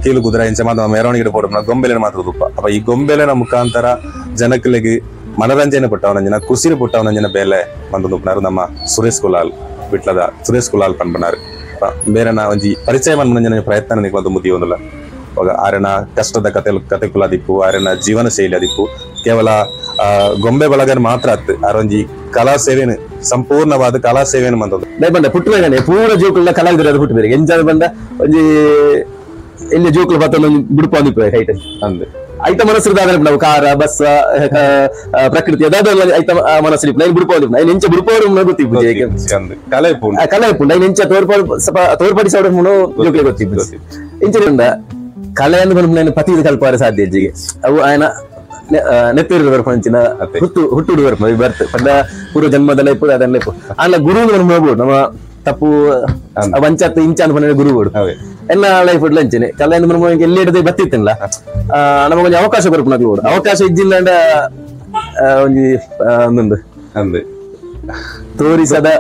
ಕೀಲು ಕುದುರೆ ಇಂಚ ಮಾತ್ರ ಮೆರವಣಿಗೆ ಪೋಡು ಗೊಂಬೆಲೆನ ಮಾತ್ರ ತುಪ್ಪ. ಅಪ್ಪ ಈ ಗೊಂಬೆಲೆನ ಮುಖಾಂತರ ಜನಕಲಿಗೆ ಮನರಂಜನೆ ಪುಟ್ಟವನಂಜನ ಕುಸಿರು ಪುಟ್ಟವನಂಜನ ಬೇಲೆ ಬಂದು ನಮ್ಮ ಸುರೇಶ್ ಕುಲಾಲ್ ವಿಟ್ಲದ ಸುರೇಶ್ ಕುಲಾಲ್ ಪನ್ಪನಾರು. ಬೇರೆನ ಒಂಜಿ ಪರಿಚಯ ಮನರಂಜನೆ ಪ್ರಯತ್ನ ನಿಕ್ಕೊಂದು ಮುದಿಯೊಂದಿಲ್ಲ. ಆರೆನ ಕಷ್ಟದ ಕತೆ ಕತೆ ಕುಲಾದಿಪ್ಪು, ಆರೆನ ಜೀವನ ಶೈಲಿ ಅದಿಪ್ಪು, ಕೇವಲ ಗೊಂಬೆ ಬಳಗನ ಮಾತ್ರ ಅತ್ತು ಆರೊಂಜಿ ಕಲಾ ಸೇವೆನು ಸಂಪೂರ್ಣವಾದ ಕಲಾ ಸೇವೆನು ಬಂದದ್ದು. ಬಂದ ಪುಟ್ಟು ಪೂರ ಜೋಕುಲ ಕಲಾವಿದರು ಅದು ಪುಟ್ಟು ಬೇರೆ ಎಂಜಾದ ಬಂದ ಒಂಜಿ ಇಲ್ಲಿ ಜೋಕುಲು ಬತ್ತೊಂದು ಬಿಡುಪು ಅಂದಿಪ್ಪು ಹೈಟ್ ಅಂದೆ ಐತ ಮನಸ್ಸು ನಾವು ಕಾರ ಬಸ್ ಪ್ರಕೃತಿ ಅದಾದ ಐತ ಮನಸ್ಸು ನೈನ್ ಬಿಡುಪು ಅಂದಿಪ್ಪು ನೈನ್ ಎಂಚ ಬಿಡುಪವರು ಗೊತ್ತಿಪ್ಪು ಕಲೆ ಕಲೆ ಇಪ್ಪು ನೈನ್ ಎಂಚ ತೋರ್ಪಡಿ ಸೌಡ ಜೋಕುಲೆ ಗೊತ್ತಿಪ್ಪು ಇಂಚಿನ ಕಲೆಯನ್ನು ಬಂದು ಪತಿ ಕಲ್ಪಾರ ಸಾಧ್ಯ ಹೆಜ್ಜಿಗೆ ಅವು ಆಯನ ನೆತ್ತಿರು ಬರ್ಪಂಚಿನ ಹುಟ್ಟು ಹುಟ್ಟುಡು ಬರ್ಪ ಬರ್ತ ಪಂಡ ಪೂರ್ವ ಜನ್ಮದ ಲೈಪು ಅದನ್ನ ಲೈಪು ಆನ ಗುರು ನೋಡ್ಬೋದು ನಮ್ಮ ತಪ್ಪು ವಂಚಾತ್ ಇಂಚ ಅಂತ ಬಂದ್ರೆ ಗುರುಗಳು ಎಲ್ಲ ಲೈಫ್ ಅಂಚನೆ ಕಲೆಯನ್ನು ಬಂದು ಎಲ್ಲಿ ಹಿಡಿದು ಬತ್ತಿತ್ತಲ್ಲ ನಮಗೊಂದು ಅವಕಾಶ ಬರ್ಪು ಅವಕಾಶ ಇದ್ದಿಲ್ಲ ಒಂಜಿ ಒಂದೊಂದು ತೋರಿಸದ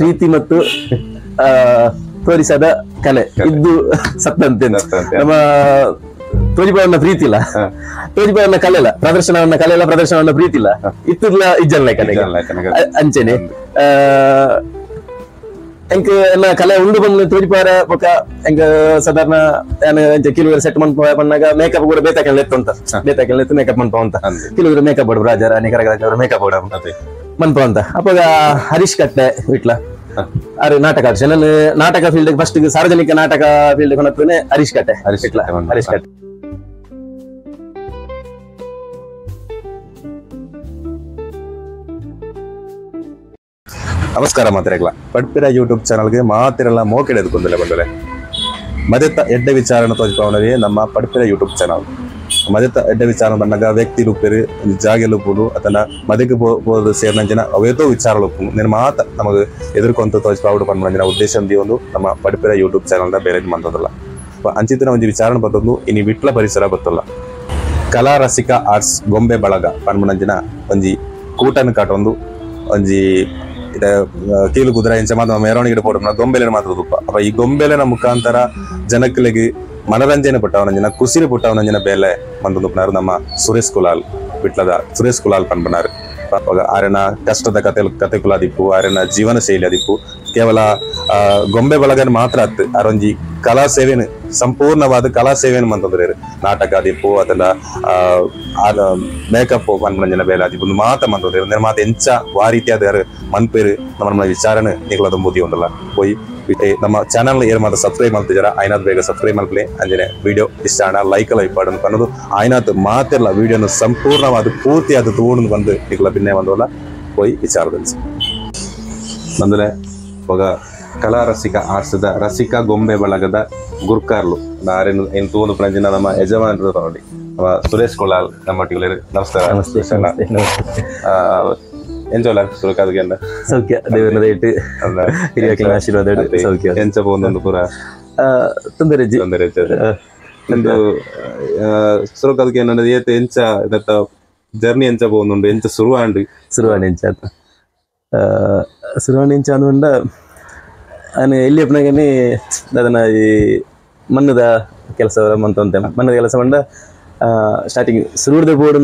ಪ್ರೀತಿ ಮತ್ತು ತೋರಿಸದ ಕಲೆ ಇದ್ದು ಸತ್ತಂತೆ. ನಮ್ಮ ತೋಜಿಪಾವನ್ನ ಪ್ರೀತಿ ಇಲ್ಲ, ತೋಜಿಪಾವನ್ನ ಕಲೆ ಇಲ್ಲ, ಪ್ರದರ್ಶನವನ್ನ ಕಲೆ ಇಲ್ಲ, ಪ್ರದರ್ಶನವನ್ನ ಪ್ರೀತಿ ಇಲ್ಲ, ಇತ್ತಿರ್ಲ ಇಜ್ಜಲ್ಲ ಕಲೆ ಅಂಚೆನೆ. ಎಂಕ್ ಎಲ್ಲ ಕಲೆ ಉಂಡು ಬಂದು ತೋಜಿಪಾರ ಬೊಕ ಎಂಕ್ ಸಾಧಾರಣ ಅಂಚೆ ಕಿಲುವರು ಸೆಟ್ ಮನ್ಪ ಪನ್ನಾಗ ಮೇಕಪ್ ಕೂಡ ಬೇತಾಕೆಲ್ಲ ಎತ್ತು ಅಂತ ಬೇತಾಕೆಲ್ಲ ಎತ್ತು ಮೇಕಪ್ ಮನ್ಪ ಅಂತ ಕಿಲುವರು ಮೇಕಪ್ ಬೋಡು ರಾಜ ರಾಣಿ ಕರಗ ಮೇಕಪ್ ಬೋಡ ಮನ್ಪ ಅಂತ. ಅವಾಗ ಹರೀಶ್ ಕಟ್ಟೆ ವಿಟ್ಲ ಅರೆ ನಾಟಕ ನಾನು ನಾಟಕ ಫೀಲ್ಡ್ ಫಸ್ಟ್ ಸಾರ್ವಜನಿಕ ನಾಟಕ ಫೀಲ್ಡ್ ಕೊನತ್ತನೆ ಹರೀಶ್ ಕಟ್ಟೆ ಹರೀಶ್ ಕಟ್ಟೆ. ನಮಸ್ಕಾರ ಮಾತಿರಲ್ಲ ಪಡ್ಪಿರ ಯೂಟ್ಯೂಬ್ ಚಾನಲ್ಗೆ ಮಾತಿರಲ್ಲ ಮೋಕೆಡೆ ಎದ್ಕೊಂದಿಲ್ಲ ಬಂದರೆ ಮದೆತ್ತ ಎಡ್ಡೆ ವಿಚಾರಣ ತೋಜಿಪವನವೇ ನಮ್ಮ ಪಡ್ಪಿರ ಯೂಟ್ಯೂಬ್ ಚಾನಲ್. ಮದೆತ್ತ ಎಡ್ಡೆ ವಿಚಾರ ಬಂದಾಗ ವ್ಯಕ್ತಿ ಲುಪ್ಪಿರು ಜಾಗೆ ಲುಪ್ಪುಡು ಅಥವಾ ಮದಕ್ಕೆ ಪೋದು ಸೇರಿನ ಅವೇತೋ ವಿಚಾರ ಲುಪ್ಪು ನಿನ್ನ ಮಾತ ನಮಗೆ ಎದುರ್ಕೊಂತ ತೋಜಿಪಾವುಡು ಪನ್ಮಂಜಿನ ಉದ್ದೇಶ ಒಂದು ನಮ್ಮ ಪಡ್ಪಿರ ಯೂಟ್ಯೂಬ್ ಚಾನಲ್ನ ಬೇರೆ ಮಂತದಲ್ಲ. ಅಂಚಿತಿನ ಒಂದು ವಿಚಾರಣೆ ಬತ್ತೊಂದು ಇನಿ ವಿಟ್ಲ ಪರಿಸರ ಬತ್ತಲ್ಲ ಕಲಾ ರಸಿಕ ಆರ್ಟ್ಸ್ ಗೊಂಬೆ ಬಳಗ ಪನ್ಮನಂಜಿನ ಒಂಜಿ ಕೂಟನ ಕಾಟೊಂದು ಒಂಜಿ ಕೀಲು ಕುದುರೆ ಇಂಚ ಮಾತ್ರ ಮೆರವಣಿಗೆ ಪೋಡು ಗೊಂಬೆಲೆನ ಮಾತ್ರ ತುಪ್ಪ. ಅಪ್ಪ ಈ ಗೊಂಬೆಲೆನ ಮುಖಾಂತರ ಜನಕಲಿಗೆ ಮನರಂಜನೆ ಪುಟ್ಟವನಂಜನ ಕುಸಿರು ಪುಟ್ಟವನಂಜನ ಬೇಲೆ ಬಂದು ನಮ್ಮ ಸುರೇಶ್ ಕುಲಾಲ್ ವಿಟ್ಲದ ಸುರೇಶ್ ಕುಲಾಲ್ ಪನ್ಪನಾರು. ಆರೆನ ಕಷ್ಟದ ಕತೆ ಕತೆ ಕುಲಾದಿಪ್ಪು, ಆರೆನ ಜೀವನ ಶೈಲಿ ಅದಿಪ್ಪು, ಕೇವಲ ಗೊಂಬೆ ಬಳಗನ ಮಾತ್ರ ಅತ್ತು ಆರೊಂಜಿ ಕಲಾ ಸೇವೆನು ಸಂಪೂರ್ಣವಾದ ಕಲಾ ಸೇವೆನು ಮಂತಂದ್ರೆ ನಾಟಕ ಅದಿಪ್ಪು ಅಥವಾ ಮೇಕಪ್ ಮನರಂಜನೆ ಬೇಲೆ ಅದಿಪ್ಪು ಮಾತ ಮಂತಂದ್ರೆ ಮಾತ ಎಂಚ ವಾ ರೀತಿಯಾದ ಮನ್ಪೇರು ನಮ್ಮ ವಿಚಾರಣೆ ನಿಗಳದ ಬುದ್ಧಿ ಒಂದಲ್ಲ. ಪೋಯಿ ನಮ್ಮ ಚಾನಲ್ ಏರ್ ಮಾತ್ರ ಸಬ್ಸ್ಕ್ರೈಬ್ ಮಾಡ್ತಿದ್ದಾರ ಆಯ್ನಾಥ್ ಬೇಗ ಸಬ್ಸ್ಕ್ರೈಬ್ ಮಾಡ್ಲಿ ಅಂಜನೆ ವಿಡಿಯೋ ಇಷ್ಟ ಅಣ್ಣ ಲೈಕ್ ಎಲ್ಲ ಇಪ್ಪಾಡು ಅನ್ನೋದು ಆಯ್ನಾಥ್ ಮಾತೆಲ್ಲ ವಿಡಿಯೋನ ಸಂಪೂರ್ಣವಾದ ಪೂರ್ತಿಯಾದ ತಗೊಂಡು ಬಂದು ನಿಗಳ ಭಿನ್ನೆ ಬಂದವಲ್ಲ ಪೋಯಿ ವಿಚಾರದಲ್ಲಿ ಬಂದರೆ ಇವಾಗ ಕಲಾ ರಸಿಕ ಆರ್ಸದ ರಸಿಕ ಗೊಂಬೆ ಬಳಗದ ಗುರ್ಕಾರ್ಲು ನಾರೇನು ಏನು ತಗೊಂಡು ಪ್ರಂಜಿನ ನಮ್ಮ ಯಜಮಾನರು ನೋಡಿ ನಮ್ಮ ಸುರೇಶ್ ಕೊಲಾಲ್ ನಮ್ಮ ನಮಸ್ಕಾರ. ನಮಸ್ತೆ. ಎಂಚೋಲ ಸುರಕಾದಕ್ಕೆ ಸೌಖ್ಯ ದೇವರ ದಯೆಟ್ ಹಿರಿಯಕ್ಲಿನ ಆಶೀರ್ವಾದ ಸೌಖ್ಯ ಎಂಚ ಪೋಂದೊಂದು ಪೂರ ತೊಂದರೆ ತೊಂದರೆ ಒಂದು ಸುರಕಾದಕ್ಕೆ ಏನಂದ್ರೆ ಏತ್ ಎಂಚ ಇದತ್ತ ಜರ್ನಿ ಎಂಚ ಪೋಂದುಂಡು ಎಂಚ ಸುರುವಾಂಡು ಸುರುವಾಂಡು ಎಂಚ ಸುರುವಾಂಡು ಎಂಚ ಅಂದುಂಡ ನಾನು ಎಲ್ಲಿ ಅಪ್ಪನಾಗನೆ ಅದನ್ನ ಈ ಮಣ್ಣದ ಕೆಲಸ ಮಂತಂತೆ ಮಣ್ಣದ ಕೆಲಸ ಮಂಡ ಸ್ಟಾರ್ಟಿಂಗ್ ಸುರುಡ್ದ ಬೋರ್ಡ್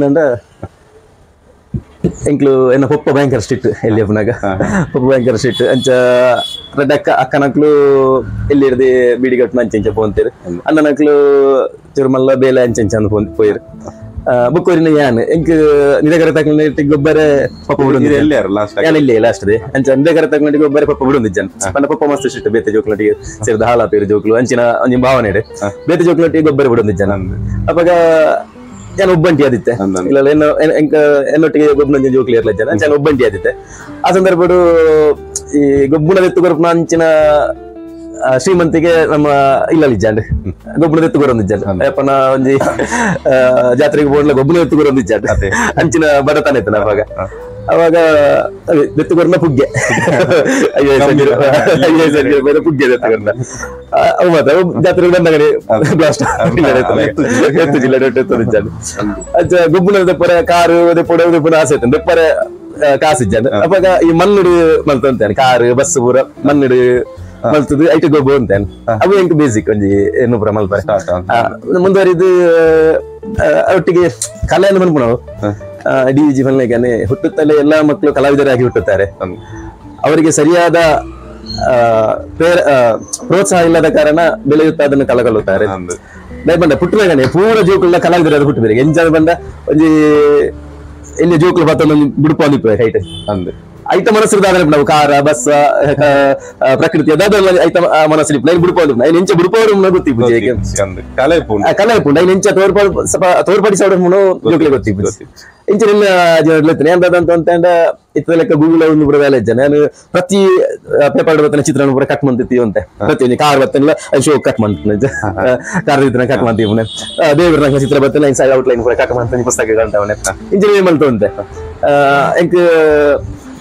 ಎಂಕ್ಲು ಎನ್ನ ಪೊಪ್ಪ ಭಯಂಕರ ಸ್ಟ್ರಿಕ್ಟ್ ಎಲ್ಲಿ ಅಪ್ಪನಾಗ ಪೊಪ್ಪ ಭಯಂಕರ ಸ್ಟ್ರಿಕ್ಟ್ ಅಂಚ ರಡ್ಡ ಅಕ್ಕ ಅಕ್ಕನಕ್ಲು ಎಲ್ಲಿ ಇರ್ದೆ ಬೀಡಿ ಕಟ್ಟು ಅಂಚೆ ಅಂಚ ಪೋಂತೇರು ಅಣ್ಣನಕ್ಲು ಚುರುಮಲ್ಲ ಬೇಲೆ ಅಂಚೆ ಅಂಚ ಅಂದ್ ಪೋನ್ ಪೋಯಿರು ಬುಕ್ಕೋರಿನ ಯಾನ್ ಎಂಕ್ ನಿರಗರ ತಕೊಂಡ ಗೊಬ್ಬರ ಪಪ್ಪ ಬಿಡು ಯಾನ್ ಇಲ್ಲಿ ಲಾಸ್ಟ್ ಅಂಚ ನಿರಗರ ತಕೊಂಡ ಗೊಬ್ಬರ ಪಪ್ಪ ಬಿಡೊಂದಿಜ್ಜನ್ ಪಂಡ ಪಪ್ಪ ಮಸ್ತ್ ಸ್ಟ್ರಿಕ್ಟ್ ಬೇತೆ ಜೋಕ್ಲೊಟ್ಟಿಗೆ ಸೇರಿದ ಹಾಲಾಪೇರು ಜೋಕ್ಲು ಅಂಚಿನ ಒಂಜಿ ಭಾವನೆ ಇಡೆ ಬೇತೆ ಜೋಕ್ಲೊಟ್ಟಿಗೆ ಗೊಬ್ಬರ ಬಿಡೊಂದಿಜ್ಜನ್ ಅವಾಗ ನಾನು ಒಬ್ಬಂಟಿ ಆದಿತ್ತೆ ಇಲ್ಲ ಎನ್ನೊಟ್ಟಿಗೆ ಗೊಬ್ಬನ ಜೋಕ್ಲಿ ಇರ್ಲ ಜನ ನಾನು ಒಬ್ಬಂಟಿ ಆದಿತ್ತೆ. ಆ ಸಂದರ್ಭಡು ಈ ಗೊಬ್ಬುಣದೆತ್ತು ಕೊರಪುನ ಅಂಚಿನ ಶ್ರೀಮಂತಿಗೆ ನಮ್ಮ ಇಲ್ಲಲಿಜ್ಜಾಂಡ್ ಗೊಬ್ಬುಣದ ಎತ್ತು ಕೊರೊಂದಿಜ್ಜಾಂಡ್ ಅಪ್ಪನ ಒಂಜಿ ಜಾತ್ರೆಗೆ ಬೋಡ್ಲ ಗೊಬ್ಬುನ ಎತ್ತು ಕೊರೊಂದಿಜ್ಜಾಂಡ್ ಅಂಚಿನ ಬಡತನ ಇತ್ತು ಅವಾಗ. ಅವಾಗ ಎತ್ತು ಕೊರನ ಪುಗ್ಗೆ 5000 ಪುಗ್ಗೆ ಎತ್ತು ಕೊರನ ಅವು ಮಾತ್ರ ಜಾತ್ರೆಗೆ ಬಂದಾಗ ಬ್ಲಾಸ್ಟ್ ಎತ್ತು ಜಿಲ್ಲೆ ಎತ್ತು ಅಜ್ಜ ಗೊಬ್ಬುನ ದೆಪ್ಪರೆ ಕಾರು ದೆಪ್ಪುಡ ದೆಪ್ಪುನ ಆಸೆ ಇತ್ತು ದೆಪ್ಪರೆ ಕಾಸು ಇಜ್ಜಾಂಡ್. ಅವಾಗ ಈ ಮಣ್ಣುಡು ಮಲ್ತಂತಾನೆ ಕಾರು ಬಸ್ ಪೂರ ಮಣ್ಣುಡು ಮಲ್ತದು ಐಟ ಗೊಬ್ಬು ಅಂತ ಅವು ಎಂಕ್ ಬೇಸಿಕ್ ಒಂಜಿ ಏನು ಪೂರ ಮಲ್ಪರೆ ಮುಂದುವರಿದು ಒಟ್ಟಿಗೆ ಕಲೆಯನ್ನು ಮನ್ಪುಣವು ಡಿ ಜಿ ಫಲ್ನೇಕನೆ ಹುಟ್ಟುತ್ತಲೇ ಎಲ್ಲಾ ಮಕ್ಕಳು ಕಲಾವಿದರಾಗಿ ಹುಟ್ಟುತ್ತಾರೆ. ಅವರಿಗೆ ಸರಿಯಾದ ಪ್ರೋತ್ಸಾಹ ಇಲ್ಲದ ಕಾರಣ ಬೆಳೆಯುತ್ತಾ ಅದನ್ನು ಕಳಕೊಳ್ಳುತ್ತಾರೆ. ಬಂದ ಪುಟ್ಟಗನೆ ಪೂರ ಜೋಕುಲ ಕಲಾವಿದರಾದ ಹುಟ್ಟುಬೇರೆ ಎಂಜಾದ ಬಂದ ಒಂಜಿ ಇಲ್ಲಿ ಜೋಕುಲು ಬತ್ತೊಂದು ಬಿಡುಪು ಅಂದಿಪ್ಪು ಹೈಟ್ ಐತ ಮನಸ್ಸು ನಾವು ಕಾರ ಬಸ್ ಪ್ರಕೃತಿ ಅದಾದ ಐತ ಮನಸ್ಸು ಐನ್ ಬಿಡುಪು ಅಂದಿಪ್ಪು ಐನ್ ಎಂಚ ಬಿಡುಪವರು ಗೊತ್ತಿಪ್ಪು ಕಲೆ ಪುಂಡು ಐನ್ ಎಂಚ ತೋರ್ಪಡಿಸೋಡು ಜೋಕುಲೆ ಗೊತ್ತಿಪ್ಪು ಇಂಚ ನಿನ್ನ ಜೀವನ ಅಂತ ಇತ್ತ ಲೆಕ್ಕ ಗೂಗಲ್ ಒಂದು ಪೂರ வேலை ಇಜ್ಜೆ ನಾನು ಪ್ರತಿ ಪೇಪರ್ ಬತ್ತನ ಚಿತ್ರಣ ಪೂರ ಕಟ್ ಮಂತಿತ್ತೀವಿ ಅಂತೆ ಪ್ರತಿ ಕಾರ್ ಬತ್ತನಿಲ್ಲ ಶೋ ಕಟ್ ಮಂತ ಕಾರ್ ಇದ್ರೆ ಕಟ್ ಮಂತೀವನೆ ದೇವ್ರ ಚಿತ್ರ ಬತ್ತನ side out line ಪೂರ ಕಟ್ ಮಂತ ಪುಸ್ತಕ ಅಂತಾವನೆ ಇಂಜಿನಿಯರಿಂಗ್ ಮಲ್ತು ಅಂತೆ ಎಂಕ್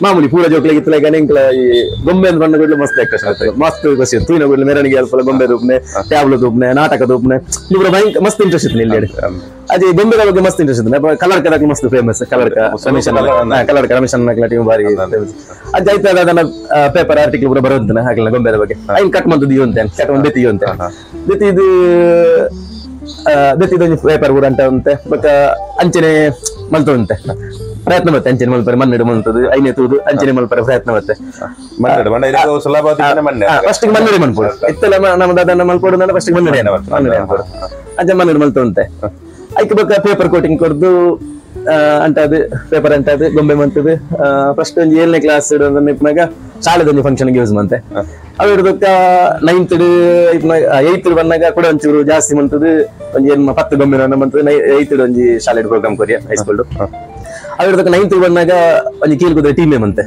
ಮಾಮೂಲಿ ಪೂರ ಜೋಕ್ಲಿಗೆ ಇತ್ತಲಾಗ ಎಂಕ್ಲ ಈ ಗೊಂಬೆ ಅಂತ ಬಣ್ಣ ಗುಡ್ಲು ಮಸ್ತ್ ಆಕ್ಟರ್ಸ್ ಆಗ್ತದೆ ಮಸ್ತ್ ಖುಷಿ ತೂಯಿನ ಗುಡ್ಲು ಮೆರವಣಿಗೆ ಅಲ್ಪ ಗೊಂಬೆ ರೂಪನೆ ಟ್ಯಾಬ್ಲು ರೂಪನೆ ನಾಟಕ ರೂಪನೆ ಇವ್ರ ಭಯಂಕರ ಮಸ್ತ್ ಇಂಟ್ರೆಸ್ಟ್ ಇತ್ತು ಇಲ್ಲಿ ಅದೇ ಗೊಂಬೆದ ಬಗ್ಗೆ ಮಸ್ತ್ ಇಂಟ್ರೆಸ್ಟ್ ಇತ್ತು. ಕಲರ್ಕ ಮಸ್ತ್ ಫೇಮಸ್ ಕಲರ್ಕ ರಮೇಶ್ ಕಲರ್ಕ ರಮೇಶ್ ಟೀಮ್ ಬಾರಿ ಅಜ್ಜ ಆಯ್ತು ಅದನ್ನ ಪೇಪರ್ ಆರ್ಟಿಕಲ್ ಪೂರ ಬರೋದಂತ ಹಾಕಲ್ಲ ಗೊಂಬೆದ ಬಗ್ಗೆ ಐನ್ ಕಟ್ ಮಂತದ್ದು ಅಂತೆ ಕಟ್ ಮಂದಿ ಅಂತೆ ಇದು ಬೆತ್ತಿದೊಂಜಿ ಪೇಪರ್ ಪೂರ ಅಂತ ಉಂತೆ ಬೊಕ್ಕ ಅಂಚನೆ ಮಲ್ತುಂತೆ ಪ್ರಯತ್ನ ಮತ್ತೆ ಅಂಚನೆ ಮಲ್ಪರೆ ಮನ್ನೆಡು ಮಲ್ತದು ಐನೆ ತೂದು ಅಂಚನೆ ಮಲ್ಪರೆ ಪ್ರಯತ್ನ ಮತ್ತೆ ಫಸ್ಟ್ ಮನ್ನೆಡೆ ಮನ್ಪೋಡು ಇತ್ತೆಲ್ಲ ನಮ್ಮ ದಾದನ ಮಲ್ಪೋಡು ಫಸ್ಟ್ ಮನ್ನೆಡೆ ಮನ್ನೆಡೆ ಅನ್ಪೋಡು ಅಂಚೆ ಮನ್ನೆಡು ಮಲ್ತುಂತೆ ಐಕ್ ಬೊಕ್ಕ ಪೇಪರ್ ಕೋಟಿಂಗ್ ಕೊರ್ದು ಅಂಟದು ಪೇಪರ್ ಅಂಟದು ಗೊಂಬೆ ಮಂತದು ಫಸ್ಟ್ ಒಂಜಿ 7ನೇ ಕ್ಲಾಸ್ ಇಪ್ಪನಾಗ ಶಾಲೆದೊಂಜಿ ಫಂಕ್ಷನ್ ಯೂಸ್ ಮಂತೆ ಅವು ಹಿಡ್ದಕ್ಕ 9th 8th ಬಂದಾಗ ಕೂಡ ಒಂಚೂರು ಜಾಸ್ತಿ ಮಂತದು ಒಂಜಿ 10 ಗೊಂಬೆ ಮಂತದು 8th ಒಂಜಿ ಶಾಲೆ ಪ್ರೋಗ್ರಾಮ್ ಕೊರಿಯ ಹೈಸ್ಕೂಲ್ ಅವು ಹಿಡ್ದಕ್ಕ 9th ಬಂದಾಗ ಒಂಜಿ ಕೀಲ್ಕುದ್ರೆ ಟೀಮೇ ಮಂತೆ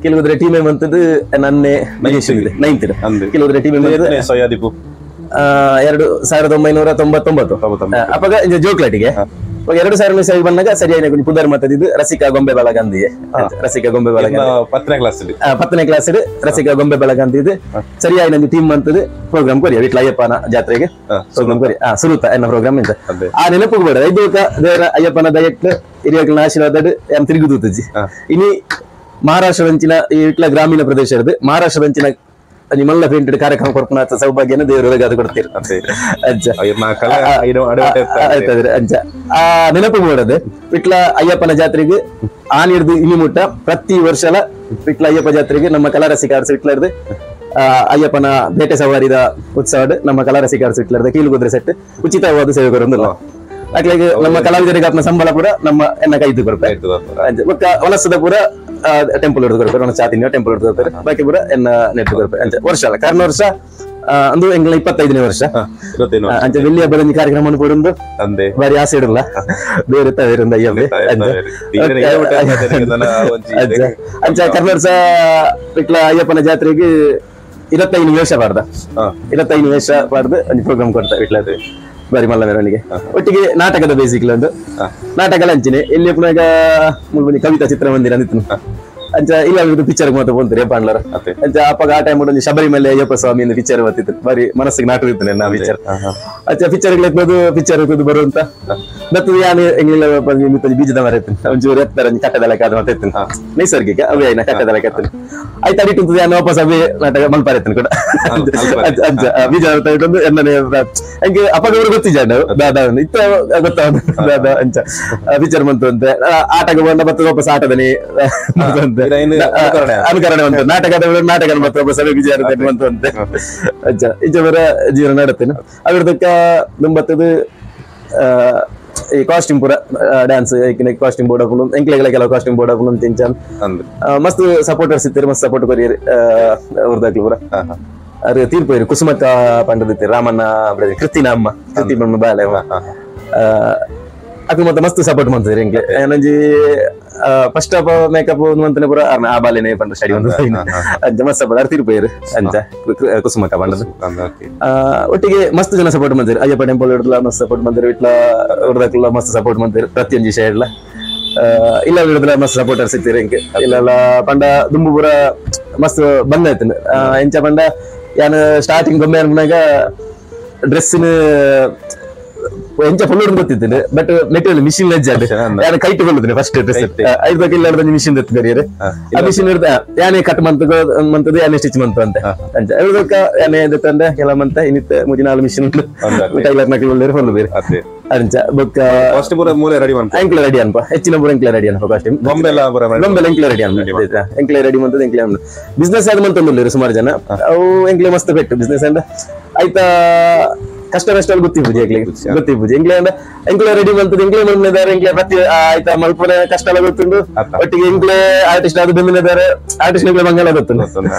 ಕೀಲ್ಕುದ್ರೆ ಟೀಮೇ ಮಂತದು ನನ್ನೆ 9th ಕೀಲ್ಕುದ್ರೆ ಟೀಮೇ ಮಂತದು 2999 ಅಪ್ಪಾಗ ಜೋಕ್ಲಾಟಿಗೆ 2000 ಬಂದಾಗ ಸರಿಯಾಗಿ ಪುದರ್ ಮತ್ತದಿದ್ದು ರಸಿಕಾ ಗೊಂಬೆ ಬಳಗಂದಿಗೆ ರಸಿಕಾ ಗೊಂಬೆ ಬಳಗ 10ನೇ ಕ್ಲಾಸ್ 10ನೇ ಕ್ಲಾಸ್ ರಸಿಕಾ ಗೊಂಬೆ ಬಳಗಂದಿದ್ದು ಸರಿಯಾಗಿ ನಂದು ಟೀಮ್ ಅಂತದ್ದು ಪ್ರೋಗ್ರಾಮ್ ಕೊರಿ ವಿಟ್ಲ ಅಯ್ಯಪ್ಪನ ಜಾತ್ರೆಗೆ ಪ್ರೋಗ್ರಾಮ್ ಕೊರಿ ಸುರುತ ಎನ್ನ ಪ್ರೋಗ್ರಾಮ್ ಅಂತ ಆ ನೆನಪು ಬೇಡ ಐದು ದೇವರ ಅಯ್ಯಪ್ಪನ ದಯಟ್ ಹಿರಿಯಕಲ್ನ ಆಶೀರ್ವಾದ ತಿರುಗುದೂತಜ್ಜಿ ಇನಿ ಮಹಾರಾಷ್ಟ್ರದಂಚಿನ ಈ ವಿಟ್ಲ ಗ್ರಾಮೀಣ ಪ್ರದೇಶ ಇರೋದು ಮಹಾರಾಷ್ಟ್ರದಂಚಿನ ನಿಮ್ಮಲ್ಲ ಪೇಂಟೆಡ್ ಕಾರ್ಯಕ್ರಮ ಕೊರ್ಪುನ ಸೌಭಾಗ್ಯನ ದೇವರು ಅದು ಕೊಡ್ತೀರಿ ಅಜ್ಜ ಆಯ್ತಾದ್ರೆ ಅಜ್ಜ ಆ ನೆನಪು ಮಾಡೋದು ವಿಟ್ಲ ಅಯ್ಯಪ್ಪನ ಜಾತ್ರೆಗೆ ಆನೆ ಹಿಡಿದು ಇನಿ ಮುಟ್ಟ ಪ್ರತಿ ವರ್ಷಲ ವಿಟ್ಲ ಅಯ್ಯಪ್ಪ ಜಾತ್ರೆಗೆ ನಮ್ಮ ಕಲಾರಸಿಕ ಅರಸು ವಿಟ್ಲ ಹಿಡಿದು ಅಯ್ಯಪ್ಪನ ಬೇಟೆ ಸವಾರಿದ ಉತ್ಸವ ನಮ್ಮ ಕಲಾರಸಿಕ ಅರಸು ವಿಟ್ಲ ಹಿಡಿದ ಕೀಲುಕುದ್ರೆ ಸೆಟ್ ಉಚಿತವಾದ ಸೇವೆ ಕೊರೊಂದಿಲ್ಲ ಅಕ್ಲಾಗಿ ನಮ್ಮ ಕಲಾವಿದರಿಗೆ ಆತ್ಮ ಸಂಬಳ ಪೂರ ನಮ್ಮ ಎನ್ನ ಕೈದು ಕೊರ್ಪೆ ಬೊಕ್ಕ ವಲಸದ ಪೂರ ಟೆಂಪಲ್ ಹಿಡಿದು ಕೊರ್ಪೆ ಒಣ ಚಾತಿನ ಟೆಂಪಲ್ ಹಿಡಿದು ಕೊರ್ಪೆ ಬಾಕಿ ಪೂರ ಎನ್ನ ನೆಟ್ಟು ಕೊರ್ಪೆ ಅಂಚ ವರ್ಷ ಅಲ್ಲ ಕಾರಣ ವರ್ಷ ಅಂದು ಎಂಗಳ 25ನೇ ವರ್ಷ ಅಂಚ ಬೆಳ್ಳಿ ಹಬ್ಬದ ಕಾರ್ಯಕ್ರಮ ಪೂರಂದು ಬಾರಿ ಆಸೆ ಇಡಲ್ಲ ಬೇರೆ ತವೇರಿಂದ ಅಯ್ಯಬ್ಬೆ ಅಂಚ ಕರ್ನ ವರ್ಷ ವಿಟ್ಲ ಅಯ್ಯಪ್ಪನ ಜಾತ್ರೆಗೆ 25 ವೇಷ ಬಾರ್ದ 25 ವೇಷ ಬಾರ್ದು ಒಂದು ಪ್ರೋಗ್ರಾಮ್ ಕೊಡ್ತಾ ವಿಟ್ಲ ಬಾರಿ ಮಲ್ಲ ಮೆರವಣಿಗೆ ಒಟ್ಟಿಗೆ ನಾಟಕದ ಬೇಸಿಕ್ ಒಂದು ನಾಟಕ ಲಂಚಿನಿ ಎಲ್ಲಿ ಪುನಗ ಮುಲ್ಬನಿ ಕವಿತಾ ಚಿತ್ರಮಂದಿರ ಅಂದಿತ್ತು ಅಂಚ ಇಲ್ಲ ಪಿಕ್ಚರ್ ಮಾತ್ರ ಪೋಂತಾರೆ ಪಾಂಡ್ಲರ ಅಂಚ ಅಪ್ಪಾಗ ಆ ಟೈಮ್ ಒಂದು ಶಬರಿಮಲೆ ಅಯ್ಯಪ್ಪ ಸ್ವಾಮಿ ಅಂತ ಪಿಕ್ಚರ್ ಬರ್ತಿತ್ತು ಬಾರಿ ಮನಸ್ಸಿಗೆ ನಾಟಕ ಇತ್ತು ನನ್ನ ಪಿಕ್ಚರ್ ಅಂಚ ಪಿಕ್ಚರ್ ಎತ್ತದು ಪಿಕ್ಚರ್ ಬರುವಂತ ಬರ್ತದೆ ಯಾನು ಎಂಗ್ಲಿಲ್ಲ ಬೀಜದ ಮರ ಇತ್ತು ಒಂಚೂರು ಎತ್ತರ ಕಟ್ಟದಲ್ಲ ಕಾದ ಮತ್ತೆ ಎತ್ತಿನ ನೈಸರ್ಗಿಕ ಅವೇ ಕಟ್ಟದಲ್ಲ ಎತ್ತನ ಆಯ್ತು ಅಡಿಟ್ ಉಂಟು ಯಾನು ವಾಪಸ್ ಅವೇ ನಾಟಕ ಮಲ್ಪಾರ ಎತ್ತನ ಕೂಡ ಅಂಚ ಬೀಜ ಇಟ್ಟೊಂದು ಎನ್ನನೆ ಹಂಗೆ ಅಪ್ಪಗವರು ಗೊತ್ತಿಜ ದಾದಾ ಇತ್ತ ಗೊತ್ತಾಗ ದಾದಾ ಅಂಚ ಪಿಕ್ಚರ್ ಬಂತು ಅಂತೆ ಆಟಕ್ಕೆ ಬಂದ ಮತ್ತೆ ವಾಪಸ್ ಆಟದಲ್ಲಿ ಅನುಕರಣೆ ಬಂತು ನಾಟಕದ ನಾಟಕ ಮತ್ತೆ ವಾಪಸ್ ಅವೇ ವಿಜಯ ಬಂತು ಅಂತೆ ಅಂಚ ಇಂಚ ಬರ ಜೀವನ ನಡತ್ತೇನೆ ಅವಿರ್ದಕ್ಕ ದುಂಬತ್ತದು ಈ ಕಾಸ್ಟ್ಯೂಮ್ ಪೂರ dance costume board ಹಾಕೊಂಡು ಎಂಕ್ಲೆಗಳ ಕೆಲವು ಕಾಸ್ಟ್ಯೂಮ್ ಬೋರ್ಡ್ ಹಾಕೊಂಡು ತಿಂಚ ಮಸ್ತ್ ಸಪೋರ್ಟರ್ಸ್ ಇತ್ತೀರಿ ಮಸ್ತ್ ಸಪೋರ್ಟ್ ಕೊರಿಯರ್ ಅವ್ರದಾಗ್ಲು ಪೂರ ಅರೆ ತೀರ್ಪು ಕುಸುಮಕ್ಕ ಪಂಡದಿತ್ತೀರಿ ರಾಮಣ್ಣ ಕೃತಿನ ಅಮ್ಮ ಕೃತಿ ಬಣ್ಣ ಬಾಲೆ ಅಕ್ಕ ಮತ್ತೆ ಮಸ್ತ್ ಸಪೋರ್ಟ್ ಮಾಡ್ತಿದ್ರಿ ಎಂಕ್ಲೆ ನಂಜಿ first of makeup ಮಂತನೆ ಪೂರ ಆ ಬಾಲೆನೆ ಪಂಡ ಸ್ಟಡಿ ಒಂದು ಅಂಚ ಮಸ್ತ್ ಸಪೋರ್ಟ್ ಅರ್ ತೀರ್ಪು ಅಂಚ ಕುಸುಮಕ್ಕ ಪಂಡದು ಒಟ್ಟಿಗೆ ಮಸ್ತ್ ಜನ ಸಪೋರ್ಟ್ ಮಾಡ್ತೀರಿ ಅಯ್ಯಪ್ಪ ಟೆಂಪಲ್ ಹಿಡ್ದಲ ಮಸ್ತ್ ಸಪೋರ್ಟ್ ಮಾಡ್ತೀರಿ ವಿಟ್ಲ ಹೊರದಕ್ಲ ಮಸ್ತ್ ಸಪೋರ್ಟ್ ಮಾಡ್ತೀರಿ ಪ್ರತಿಯೊಂದು ವಿಷಯ ಇಡ್ಲ ಇಲ್ಲ ಹಿಡಿದ್ರೆ ಮಸ್ತ್ ಸಪೋರ್ಟರ್ಸ್ ಇತ್ತೀರಿ ಎಂಕೆ ಇಲ್ಲ ಪಂಡ ದುಂಬು ಪೂರ ಮಸ್ತ್ ಬಂದಾಯ್ತು ಎಂಚ ಪಂಡ ಯಾನು ಸ್ಟಾರ್ಟಿಂಗ್ ಗೊಂಬೆ ಅನ್ಪುನಾಗ ಡ್ರೆಸ್ಸಿನ ಎಂಚ ಫುಲ್ ಗೊತ್ತಿದ್ದೇನೆ but material machine ಲಜ್ಜ ಯಾರು ಕೈಟ್ ಕೊಳ್ಳುತ್ತೇನೆ ಫಸ್ಟ್ ಡ್ರೆಸ್ ಐದು ಇಲ್ಲ ಮಿಷಿನ್ ಎತ್ತು ಕರಿಯರೆ ಆ ಮಿಷಿನ್ ಇರ್ದ ಯಾನೇ ಕಟ್ ಮಂತ್ ಮಂತದ್ದು ಯಾನೇ ಸ್ಟಿಚ್ ಮಂತು ಅಂತ ಅಂಚ ಹೇಳ್ಬೇಕ ಯಾನೇ ತಂದೆ ಕೆಲ ಮಂತ ಇನ್ನಿತ್ತ ಮೂಜಿ ನಾಲ್ ಮಿಷಿನ್ ಉಂಟು ಟೈಲರ್ ನಕಲು ಒಳ್ಳೆ ಫುಲ್ ಬೇರೆ ಅಂಚ ಬೊಕ್ಕ ಫಸ್ಟ್ ಪೂರ ಮೂಲೆ ರೆಡಿ ಮನ್ಪ ಎಂಕ್ಲೆ ರೆಡಿ ಅನ್ಪ ಹೆಚ್ಚಿನ ಪೂರ ಎಂಕ್ಲೆ ರೆಡಿ ಅನ್ಪ ಕಾಸ್ಟ್ಯೂಮ್ ಗೊಂಬೆಲ್ಲ ಪೂರ ಗೊಂಬೆಲ್ಲ ಎಂಕ್ಲೆ ರೆಡಿ ಅನ್ಪ ಎಂಕ್ಲೆ ರೆಡಿ ಮಂತದ್ದು ಎಂಕ್ಲೆ ಬಿಸ್ನೆಸ್ ಆದ ಮಂತೊಂದುಲ್ಲೇರು ಸುಮಾರು ಜನ ಅವು ಎಂಕ್ಲೆ ಮಸ್ತ್ ಪೆಟ್ಟು ಬಿಸ್ನೆಸ್ ಅಂಡ ಆಯ್ತಾ ಕಷ್ಟ ಕಷ್ಟ ಗೊತ್ತಿಪ್ಪುಜಿ ಎಂಕ್ಲೆ ಗೊತ್ತಿಪ್ಪುಜಿ ಎಂಕ್ಲೆ ಅಂಡ ಎಂಕ್ಲೆ ರೆಡಿ ಮಂತದ್ದು ಎಂಕ್ಲೆ ಮಲ್ಪುನಿದ್ದಾರೆ ಎಂಕ್ಲೆ ಪ್ರತಿ ಆಯ್ತಾ ಮಲ್ಪುನ ಕಷ್ಟ ಎಲ್ಲ ಗೊತ್ತುಂಡು ಒಟ್ಟಿಗೆ ಎಂಕ್ಲೆ ಆರ್ಟಿಸ್ಟ್ ಆದ ಬೆಂದಿದ್ದಾರೆ ಆರ್ಟಿಸ್ಟ್ ಎಂಕ್ಲೆ ಬಂಗಾಳ ಗೊತ್ತುಂಡು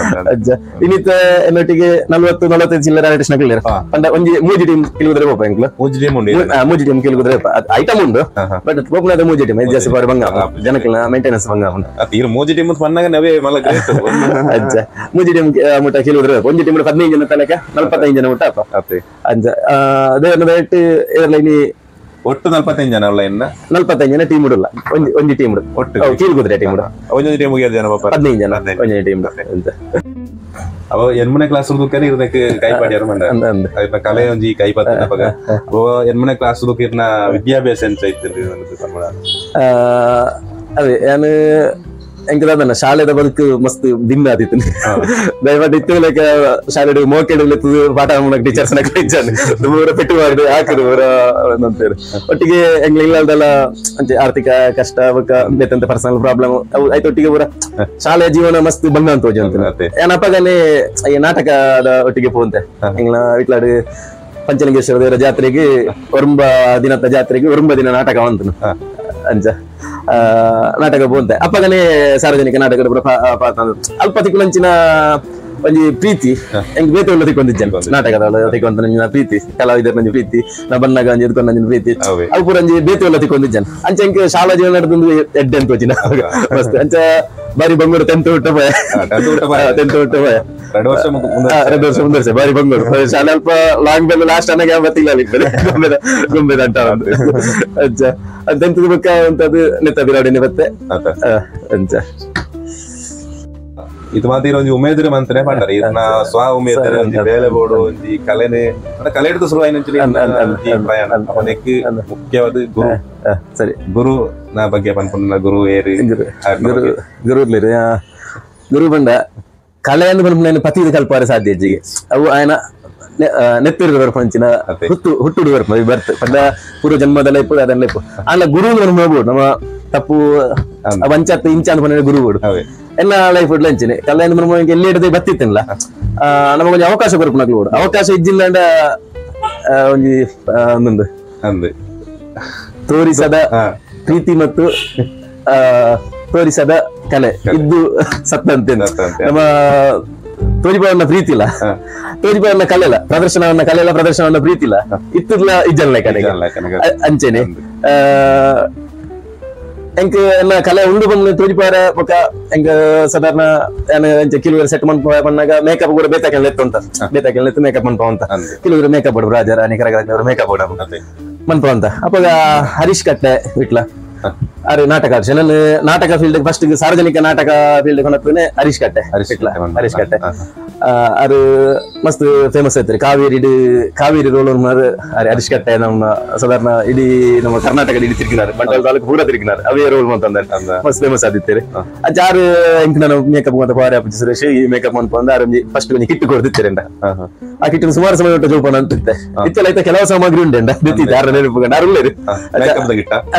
ಅಜ್ಜ ಇನ್ನಿತ എന്നೊಟ್ಟಿಗೆ 40 45 ಚಿಲ್ಲರೆ ಆರ್ಟಿಸ್ಟ್ ನಕಲಿರ ಪಂಡ ಒಂಜಿ ಮೂಜಿ ಟೀಮ್ ಕಿಲುಗುದ್ರೆ ಪೋಪ ಎಂಕ್ಲು ಮೂಜಿ ಟೀಮ್ ಉಂಡು ಮೂಜಿ ಟೀಮ್ ಕಿಲುಗುದ್ರೆ ಐಟಮ್ ಉಂಡು ಬಟ್ ಪೋಪುನಾದ ಮೂಜಿ ಟೀಮ್ ಜಾಸ್ತಿ ಬಾರಿ ಬಂಗ ಜನಕ್ಲೆನ ಮೇಂಟೆನೆನ್ಸ್ ಬಂಗ ಉಂಡು ಅತ್ ಇರು ಮೂಜಿ ಟೀಮ್ ಪನ್ನಗ ನವೇ ಮಲ್ಲ ಗ್ರೇಟ್ ಅಜ್ಜ ಮೂಜಿ ಟೀಮ್ ಮುಟ್ಟ ಕಿಲುಗುದ್ರೆ ಒಂಜಿ ಟೀಮ್ 15 ಜನ ತನಕ 45 ಜನ ಮುಟ್ಟ ಅಪ್ಪ ಅಂಜ ಅದೇ ದಯವಿಟ್ಟು ಇದರಲ್ಲಿ ಇನಿ ಒಟ್ಟು 45 ಜನ ಅಲ್ಲ ಇನ್ನ 45 ಜನ ಟೀಮ್ ಉಡಲ್ಲ ಒಂಜಿ ಒಂಜಿ ಟೀಮ್ ಒಟ್ಟು ಕೀಲ್ಗುದ್ರೆ ಟೀಮ್ ಒಂಜೊಂಜಿ ಟೀಮ್ ಜನ 15 ಜನ ಒಂಜಿ ಟೀಮ್ ಅಂತ ಅವ ಎನ್ಮನೆ ಕ್ಲಾಸ್ ದುಕ್ಕನೆ ಇರ್ನಕ್ಕೆ ಕೈ ಪಾಡ್ಯಾರ ಮಂಡ ಅಯ್ನ ಕಲೆ ಒಂಜಿ ಕೈ ಪತ್ತಿನ ಪಗ ಅವ ಎನ್ಮನೆ ಕ್ಲಾಸ್ ದುಕ್ಕ ಇರ್ನ ವಿದ್ಯಾಭ್ಯಾಸ ಎಂಚ ಇತ್ತು ಸಂಬಳ ಅದೇ ನಾನು ಎಂಕದಾದನ ಶಾಲೆದ ಬದುಕು ಮಸ್ತ್ ದಿನ ಆದಿತ್ತು ದಯಮಾಡಿ ಇತ್ತು ಲೈಕ್ ಶಾಲೆ ಮೋಕೆಡ್ ಪಾಠ ಮಾಡಕ್ ಟೀಚರ್ಸ್ ಇಚ್ಚಾನೆ ಪೂರ ಪೆಟ್ಟು ಮಾಡಿ ಹಾಕಿದ್ರು ಪೂರ ಅಂತೇಳಿ ಒಟ್ಟಿಗೆ ಎಂಗ್ಲ ಇಲ್ಲದೆಲ್ಲ ಅಂಚೆ ಆರ್ಥಿಕ ಕಷ್ಟ ಬೇತಂತ ಪರ್ಸನಲ್ ಪ್ರಾಬ್ಲಮ್ ಆಯ್ತು ಒಟ್ಟಿಗೆ ಪೂರ ಶಾಲೆಯ ಜೀವನ ಮಸ್ತ್ ಬಂದ ಅಂತ ಹೋಜಿ ಅಂತ ಏನಪ್ಪಗಾನೆ ಈ ನಾಟಕದ ಒಟ್ಟಿಗೆ ಪೋಂತೆ ಎಂಗ್ಲ ವಿಟ್ಲಾಡು ಪಂಚಲಿಂಗೇಶ್ವರ ದೇವರ ಜಾತ್ರೆಗೆ ಒರುಂಬ ದಿನದ ಜಾತ್ರೆಗೆ ಒರುಂಬ ದಿನ ನಾಟಕ ಅಂತನು ಅಂಚ ನಾಟಕ ಪೋಂತೆ ಅಪ್ಪಗನೇ ಸಾರ್ವಜನಿಕ ನಾಟಕ ಅಲ್ಪ ತಿಕ್ಕುಲಂಚಿನ ಒಂಜಿ ಪ್ರೀತಿ ಎಂಕ್ ಬೇತೆ ಉಳ್ಳ ತಿಕ್ಕೊಂದಿಜ್ಜೆ ನಾಟಕದ ತಿಕ್ಕೊಂತ ಪ್ರೀತಿ ಕಲಾವಿದರ ನಂಜಿ ಪ್ರೀತಿ ನಾ ಬನ್ನಾಗ ಒಂಜಿ ಎದ್ಕೊಂಡ ಪ್ರೀತಿ ಅವು ಪೂರ ಒಂಜಿ ಬೇತೆ ಉಳ್ಳ ತಿಕ್ಕೊಂದಿಜ್ಜನ್ ಅಂಚ ಎಂಕ್ ಶಾಲಾ ಜೀವನ ನಡೆದು ಎಡ್ಡೆ ಅಂತ ಹೋಜಿನ ಮಸ್ತ್ ಅಂಚ ಬಾರಿ ಬಂಗೂರು ಟೆಂತ್ ಊಟ ಪೋಯ ಟೆಂತ್ ಊಟ ಪೋಯ ಎರಡು ವರ್ಷ ಮುಂದುವರ್ಸ ಬಾರಿ ಬಂಗೂರು ಶಾಲೆ ಅಲ್ಪ long bell last ಅನ್ನಾಗ ಬತ್ತಿಲ್ಲ ಗೊಂಬೆದ ಗೊಂಬೆದ ಅಂಟ ಅಜ್ಜ ಟೆಂತ್ ಬೊಕ್ಕ ಅಂತದ್ದು ನೆತ್ತ ಬತ್ತೆ ಅಂಚ ಇದು ಮಾತ್ರ ಒಂಜಿ ಉಮೇದ್ರ ಮಂತ್ರೆ ಪಂಡರೆ ಇದನ್ನ ಸ್ವ ಉಮೇದ್ರ ಒಂಜಿ ಬೇಲೆ ಬೋಡು ಒಂಜಿ ಕಲೆನೆ ಕಲೆ ಹಿಡಿದು ಶುರು ಆಯ್ನ ಪ್ರಯಾಣ ಅವನಕ್ಕೆ ಮುಖ್ಯವಾದ ಗುರು ಸರಿ ಗುರು ನಾ ಬಗ್ಗೆ ಪನ್ಪುನ ಗುರು ಏರಿ ಗುರು ಗುರು ಇರ್ಲಿರಿ ಗುರು ಬಂಡ ಕಲೆಯನ್ನು ಪನ್ಪುನ ಪತಿ ಕಲ್ಪಾರೆ ಸಾಧ್ಯ ಅಜ್ಜಿಗೆ ಅವು ಆಯನ ನೆತ್ತಿರು ಬರ್ಪಂಚಿನ ಹುಟ್ಟು ಹುಟ್ಟುಡು ಬರ್ಪ ಬರ್ತ ಪಂಡ ಪೂರ್ವ ಜನ್ಮದಲ್ಲ ಇಪ್ಪು ಅದನ್ನ ಇಪ್ಪು ಆಂಡ ಗುರು ನೋಡ್ಬೋದು ನಮ್ಮ ತಪ್ಪು ವಂಚತ್ತು ಇಂಚ ಅಂತ ಗುರು ಬೋಡು ಎಲ್ಲ ಲೈಫ್ ಅಂಚಿನೆ ಕಲ್ಯಾಣ ಬ್ರಹ್ಮ ಎಲ್ಲಿ ಹಿಡಿದು ಬತ್ತಿತ್ತಲ್ಲ ನಮಗೊಂಜಿ ಅವಕಾಶ ಬರ್ಪುನಕ್ಲು ಬೋಡು ಅವಕಾಶ ಇಜ್ಜಿಲ್ಲ ಅಂಡ ಒಂಜಿ ಒಂದೊಂದು ತೋರಿಸದ ಪ್ರೀತಿ ಮತ್ತು ತೋರಿಸದ ಕಲೆ ಇದ್ದು ಸತ್ತಂತೆ ನಮ್ಮ ತೋರಿಪವನ್ನ ಪ್ರೀತಿ ಇಲ್ಲ ತೋರಿಪವನ್ನ ಕಲೆ ಇಲ್ಲ ಪ್ರದರ್ಶನವನ್ನ ಕಲೆ ಇಲ್ಲ ಪ್ರದರ್ಶನವನ್ನ ಪ್ರೀತಿ ಇಲ್ಲ ಇತ್ತಲ್ಲ ಇಜ್ಜಲ್ಲ ಕಲೆಗೆ ಅಂಚೆನೆ ಎಂಕ್ ಎನ್ನ ಕಲೆ ಉಂಡು ಬಂದು ತೋಜಿಪಾರ ಬೊಕ ಎಂಕ್ ಸಾಧಾರಣ ಅಂಚೆ ಕಿಲುವೆರ್ ಸೆಟ್ ಮನ್ಪ ಪನ್ನಾಗ ಮೇಕಪ್ ಕೂಡ ಬೇತಾಕೆಲ್ಲ ಎತ್ತು ಅಂತ ಬೇತಾಕೆಲ್ಲ ಎತ್ತು ಮೇಕಪ್ ಮನ್ಪ ಅಂತ ಕಿಲುವೆರ್ ಮೇಕಪ್ ಬೋಡು ರಾಜ ರಾಣಿ ಕರಗರ ಮೇಕಪ್ ಬೋಡ ಮನ್ಪ ಅಂತ ಅಪ್ಪಗ ಹರೀಶ್ ಕಟ್ಟೆ ವಿಟ್ಲ ಅರೆ ನಾಟಕ ನಾನು ನಾಟಕ ಫೀಲ್ಡ್ ಫಸ್ಟ್ ಸಾರ್ವಜನಿಕ ನಾಟಕ ಫೀಲ್ಡ್ ಕೊನಪ್ಪನೆ ಹರೀಶ್ ಕಟ್ಟೆ ಹರೀಶ್ ಕಟ್ಟೆ ಅದು ಮಸ್ತ್ ಫೇಮಸ್ ಆಯ್ತಾರೆ ಕಾವೇರಿ ಕಾವೇರಿ ರೋಲ್ ಹರೀಶ್ ಕಟ್ಟೆ ನಮ್ಮ ಸಾಧಾರಣ ಇಡೀ ನಮ್ಮ ಕರ್ನಾಟಕ ಇಡೀ ತಿರುಗಿನಾರೆ ಬಂಟ್ವಾಳ ತಾಲೂಕು ಪೂರ ತಿರುಗಿನಾರೆ ಅವೇ ರೋಲ್ ಅಂತಂದ್ರೆ ಮಸ್ತ್ ಫೇಮಸ್ ಆದಿತ್ತಾರೆ ಅಜ್ಜಾರು ಎಂಕ್ ನಾನು ಮೇಕಪ್ ಅಂತ ಪಾರೆ ಅಪ್ಪು ಸುರೇಶ್ ಈ ಮೇಕಪ್ ಅಂತ ಬಂದ ಆರು ಫಸ್ಟ್ ಒಂಜಿ ಕಿಟ್ಟು ಕೊಡ್ತಿತ್ತಾರೆ ಆ ಕಿಟ್ಟು ಸುಮಾರು ಸಮಯ ಒಟ್ಟು ಜೋಪಾನ ಅಂತಿತ್ತೆ ಇತ್ತೆಲ್ಲ ಆಯ್ತಾ ಕೆಲವು ಸಾಮಗ್ರಿ ಉಂಟೆ ದಿತ್ತಿದ್ದೆ ಯಾರು ನೆನಪು ಯಾರು ಉಳ್ಳೇರು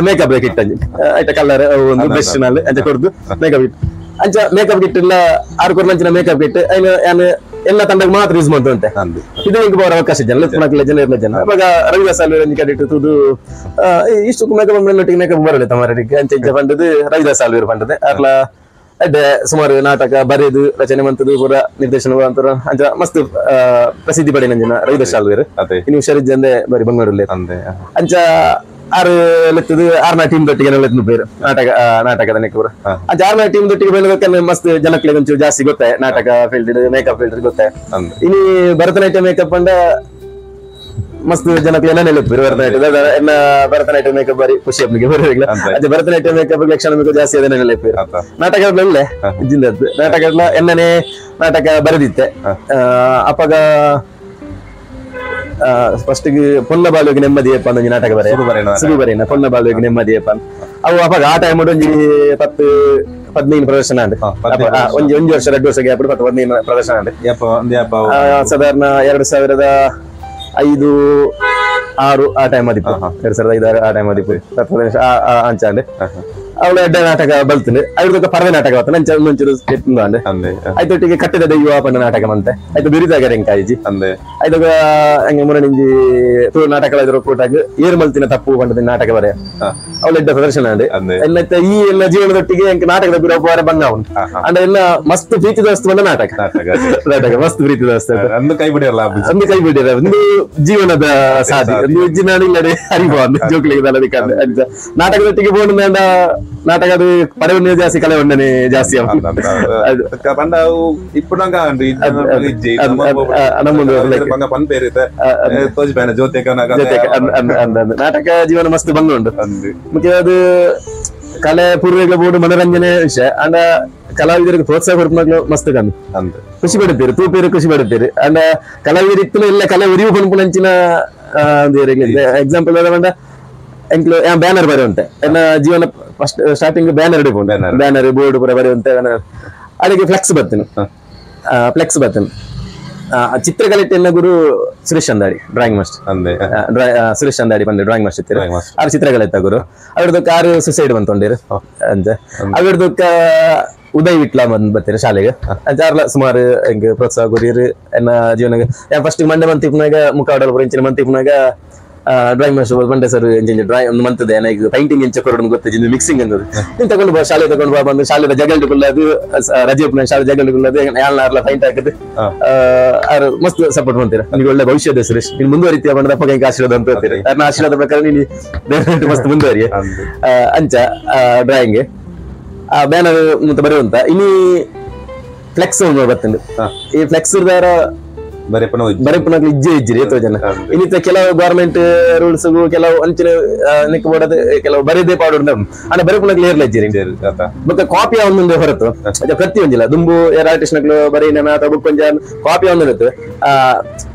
ಮೇಕಪ್ ಕಿಟ್ ಅಂಜಿ ಆಯ್ತಾ ಕಲರ್ ಒಂದು ಬ್ರಷ್ ನಲ್ಲಿ ಅಂಚ ಕೊಡ್ದು ಮೇಕಪ್ ಕಿಟ್ ಅಂಚ ಮೇಕಪ್ ಕಿಟ್ ಇಲ್ಲ ಆರು ಕೊರ್ಲಂಚಿನ ಮೇಕಪ್ ಕಿಟ್ ಎಲ್ಲ ತಂಡಕ್ಕೆ ಮಾತ್ರ ಯೂಸ್ ಮಾಡ್ತಂತೆ ಇದು ಹಿಂಗೆ ಬರೋ ಅವಕಾಶ ಜನ ಜನ ಇರಲ್ಲ ಜನ ಅವಾಗ ರವಿದಾಸ್ ಆಲ್ವೇರ್ ಕಡಿಟ್ಟು ತುದು ಇಷ್ಟು ಮೇಕಪ್ ಒಟ್ಟಿಗೆ ಮೇಕಪ್ ಬರಲ್ಲ ತಮಾರಿಗೆ ಅಂಚ ಇಂಚ ಪಂಡದು ರವಿದಾಸ್ ಆಲ್ವೇರ್ ಪಂಡದೆ ಅರ್ಲ ಅಡ್ಡೆ ಸುಮಾರು ನಾಟಕ ಬರೆದು ರಚನೆ ಮಂತದ್ದು ಪೂರ ನಿರ್ದೇಶನ ಅಂತರ ಅಂಚ ಮಸ್ತ್ ಪ್ರಸಿದ್ಧಿ ಪಡೆಯ ಜನ ರವಿದಾಸ್ ಆಲ್ವೇರ್ ಇನ್ನು ಹುಷಾರಿದ್ದಂದೆ ಬರೀ ಬಂಗಳೂರಲ್ಲಿ ಅಂಚ ಆರು ಲೆತ್ತದು ಆರ್ನ ಟೀಮ್ ದೊಟ್ಟಿಗೆ ಲೆತ್ತು ಬೇರೆ ನಾಟಕ ನಾಟಕದ ನೆಕ್ಕೂರ ಅಂಚ ಆರ್ನ ಟೀಮ್ ದೊಟ್ಟಿಗೆ ಬೆಳಬೇಕಂದ್ರೆ ಮಸ್ತ್ ಜನಕ್ಕೆ ಒಂಚೂರು ಜಾಸ್ತಿ ಗೊತ್ತೇ ನಾಟಕ field makeup field ಗೊತ್ತೇ ಇನ್ನು ಭರತನಾಟ್ಯ ಮೇಕಪ್ ಅಂಡ ಮಸ್ತ್ ಜನಕ್ಕೆ ಎಲ್ಲ ನೆಲುಪ್ಪು ಭರತನಾಟ್ಯ ಎನ್ನ ಭರತನಾಟ್ಯ ಮೇಕಪ್ ಬಾರಿ ಖುಷಿ ಅಪ್ಪಿಗೆ ಬರಲಿಲ್ಲ ಅದೇ ಭರತನಾಟ್ಯ ಮೇಕಪ್ ಲಕ್ಷಣ ಮೇಕಪ್ ಜಾಸ್ತಿ ಅದೇ ನೆನಪು ನಾಟಕ ಒಳ್ಳೆ ಜಿಲ್ಲದ್ದು ನಾಟಕ ಎನ್ನನೇ ನಾಟಕ ಬರೆದಿತ್ತೆ ಅಪ್ಪಾಗ First ಪೊನ್ನ ಬಾಳುಗೆ ನೆಮ್ಮದಿಯಪ್ಪ ಒಂಜಿ ನಾಟಕ ಬರೆ ಸುರು ಬರೇನ ಪೊನ್ನ ಬಾಳುಗೆ ನೆಮ್ಮದಿಯಪ್ಪ ಅವು ಅವಾಗ ಆ ಟೈಮ್ ಒಂಜಿ 10 15 ಪ್ರದರ್ಶನ ಅಂಡ್ ಒಂಜಿ ಒಂಜಿ ವರ್ಷ 2 ವರ್ಷ ಗ್ಯಾಪ್ 10 15 ಪ್ರದರ್ಶನ ಅಂಡ್ ಸಾಧಾರಣ 2005 6 ಆ ಟೈಮ್ ಅದಿಪ್ಪು 2005 ಆ ಟೈಮ್ ಅದಿಪ್ಪು 10 ಅಂಚ ಅಂಡ್ ಅವಳ ಎಡ್ಡೆ ನಾಟಕ ಬಲ್ತಂಡು ಐದು ಪರವೆ ನಾಟಕ ಬರ್ತದೆ ಅಂಚ ಒಂಚೂರು ಐತೊಟ್ಟಿಗೆ ಕಟ್ಟದ ದೈವ ಪಂಡ ನಾಟಕ ಮಂತೆ ಆಯ್ತು ಬಿರಿದಾಗರೆ ಎಂಕಾಯಿಜಿ ಐದಾಗ ಹಂಗೆ ಮುರಣಿಂಜಿ ತುಳು ನಾಟಕ ಕೂಟಾಗ ಏರು ಮಲ್ತಿನ ತಪ್ಪು ಪಂಡದ ನಾಟಕ ಬರೆ ಅವಳ ಎಡ್ಡೆ ಪ್ರದರ್ಶನ ಅಂಡ್ ಎಲ್ಲ ಈ ಎಲ್ಲ ಜೀವನದೊಟ್ಟಿಗೆ ಎಂಕ ನಾಟಕದ ಬಿರೋಪಾರ ಬಂದ ಅವನು ಅಂಡ ಎಲ್ಲ ಮಸ್ತ್ ಪ್ರೀತಿದ ವಸ್ತು ಬಂದ ನಾಟಕ ನಾಟಕ ಮಸ್ತ್ ಪ್ರೀತಿದ ವಸ್ತು ಅಂದು ಕೈ ಬಿಡಿಯಲ್ಲ ಅಂದು ಕೈ ಬಿಡಿಯಲ್ಲ ಒಂದು ಜೀವನದ ಸಾಧಿ ಒಂದು ಜೀವನ ಇಲ್ಲದೆ ಅರಿವು ಜೋಕ್ಲಿಗೆ ಅಂತ ನಾಟಕದೊಟ್ಟಿಗೆ ಬೋಂಡ ನಾಟಕ ಅದು ಪಡೆವನ್ನೇ ಜಾಸ್ತಿ ಕಲೆ ಜಾಸ್ತಿ ನಾಟಕ ಜೀವನ ಮಸ್ತ್ ಬಂಗ ಉಂಟು. ಮುಖ್ಯ ಅದು ಕಲೆ ಪೂರ್ವಿಗಳ ಬೋರ್ಡ್ ಮನೋರಂಜನೆ ವಿಷಯ ಅಂಡ ಕಲಾವಿದರಿಗೆ ಪ್ರೋತ್ಸಾಹ ಕೊಡ್ಪುನಾಗ್ಲು ಮಸ್ತ್ ಕಮ್ಮಿ ಖುಷಿ ಪಡುತ್ತೀರಿ ತೂಪೇರು ಖುಷಿ ಪಡುತ್ತೀರಿ ಅಂಡ ಕಲಾವಿದರು ಇತ್ತು ಇಲ್ಲ ಕಲೆ ಉರಿವು ಪನ್ಪುನಂಚಿನ ಎಕ್ಸಾಂಪಲ್ ಪಂಡ ಎಂಕ್ಲು ಬ್ಯಾನರ್ ಬರೆಯುವಂತೆ ಎನ್ನ ಜೀವನ first starting banner ಹಿಡಿಬೋದು banner board ಪೂರ ಬರೆಯುವಂತೆ ಅದಕ್ಕೆ ಫ್ಲೆಕ್ಸ್ ಬರ್ತೇನೆ ಫ್ಲೆಕ್ಸ್ ಬರ್ತೇನೆ ಚಿತ್ರಕಲೆ ಎನ್ನ ಗುರು ಸುರೇಶ್ ಅಂದಾಡಿ ಡ್ರಾಯಿಂಗ್ ಮಾಸ್ಟರ್ ಸುರೇಶ್ ಅಂದಾಡಿ ಬಂದು ಡ್ರಾಯಿಂಗ್ ಮಾಸ್ಟರ್ ಇರ್ತಾರೆ ಅವ್ರ ಚಿತ್ರಕಲೆ ಇತ್ತ ಗುರು ಅವ್ರದ್ದು ಕಾರು ಸುಸೈಡ್ ಬಂತೊಂಡಿರು ಅಂತ ಅವ್ರದ್ದು ಉದಯ್ ವಿಟ್ಲ ಬಂದ್ ಬರ್ತೀರಿ ಶಾಲೆಗೆ ಅಂಚಾರ್ಲ ಸುಮಾರು ಹೆಂಗ್ ಪ್ರೋತ್ಸಾಹ ಗುರಿಯರು ಎನ್ನ ಜೀವನ ಫಸ್ಟ್ ಮಂಡೆ ಮಂತಿಪ್ನಾಗ ಮುಖಾಡಲ್ ಇಂಚಿನ ಮಂತಿಪ್ನಾಗ ಡ್ರಾಯಿಂಗ್ ಮಾಸ್ಟರ್ ಬಂಡೆ ಸರ್ ಎಂಜ ಡ್ರಾಯಿಂಗ್ ಒಂದು ಮಂತದೆ ಈಗ ಪೈಂಟಿಂಗ್ ಎಂಚ ಕೊರಡು ಗೊತ್ತಿದ್ದು ಮಿಕ್ಸಿಂಗ್ ಅನ್ನೋದು ನೀನ್ ತಗೊಂಡು ಬಾ ಶಾಲೆ ತಗೊಂಡು ಬಾ ಬಂದು ಶಾಲೆದ ಜಗಲ್ಡುಕೊಳ್ಳೋದು ರಜೆ ಶಾಲೆ ಜಗಲ್ಡುಕೊಳ್ಳೋದು ಯಾರ್ಲ ಪೈಂಟ್ ಹಾಕದು ಅವ್ರು ಮಸ್ತ್ ಸಪೋರ್ಟ್ ಮಾಡ್ತೀರಾ ನಿಮ್ಗೆ ಒಳ್ಳೆ ಭವಿಷ್ಯದ ಸುರೇಶ್ ನೀನ್ ಮುಂದುವರಿತೀಯ ಬಂದ ಅಪ್ಪ ಹೆಂಗೆ ಆಶೀರ್ವಾದ ಅಂತ ಹೇಳ್ತೀರಿ ಅವ್ರನ್ನ ಆಶೀರ್ವಾದ ಪ್ರಕಾರ ನೀನು ಮಸ್ತ್ ಮುಂದುವರಿಯ ಅಂಚ ಡ್ರಾಯಿಂಗ್ ಆ ಬ್ಯಾನರ್ ಮತ್ತೆ ಬರುವಂತ ಇನ್ನು ಫ್ಲೆಕ್ಸ್ ಬರ್ತದೆ ಈ ಫ್ಲೆಕ್ಸ್ ಬರೆಪುನ ಇಜ್ಜೆ ಇಜ್ಜಿರಿ ಎತ್ತೋ ಜನ ಇನ್ನಿತ ಕೆಲವು ಗವರ್ಮೆಂಟ್ ರೂಲ್ಸ್ ಕೆಲವು ಅಂಚಿನ ಬೋರ್ಡ್ ಕೆಲವು ಬರೆದೇ ಪಾಡು ಅಂಡ ಬರೆಪುನಗ್ಲು ಏರ್ಲ ಇಜ್ಜಿರಿ ಬೊಕ್ಕ ಕಾಪಿ ಅವನೊಂದು ಹೊರತು ಪ್ರತಿ ಒಂಜಿಲ್ಲ ದುಂಬು ಏರ್ ಆರ್ಟಿಸ್ಟ್ ನಕ್ಲು ಬರೀನ ಅಥವಾ ಬುಕ್ ಒಂಜ ಕಾಪಿ ಅವನು ಇರುತ್ತೆ ಆ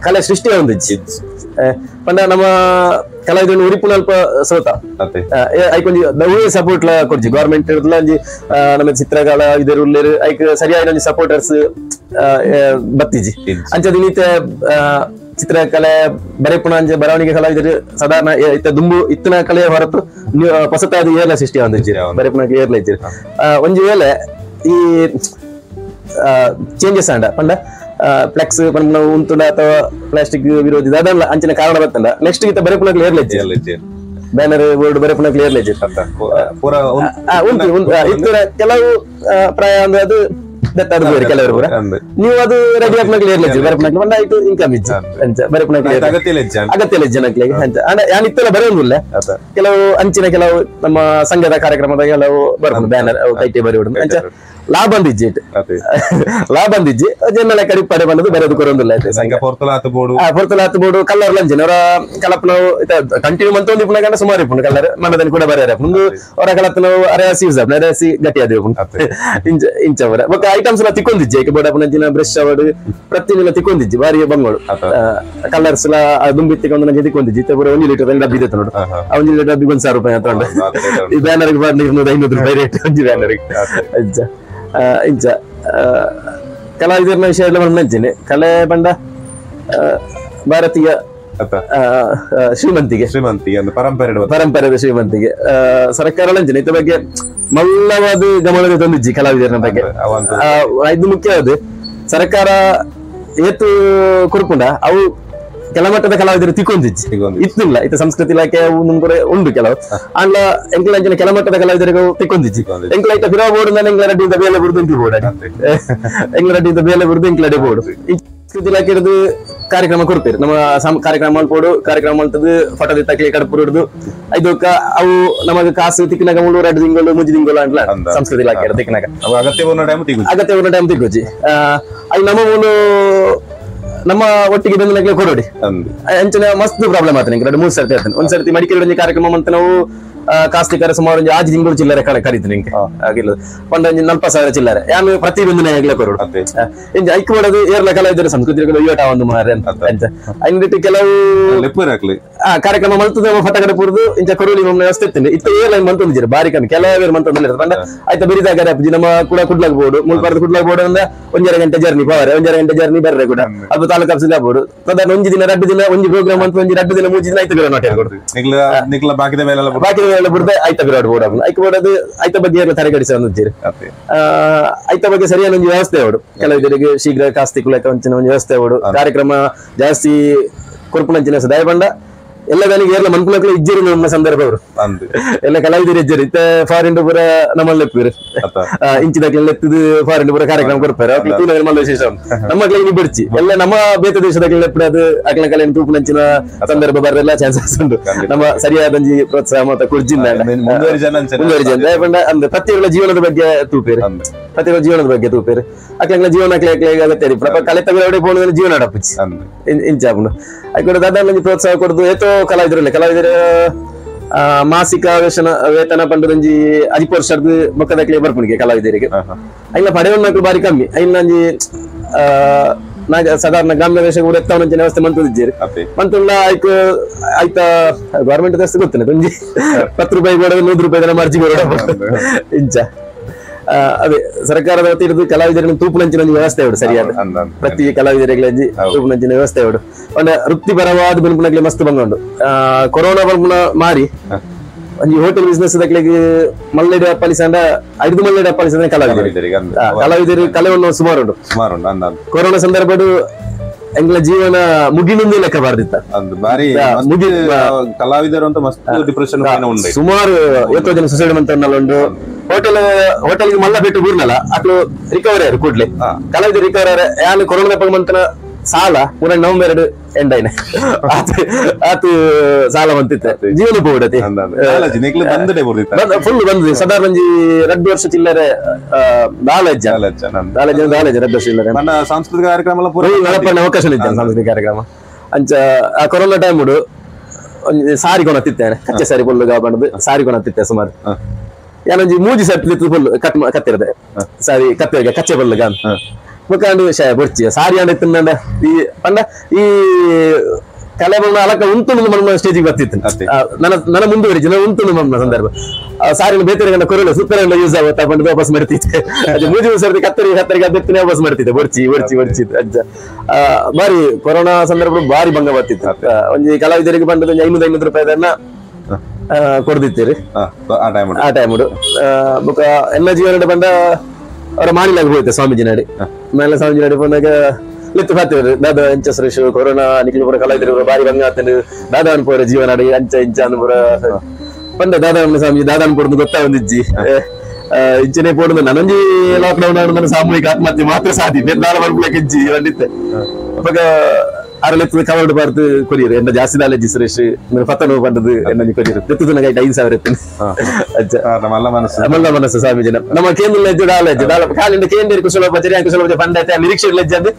ಕಲೆ ಸೃಷ್ಟಿ ಒಂದು ಇಜ್ಜಿ ಪಂಡ ನಮ್ಮ ಕಲಾವಿದನ್ನು ಉರಿಪುನ ಅಲ್ಪ ಸೋತ ಐಕೊಂಜಿ ದೌವೇ ಸಪೋರ್ಟ್ ಲ ಕೊಡ್ಜಿ ಗವರ್ಮೆಂಟ್ ಒಂಜಿ ನಮ್ಮ ಚಿತ್ರಕಲಾ ಇದರ ಉಲ್ಲೇರು ಐಕ್ ಸರಿಯಾದ ಒಂಜಿ ಸಪೋರ್ಟರ್ಸ್ ಬತ್ತಿಜಿ ಅಂಚ ದಿನಿತ ಚಿತ್ರಕಲೆ ಬರೆಪುಣ ಅಂಚೆ ಬರವಣಿಗೆ ಕಲಾವಿದರು ಸಾಧಾರಣ ಇತ್ತ ದುಂಬು ಇತ್ತಿನ ಕಲೆಯ ಹೊರತು ಹೊಸತಾದ ಏರ್ಲ ಸೃಷ್ಟಿ ಒಂದಿಜ್ಜಿ ಬರೆಪುಣ ಏರ್ಲ ಇಜ್ಜಿ ಒಂಜಿ ವೇಳೆ ಈ ಚೇಂಜಸ್ ಅಂಡ ಪಂಡ ಫ್ಲೆಕ್ಸ್ ಪಂಡ ಉಂತುಂಡ ಅಥವಾ ಪ್ಲಾಸ್ಟಿಕ್ ವಿರೋಧಿ ಅದಲ್ಲ ಅಂಚಿನ ಕಾರಣ ಬತ್ತಂಡ ನೆಕ್ಸ್ಟ್ ಗಿತ್ತ ಬರೆಪುಣಕ್ಲು ಏರ್ಲ ಇಜ್ಜಿ ಬ್ಯಾನರ್ ಬೋರ್ಡ್ ಬರೆಪುಣಕ್ಲು ಏರ್ಲ ಇಜ್ಜಿ ಉಂಟು ಕೆಲವು ಪ್ರಾಯ ಅಂದ್ರೆ ಅದು ಕೆಲವರು ಪೂರ ನೀವು ಅದು ರೆಡಿ ಹಾಕ್ನಾಗ್ಲಿ ಏರ್ಲ ಇಜ್ಜಿ ಬರೆಪುಣಕ್ಲು ಪಂಡ ಆಯ್ತು ಇನ್ಕಮ್ ಇಜ್ಜಿ ಅಂಚ ಬರೆಪುಣಕ್ಲು ಅಗತ್ಯ ಇಲ್ಲ ಜನಕ್ಲಿಗೆ ಅಂಚ ಯಾನ್ ಇತ್ತೆಲ್ಲ ಬರೆಯೊಂದಿಲ್ಲ ಕೆಲವು ಅಂಚಿನ ಕೆಲವು ನಮ್ಮ ಸಂಘದ ಕಾರ್ಯಕ್ರಮದ ಕೆಲವು ಬರ್ಬೋದು ಬ್ಯಾನರ್ ಕೈಟೆ ಬರೆಯೋಡು ಅಂಚ ಲಾಭ ಅಂದಿಜ್ಜಿ ಲಾಭ ಅಂದಿಜ್ಜಿ ಜನ ಕಡಿ ಪಡೆ ಬಂದದ್ದು ಬರೆದು ಕೊರೊಂದಿಲ್ಲ ಪೊರ್ತುಲಾತ್ ಬೋರ್ಡು ಕಲ್ಲರ್ ಲಂಚಿನ ಅವರ ಕಲಪ್ ನಾವು ಕಂಟಿನ್ಯೂ ಮಂತ ಒಂದು ಇಪ್ಪುನ ಗಂಡ ಸುಮಾರು ಇಪ್ಪುಂಡು ಕಲ್ಲರ್ ಮನದಲ್ಲಿ ಕೂಡ ಬರೆಯರೆ ಮುಂದು ಅವರ ಕಲಪ್ ನಾವು ಅರೆಸಿ ಯೂಸ್ ಆಪುಂಡು ಅರೆಸಿ ಗಟ್ಟಿ ಅದೇ ಇಂಚ ಇಂಚ ಅವರ ಬೊಕ್ಕ ಐಟಮ್ಸ್ ಎಲ್ಲ ತಿಕ್ಕೊಂದಿಜ್ಜಿ ಏಕೆ ಬೋರ್ಡ್ ಅಪ್ಪನ ಬ್ರಷ್ ಅವಡು ಪ್ರತಿದಿನ ತಿಕ್ಕೊಂದಿಜ್ಜಿ ಬಾರಿ ಬಂಗೋಡು ಕಲರ್ಸ್ ಎಲ್ಲ ದುಂಬಿ ತಿಕ್ಕೊಂಡು ನಂಗೆ ತಿಕ್ಕೊಂದಿಜ್ಜಿ ಇತ್ತೆ ಪೂರ 1 ಲೀಟರ್ ಡಬ್ಬಿ ಇದೆ ನೋಡು ಆ 1 ಲೀಟರ್ ಡಬ್ಬಿ 1000 ರೂಪಾಯಿ ಅಂತ ಈ ಬ್ಯಾನರ್ 500 ರೂಪಾಯಿ ರೇಟ್ ಒಂಜಿ ಬ್ಯಾನರ್ ಅಂಚ ಇಂಚ ಕಲಾವಿದರನ್ನ ವಿಷಯ ಎಲ್ಲ ಮಂಚಿನಿ ಕಲೆ ಬಂಡ ಭಾರತೀಯ ಶ್ರೀಮಂತಿಗೆ ಶ್ರೀಮಂತಿಗೆ ಪರಂಪರೆ ಪರಂಪರೆದ ಶ್ರೀಮಂತಿಗೆ ಸರ್ಕಾರ ಲಂಚನೆ ಇದ್ರ ಬಗ್ಗೆ ಮಲ್ಲವಾದ ಗಮನದ ತಂದಿಜ್ಜಿ ಕಲಾವಿದರನ್ನ ಬಗ್ಗೆ. ಇದು ಮುಖ್ಯವಾದ ಸರ್ಕಾರ ಏತು ಕೊರ್ಪುಂಡ ಅವು ಕೆಳಮಟ್ಟದ ಕಲಾವಿದರು ತಿಕ್ಕೊಂದಿಜ್ಜಿ ಇತ್ತಿಲ್ಲ ಇತ್ತ ಸಂಸ್ಕೃತಿ ಇಲಾಖೆ ಉಂಡು ಕೆಲವು ಅಂಡ್ಲ ಎಂಕಲ ಕೆಳಮಟ್ಟದ ಕಲಾವಿದರಿಗೂ ತಿಕ್ಕೊಂದಿಜ್ಜಿ ಎಂಕಲ ಇತ್ತ ಫಿರಾ ಬೋರ್ಡ್ ಎಂಗ್ಲ ರೆಡ್ಡಿ ಬೇಲೆ ಬುರ್ದು ಇಂತಿ ಬೋರ್ಡ್ ಎಂಗ್ಲ ರೆಡ್ಡಿ ಬೇಲೆ ಬುರ್ದು ಎಂಕ್ಲ ಅಡಿ ಬೋರ್ಡ್ ಸಂಸ್ಕೃತಿ ಇಲಾಖೆ ಕಾರ್ಯಕ್ರಮ ಕೊಡ್ತೀರಿ ನಮ್ಮ ಕಾರ್ಯಕ್ರಮ ಮಲ್ಪೋಡು ಕಾರ್ಯಕ್ರಮ ಮಲ್ತದ್ದು ಫೋಟೋ ತಕ್ಲಿ ಕಡಪುರ ಹಿಡಿದು ಐದಕ್ಕ ಅವು ನಮಗೆ ಕಾಸು ತಿಕ್ಕಿನಾಗ 3 2 ತಿಂಗಳು 3 ತಿಂಗಳು ಅಂಟ್ಲ ಸಂಸ್ಕೃತಿ ಇಲಾಖೆ ತಿಕ್ಕಿನಾಗ ಅಗತ್ಯ ಟೈಮ್ ತಿಕ್ಕೋಜಿ ಅದು ನಮ್ಮ ಮೂಲು ನಮ್ಮ ಒಟ್ಟಿಗೆ ಬಂದ ಕೊಡೋಡಿ ಅಂಚನೆ ಮಸ್ತ್ ಪ್ರಾಬ್ಲಮ್ ಆಗ್ತದೆ 2-3 ಸರ್ತಿ ಆಗ್ತದೆ. ಒಂದ್ ಸರ್ತಿ ಮಡಿಕೇರಿ ಕಾರ್ಯಕ್ರಮ ಅಂತ ನಾವು ಕಾಸ್ತಿಕರ ಸುಮಾರು ಒಂಜಿ 6 ತಿಂಗಳು ಚಿಲ್ಲರೆ ಕರೀತೀನಿ ನಿಂಗೆ ಆಗಿಲ್ಲ ಪಂಡ ಒಂಜಿ 40,000 ಚಿಲ್ಲರೆ ಯಾನು ಪ್ರತಿ ಬಂದಿನ ಆಗ್ಲೇ ಕೊರಡು ಇಂಚ ಐಕ್ ಮಾಡೋದು ಏರ್ಲ ಕಲಾವಿದರು ಸಂಸ್ಕೃತಿ ಯೋಟ ಒಂದು ಮಾರೆ ಅಂತ ಅಂದಿಟ್ಟು ಕೆಲವು ಕಾರ್ಯಕ್ರಮ ಮಲ್ತದ ಫಟಕಡೆ ಪೂರ್ದು ಇಂಚ ಕೊರಲಿ ವ್ಯವಸ್ಥೆ ಇತ್ತು ಇತ್ತ ಏರ್ಲೈನ್ ಮಂತೊಂದಿರ ಬಾರಿ ಕಮ್ಮಿ ಕೆಲವೇ ಮಂತೊಂದಿಲ್ಲ ಪಂಡ ಆಯ್ತಾ ಬಿರಿದಾಗರೆ ನಮ್ಮ ಕೂಡ ಕುಡ್ಲಾಗ್ ಬೋರ್ಡು ಮುಲ್ಪಾರ್ದ ಕುಡ್ಲಾಗ್ ಬೋರ್ಡು ಅಂದ್ರೆ 1.5 ಗಂಟೆ ಜರ್ನಿ ಪವರೆ 1.5 ಗಂಟೆ ಜರ್ನಿ ಬರ್ರೆ ಕೂಡ ಅದು ತಾಲೂಕು ಆಫೀಸ್ ಆಗ್ಬೋದು ಸಾಧಾರಣ ಒಂಜಿ ದಿನ 2 ದಿನ ಒಂಜಿ ಪ್ರೋಗ್ರಾಮ್ ಅಂತ ಒಂಜಿ 2 ದಿನ 3 ದಿನ ಆಯ್ತು ಬಿರೋ ನೋಟೆ ಬಾಕಿ ಮೇಲೆ ಬಿಡದೆ ಆಯ್ತಾ ಬಿರಾಡ್ ಬೋರ್ಡ್ ಐಕ್ ಬೋರ್ಡ್ ಅದು ಆಯ್ತ ಬಗ್ಗೆ ಎಲ್ಲ ತಲೆಗಡಿಸ ಒಂದಿದ್ದೀರಿ ಆಯ್ತ ಬಗ್ಗೆ ಸರಿಯಾದ ಒಂದು ವ್ಯವಸ್ಥೆ ಅವಡು ಕೆಲವರಿಗೆ ಶೀಘ್ರ ಕಾಸ್ತಿ ಕುಲಕ ಒಂಚಿನ ಒಂದು ವ್ಯವಸ್ಥೆ ಅವಡು ಕಾರ್ಯಕ್ರಮ ಜಾಸ್ತಿ ಕೊರ್ಪುನಂಚಿನ ದಯಬಂಡ ಎಲ್ಲ ನನಗೆ ಏರ್ಲ ಮನ್ಪುನಕ್ಲೆ ಇಜ್ಜೇರಿ ನಮ್ಮ ಸಂದರ್ಭ ಅವರು ಎಲ್ಲ ಕಲಾವಿದರು ಇಜ್ಜೇರಿ ಇತ್ತ ಫಾರಿನ್ ಪೂರ ನಮ್ಮಲ್ಲಿ ಲೆಪ್ಪೀರು ಇಂಚಿದಕ್ಲೆಲ್ಲ ಎತ್ತದು ಫಾರಿನ್ ಪೂರ ಕಾರ್ಯಕ್ರಮ ಕೊಡ್ತಾರೆ ತೂನಗರ ಮಲ್ಲ ವಿಶೇಷ ನಮ್ಮ ಕ್ಲೈನಿ ಬಿಡ್ಚಿ ಎಲ್ಲ ನಮ್ಮ ಬೇತ ದೇಶದ ಲೆಪ್ಪಡೆ ಅದು ಅಕ್ಲ ಕಲೆ ತೂಪುನಂಚಿನ ಸಂದರ್ಭ ಬರಲ್ಲ ಚಾನ್ಸಸ್ ಉಂಟು ನಮ್ಮ ಸರಿಯಾದ ಒಂಜಿ ಪ್ರೋತ್ಸಾಹ ಮತ್ತು ಕುರ್ಜಿಂದ ಮುಂದುವರಿಜ ಅಂದ್ರೆ ಪ್ರತಿಯೊಬ್ಬರ ಜೀವನದ ಬಗ್ಗೆ ತೂಪೇರು ಪ್ರತಿಯೊಬ್ಬರ ಜೀವನದ ಬಗ್ಗೆ ತೂಪೇರು ಅಕ್ಲ ಜೀವನ ಅಗತ್ಯ ಕಲೆ ತಗಲಡೆ ಪೋಣ ಜೀವನ ಅಡಪುಚಿ ಇಂಚಾಪುಂಡು ಅಯ್ಕೊಂಡು ದಾದ ಒಂಜಿ ಪ್ರೋತ್ಸಾಹ ಕೊಡುದು ಏತೋ ಕಲಾವಿದರಲ್ಲ ಕಲಾವಿದರ ಮಾಸಿಕ ವೇತನ ಪಂಡದಂಜಿ ಅಜಿಪ ವರ್ಷದ ಬೊಕ್ಕದಕ್ಲೆ ಬರ್ಪುಣಿಗೆ ಕಲಾವಿದರಿಗೆ ಐನ ಪಡೆಯೊನ್ನಕ್ಲು ಬಾರಿ ಕಮ್ಮಿ ಐನಂಜಿ ಸಾಧಾರಣ ಗ್ರಾಮ್ಯ ದೇಶ ಕೂಡ ಎತ್ತವನಂಚಿನ ವ್ಯವಸ್ಥೆ ಮಂತದಿದ್ದೀರಿ ಮಂತುಂಡ ಐಕ್ ಆಯ್ತಾ ಗವರ್ಮೆಂಟ್ ದಸ್ತು ಗೊತ್ತಿಲ್ಲ ಒಂಜಿ 10 ರೂಪಾಯಿ ಕೊಡೋದು 100 ರೂಪಾಯಿ ಮರ್ಜಿ ಕೊಡೋದು ಇಂಚ ಅದೇ ಸರ್ಕಾರದ ವತಿ ಹಿಡಿದು ಕಲಾವಿದರನ್ನು ತೂಪುನಂಚಿನ ಒಂದು ವ್ಯವಸ್ಥೆ ಉಂಟು ಸರಿಯಾದ ಪ್ರತಿ ಕಲಾವಿದರಿಗೆ ತೂಪುನಂಚಿನ ವ್ಯವಸ್ಥೆ ಉಂಟು ಒಂದು ವೃತ್ತಿಪರವಾದ ಬೆನ್ಪುನಕ್ಲೆ ಮಸ್ತ್ ಬಂದುಂಡು ಕೊರೋನಾ ಬರ್ಪುನ ಮಾರಿ ಒಂಜಿ ಹೋಟೆಲ್ ಬಿಸ್ನೆಸ್ ದಕ್ಲೆಗ್ ಮಲ್ಲೆಡ್ ಪಾಲಿಸಂಡ 5 ಮಲ್ಲೆಡ್ ಪಾಲಿಸಂಡ ಕಲಾವಿದರು ಕಲಾವಿದರು ಕಲೆವನ್ನು ಸುಮಾರು ಉಂಟು ಕೊರೋನಾ ಸಂದರ್ಭ ಎಂಗ್ಲ ಜೀವನ ಮುಗಿನಿಂದ ಲೆಕ್ಕ ಬಾರ್ದಿತ್ತ ಕಲಾವಿದರು ಅಂತ ಮಸ್ತ್ ಡಿಪ್ರೆಷನ್ ಸುಮಾರು ಎತ್ತೋ ಜನ ಸುಸೈಡ್ ಮಂತನ್ನೆಲ್ಲ ಉಂಟು ಹೋಟೆಲ್ ಹೋಟೆಲ್ಗೆ ಮಲ್ಲ ಬಿಟ್ಟು ಬೂರ್ನಲ್ಲ ಅಕ್ಲು ರಿಕವರಿ ಆಯ್ತು ಕೂಡ್ಲೆ ಕಲಾವಿದರು ರಿಕವರಿ ಆಯ್ತು ಯಾನು ಕೊರೋನಾ ಮಂತನ ಸಾಲ ಪುನಃ ನವೆಂಬರ್ 2 ಎಂಡೈನೆ ಆತು ಸಾಲ ಬಂತಿತ್ತೆ ಜೀವನ ಪೋಡತಿ ಫುಲ್ ಬಂದಿದೆ ಸಾಧಾರಣ ಒಂಜಿ 2 ವರ್ಷ ಚಿಲ್ಲರೆ ದಾಲಜ್ಜ ದಾಲಜ್ಜ ದಾಲಜ್ಜ 2 ವರ್ಷ ಚಿಲ್ಲರೆ ಸಾಂಸ್ಕೃತಿಕ ಕಾರ್ಯಕ್ರಮ ನಡಪಣ್ಣ ಅವಕಾಶ ಇದ್ದ ಸಾಂಸ್ಕೃತಿಕ ಕಾರ್ಯಕ್ರಮ ಅಂಚ ಆ ಕೊರೋನಾ ಟೈಮ್ ಒಂಜಿ ಸಾರಿ ಕೊಣತಿತ್ತೇನೆ ಕಚ್ಚೆ ಸಾರಿ ಪೊಲ್ಲು ಗಾಬಂಡದು ಸಾರಿ ಕೊಣತಿತ್ತೆ ಸುಮಾರು ಯಾನೊಂಜಿ ಮೂಜಿ ಸರ್ತಿ ಫುಲ್ ಕಟ್ ಕತ್ತಿರದೆ ಸಾರಿ ಕತ್ತಿರ ಕಚ್ಚೆ ಪೊಲ್ಲು ಗಾನ್ ಮುಖಂಡು ವಿಷಯ ಬೊರ್ಚಿ ಸಾರಿ ಅಂಡ ತಿನ್ನಂಡ ಈ ಪಂಡ ಈ ಕಲೆ ಬಣ್ಣ ಅಲಕ ಉಂಟು ಮಣ್ಣ ಸ್ಟೇಜಿಗೆ ಬರ್ತಿತ್ತು ನನ್ನ ನನ್ನ ಮುಂದುವರಿಜಿ ನಾನು ಉಂಟು ಮಣ್ಣ ಸಂದರ್ಭ ಸಾರಿನ ಬೇತರೆ ಗಂಡ ಕೊರಲು ಸುತ್ತರೆಲ್ಲ ಯೂಸ್ ಆಗುತ್ತಾ ಪಂಡ ವಾಪಸ್ ಮಾಡ್ತಿದ್ದೆ ಅದು ಮೂಜಿ ಸರ್ತಿ ಕತ್ತರಿ ಕತ್ತರಿಗೆ ಅದಕ್ಕೆ ವಾಪಸ್ ಮಾಡ್ತಿದ್ದೆ ಬೊರ್ಚಿ ಬೊರ್ಚಿ ಬೊರ್ಚಿ ಅಜ್ಜ ಬಾರಿ ಕೊರೋನಾ ಸಂದರ್ಭ ಬಾರಿ ಭಂಗ ಬರ್ತಿತ್ತು ಒಂಜಿ ಕಲಾವಿದರಿಗೆ ಬಂದದ್ದು ಒಂಜಿ 500 500 ರೂಪಾಯಿದನ್ನ ಕೊಡ್ದಿತ್ತೀರಿ ಆ ಟೈಮ್ ಬೊಕ ಎಲ್ಲ ಜೀವನ ಬಂದ ಅವರ ಮಾನಿಲಾಗ ಹೋಯ್ತು ಸ್ವಾಮೀಜಿ ನಾಡಿ ಮೇಲೆ ಸ್ವಾಮೀಜಿ ನಾಡಿ ಬಂದಾಗ ಲೆತ್ತು ಪಾತಿರು ದಾದ ಅಂಚ ಸುರೇಶ್ ಕೊರೋನಾ ನಿಖಿಲ್ ಪುರ ಕಲಾವಿದರು ಬಾರಿ ಭಂಗ ಆತನು ದಾದ ಅನ್ಪೋರ ಜೀವನ ಅಡಿ ಅಂಚ ಇಂಚ ಅನ್ಪುರ ಬಂದ ದಾದ ಸ್ವಾಮೀಜಿ ದಾದ ಅನ್ಪೋರ್ದು ಗೊತ್ತಾ ಒಂದಿಜ್ಜಿ ಇಂಚನೆ ಪೋಡುದು ನಾನೊಂಜಿ ಲಾಕ್ ಡೌನ್ ಆಡ ಸಾಮೂಹಿಕ ಆತ್ಮಹತ್ಯೆ ಮಾತ್ರ ಸಾಧಿ ಬೇರೆ ಬರ್ಬುಲಕ್ಕೆ ಇಜ್ಜಿ ಬಂದಿತ್ತೆ ಅವಾಗ ಅರಳೆತ್ತದ ಕವರ್ಡ್ ಬಾರ್ದು ಕೊರಿಯರ್ ಎನ್ನ ಜಾಸ್ತಿ ನಾಲೆಜ್ ಸುರೇಶ್ ಪತ್ತನೋ ಬಂದದ್ದು ಎನ್ನ ಕೊರಿಯರ್ ಎತ್ತದ ನಂಗೆ 5,000 ಎತ್ತೇನೆ ಅಜ್ಜ ಮಲ್ಲ ಮನಸ್ಸು ಸ್ವಾಮೀಜಿನ ನಮ್ಮ ಕೇಂದ್ರ ಲಜ್ಜೆ ದಾಲಜ್ಜೆ ದಾಲ ಕಾಲಿಂದ ಕೇಂದ್ರ ಕುಶಲ ಬಜರಿ ಕುಶಲ ಪಂಡತೆ ನಿರೀಕ್ಷೆ ಲಜ್ಜೆ ಅಂದ್ರೆ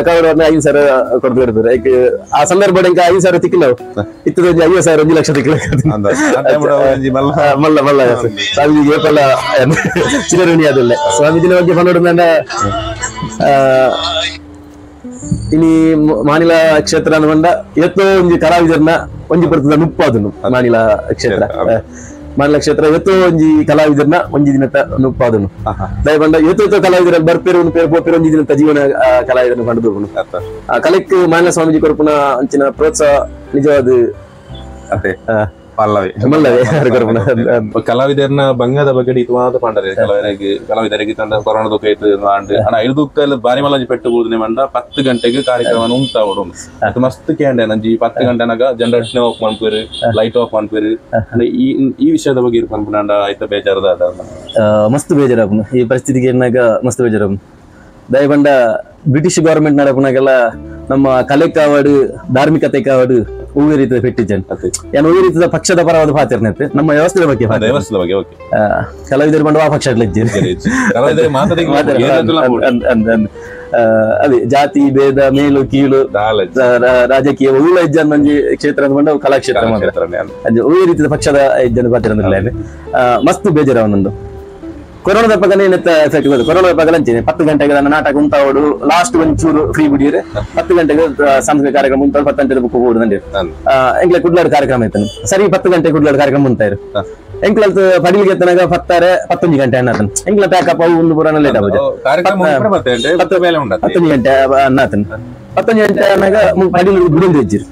ಕವರ್ಡ್ 5,000 ಕೊಡ್ದು ಇಡ್ತಾರೆ ಆ ಸಂದರ್ಭ 5,000 ತಿಕ್ಕಿಲ್ಲ ಇತ್ತದ 50,000 1 ಲಕ್ಷ ತಿಕ್ಕಿಲ್ಲ ಮಲ್ಲ ಮಲ್ಲ ಸ್ವಾಮೀಜಿಗೆ ಏಪಲ್ಲ ಚಿರಋಣಿ ಅದಲ್ಲ ಸ್ವಾಮೀಜಿನ ಬಗ್ಗೆ ಪನ್ನೋಡು ಇನಿ ಮಾನಿಲ ಕ್ಷೇತ್ರ ಬಂಡ ಎತ್ತೋ ಒಂಜಿ ಕಲಾವಿದರ್ನ ಒಂಜಿ ಬರ್ತದ ನುಪ್ಪಾದನು ಮಾನಿಲ ಕ್ಷೇತ್ರ ಮಾನಿಲ ಕ್ಷೇತ್ರ ಎತ್ತೋ ಒಂಜಿ ಕಲಾವಿದರ್ನ ಒಂಜಿ ದಿನತ ನುಪ್ಪಾದನು ದಯಬಂಡ ಎತ್ತೋ ಕಲಾವಿದರ ಬರ್ಪೇರು ಪೇರು ಪೋಪೇರು ಒಂಜಿ ದಿನತ ಜೀವನ ಕಲಾವಿದರನ್ನು ಕಂಡು ಆ ಕಲೆಕ್ ಮಾನಿಲ ಸ್ವಾಮೀಜಿ ಕೊರಪುನ ಅಂಚಿನ ಪ್ರೋತ್ಸಾಹ ನಿಜವಾದ ಕಲಾವಿದರ್ನ ಬಂಗದ ಬಗ್ಗೆ ಇತವಾದ ಪಾಂಡರೆ ಕಲಾವಿದರಿಗೆ ತಂಡ ಕೊರೋನಾ ದುಃಖ ಇತ್ತು ಅಣ್ಣ ಐದು ಬಾರಿ ಮಲಂಜಿ ಪೆಟ್ಟು ಬೂದನೆ ಮಂಡ 10 ಗಂಟೆಗೆ ಕಾರ್ಯಕ್ರಮ ಉಂಟಾ ಅದು ಮಸ್ತ್ ಕೇಂಡೆ ನಂಜಿ 10 ಗಂಟೆನಾಗ ಜನರೇಷನ್ ಆಫ್ ಮನ್ಪೇರು ಲೈಟ್ ಆಫ್ ಮನ್ಪೇರು ಈ ಈ ವಿಷಯದ ಬಗ್ಗೆ ಇರ್ಪನ್ಪುಂಡ ಆಯ್ತ ಬೇಜಾರದ ಮಸ್ತ್ ಬೇಜಾರಾಪುನ ಈ ಪರಿಸ್ಥಿತಿಗೆ ಏನಾಗ ಮಸ್ತ್ ಬೇಜಾರಾಪುನ ದಯಬಂಡ ಬ್ರಿಟಿಷ್ ಗವರ್ಮೆಂಟ್ ನಡಪುನಾಗೆಲ್ಲ ನಮ್ಮ ಕಲೆ ಕಾವಾಡು ಧಾರ್ಮಿಕತೆ ಕಾವಾಡು ಹೂವೇ ರೀತಿಯ ಪೆಟ್ಟಿದ್ದೇನೆ ಏನು ಹೂವೇ ರೀತಿಯ ಪಕ್ಷದ ಪರವಾದ ಪಾತಿರ್ನೈತೆ ನಮ್ಮ ವ್ಯವಸ್ಥೆಯ ಬಗ್ಗೆ ವ್ಯವಸ್ಥೆದ ಬಗ್ಗೆ ಕಲಾವಿದರು ಬಂಡ ಆ ಪಕ್ಷ ಅದೇ ಜಾತಿ ಭೇದ ಮೇಲು ಕೀಳು ರಾಜಕೀಯ ಉಳ್ಳ ಇಜ್ಜನ್ ಒಂಜಿ ಕ್ಷೇತ್ರ ಅಂದ್ಕೊಂಡು ಕಲಾಕ್ಷೇತ್ರ ಮಾತ್ರ. ಒಳ್ಳೆ ರೀತಿಯ ಪಕ್ಷದ ಇಜ್ಜನ್ ಪಾತ್ರ ಮಸ್ತ್ ಬೇಜಾರ ಒಂದೊಂದು. ಕೊರೋನಾದ ಪಗನೆ ಏನತ್ತ ಎಫೆಕ್ಟ್ ಬರ್ತದೆ. ಕೊರೋನಾದ ಪಗಲ ಅಂಚೆನೆ 10 ಗಂಟೆಗೆ ನನ್ನ ನಾಟಕ ಉಂಟಾವಡು ಲಾಸ್ಟ್ ಒಂಚೂರು ಫ್ರೀ ಬಿಡಿಯರೆ 10 ಗಂಟೆಗೆ ಸಾಂಸ್ಕೃತಿಕ ಕಾರ್ಯಕ್ರಮ ಉಂಟಾಡು 10 ಗಂಟೆ ಬುಕ್ ಹೋಗುದು ನಂಗೆ ಎಂಕ್ಲೆ ಕುಡ್ಲಾಡು ಕಾರ್ಯಕ್ರಮ ಆಯ್ತಾನೆ ಸರಿ 10 ಗಂಟೆ ಕುಡ್ಲಾಡು ಕಾರ್ಯಕ್ರಮ ಉಂಟಾರು ಎಂಕ್ಲ ಪಡಿಲಿಗೆ ಎತ್ತನಾಗ 10 11 ಗಂಟೆ ಅನ್ನಾತನ ಎಂಕ್ಲ ಪ್ಯಾಕಪ್ ಅವು ಒಂದು ಪೂರ ಲೇಟ್ ಆಗುದು 11 ಗಂಟೆ ಅನ್ನಾತನ 11 ಗಂಟೆ ಅನ್ನಾಗ ಪಡಿಲು ಬಿಡೊಂದು ಇಜ್ಜಿರು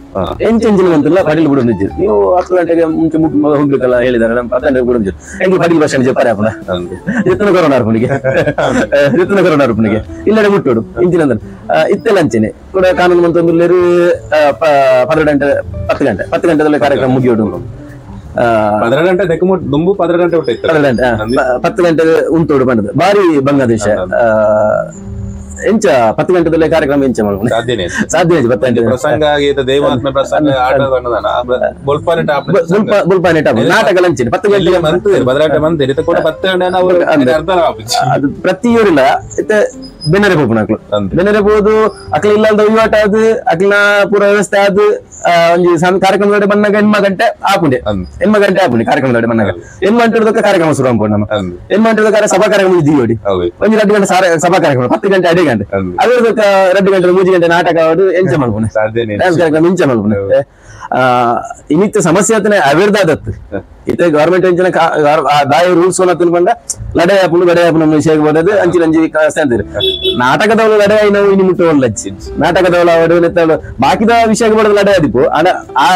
ಎಂಚೆಂಚಿನ ಅಂತಲ್ಲ ಪಡಿಲು ಬಿಡೊಂದು ಇಜ್ಜಿರು ನೀವು 10 ಗಂಟೆಗೆ ಮುಂಚೆ ಹೋಗ್ಬೇಕಲ್ಲ ಹೇಳಿದಾರೆ ನಮ್ಮ 10 ಗಂಟೆಗೆ ಬಿಡೊಂದು ಎಂಕ್ಲ ಪಡಿಲು ಬಸ್ ಸ್ಟ್ಯಾಂಡ್ ಜಪಾರೆ ಅಪ್ಪನ ಎತ್ತನ ಕೊರೋನಾ ಅರ್ಪಣಿಗೆ ಎತ್ತನ ಕೊರೋನಾ ಅರ್ಪಣಿಗೆ ಇಲ್ಲಡೆ ಮುಟ್ಟೋಡು ಇಂಚಿನ ಅಂದ್ರೆ ಇತ್ತೆಲ್ಲ ಅಂಚೆನೆ ಕೂಡ ಕಾನೂನು ಮಂತಂದುಲ್ಲೇರು 12 ಗಂಟೆ 10 ಗಂಟೆ 10 ಗಂಟೆದಲ್ಲಿ ಕಾರ್ಯಕ್ರಮ ಮುಗಿಯೋಡು 15 ಗಂಟೆ ದುಂಬು 15 ಗಂಟೆ 10 ಗಂಟೆ ಉಂಟೋಡು ಬಂದದ್ದು ಬಾರಿ ಬಾಂಗ್ಲಾದೇಶ ಎಂಚ 10 ಗಂಟೆದಲ್ಲೇ ಕಾರ್ಯಕ್ರಮ ಎಂಚ ಮಾಡ್ಕೊಂಡು ಸಾಧ್ಯ 10 ಗಂಟೆ ಪ್ರಸಂಗ ದೇವಾತ್ಮ ಪ್ರಸಂಗ ನಾಟಕ ಲಂಚನೆ 10 ಗಂಟೆ ಅದು ಪ್ರತಿಯೂರಿಲ್ಲ ಬೆನ್ನರೆ ಪೋಪುನ ಅಕ್ಲು ಬೆನ್ನರೆ ಪೋದು ಅಕ್ಲ ಇಲ್ಲ ವಹಿವಾಟ ಅದು ಅಕ್ಲಿನ ಪೂರ ವ್ಯವಸ್ಥೆ ಅದು ಒಂಜಿ ಕಾರ್ಯಕ್ರಮದೊಡೆ ಬಂದಾಗ 8 ಗಂಟೆ ಆಪುಂಡೆ 8 ಗಂಟೆ ಆಪುಂಡೆ ಕಾರ್ಯಕ್ರಮದೊಡೆ ಬಂದಾಗ 8 ಗಂಟೆ ಕಾರ್ಯಕ್ರಮ ಶುರು ಅನ್ಕೊಂಡು ನಮ್ಮ 8 ಗಂಟೆ ಸಭಾ ಕಾರ್ಯಕ್ರಮ ಇದ್ದೀವಿ ಒಂಜಿ 2 ಗಂಟೆ ಸಭಾ ಕಾರ್ಯಕ್ರಮ 10 ಗಂಟೆ 2 ಗಂಟೆ ಅದೇ 2 ಗಂಟೆ 3 ಗಂಟೆ ನಾಟಕ ಎಂಚ ಮಲ್ಪುನೆ ಡ್ಯಾನ್ಸ್ ಕಾರ್ಯಕ್ರಮ ಎಂಚ ಮಲ್ಪುನೆ ಇನ್ನಿತ್ತ ಸಮಸ್ಯೆ ಆತನೆ ಅವಿರ್ದಾದತ್ತು ಇತ್ತೆ ಗವರ್ಮೆಂಟ್ ಎಂಚಿನ ದಾಯ ರೂಲ್ಸ್ ತಿಳ್ಕೊಂಡ ಲಡೆ ಆಪುಂಡು ಲಡೆ ಆಪುಂಡು ನಮ್ಮ ವಿಷಯ ಬರೋದು ಅಂಚಿನ ಅಂಚಿ ಅಂತೀರಿ ನಾಟಕದವಳು ಲಡೆ ನಾವು ಇನ್ನು ಮುಟ್ಟುವಲ್ಲ ನಾಟಕದವಳು ಅವರು ಬಾಕಿದ ವಿಷಯಕ್ಕೆ ಬರೋದು ಲಡೆ ಆದಿಪ್ಪು ಆಡ ಆ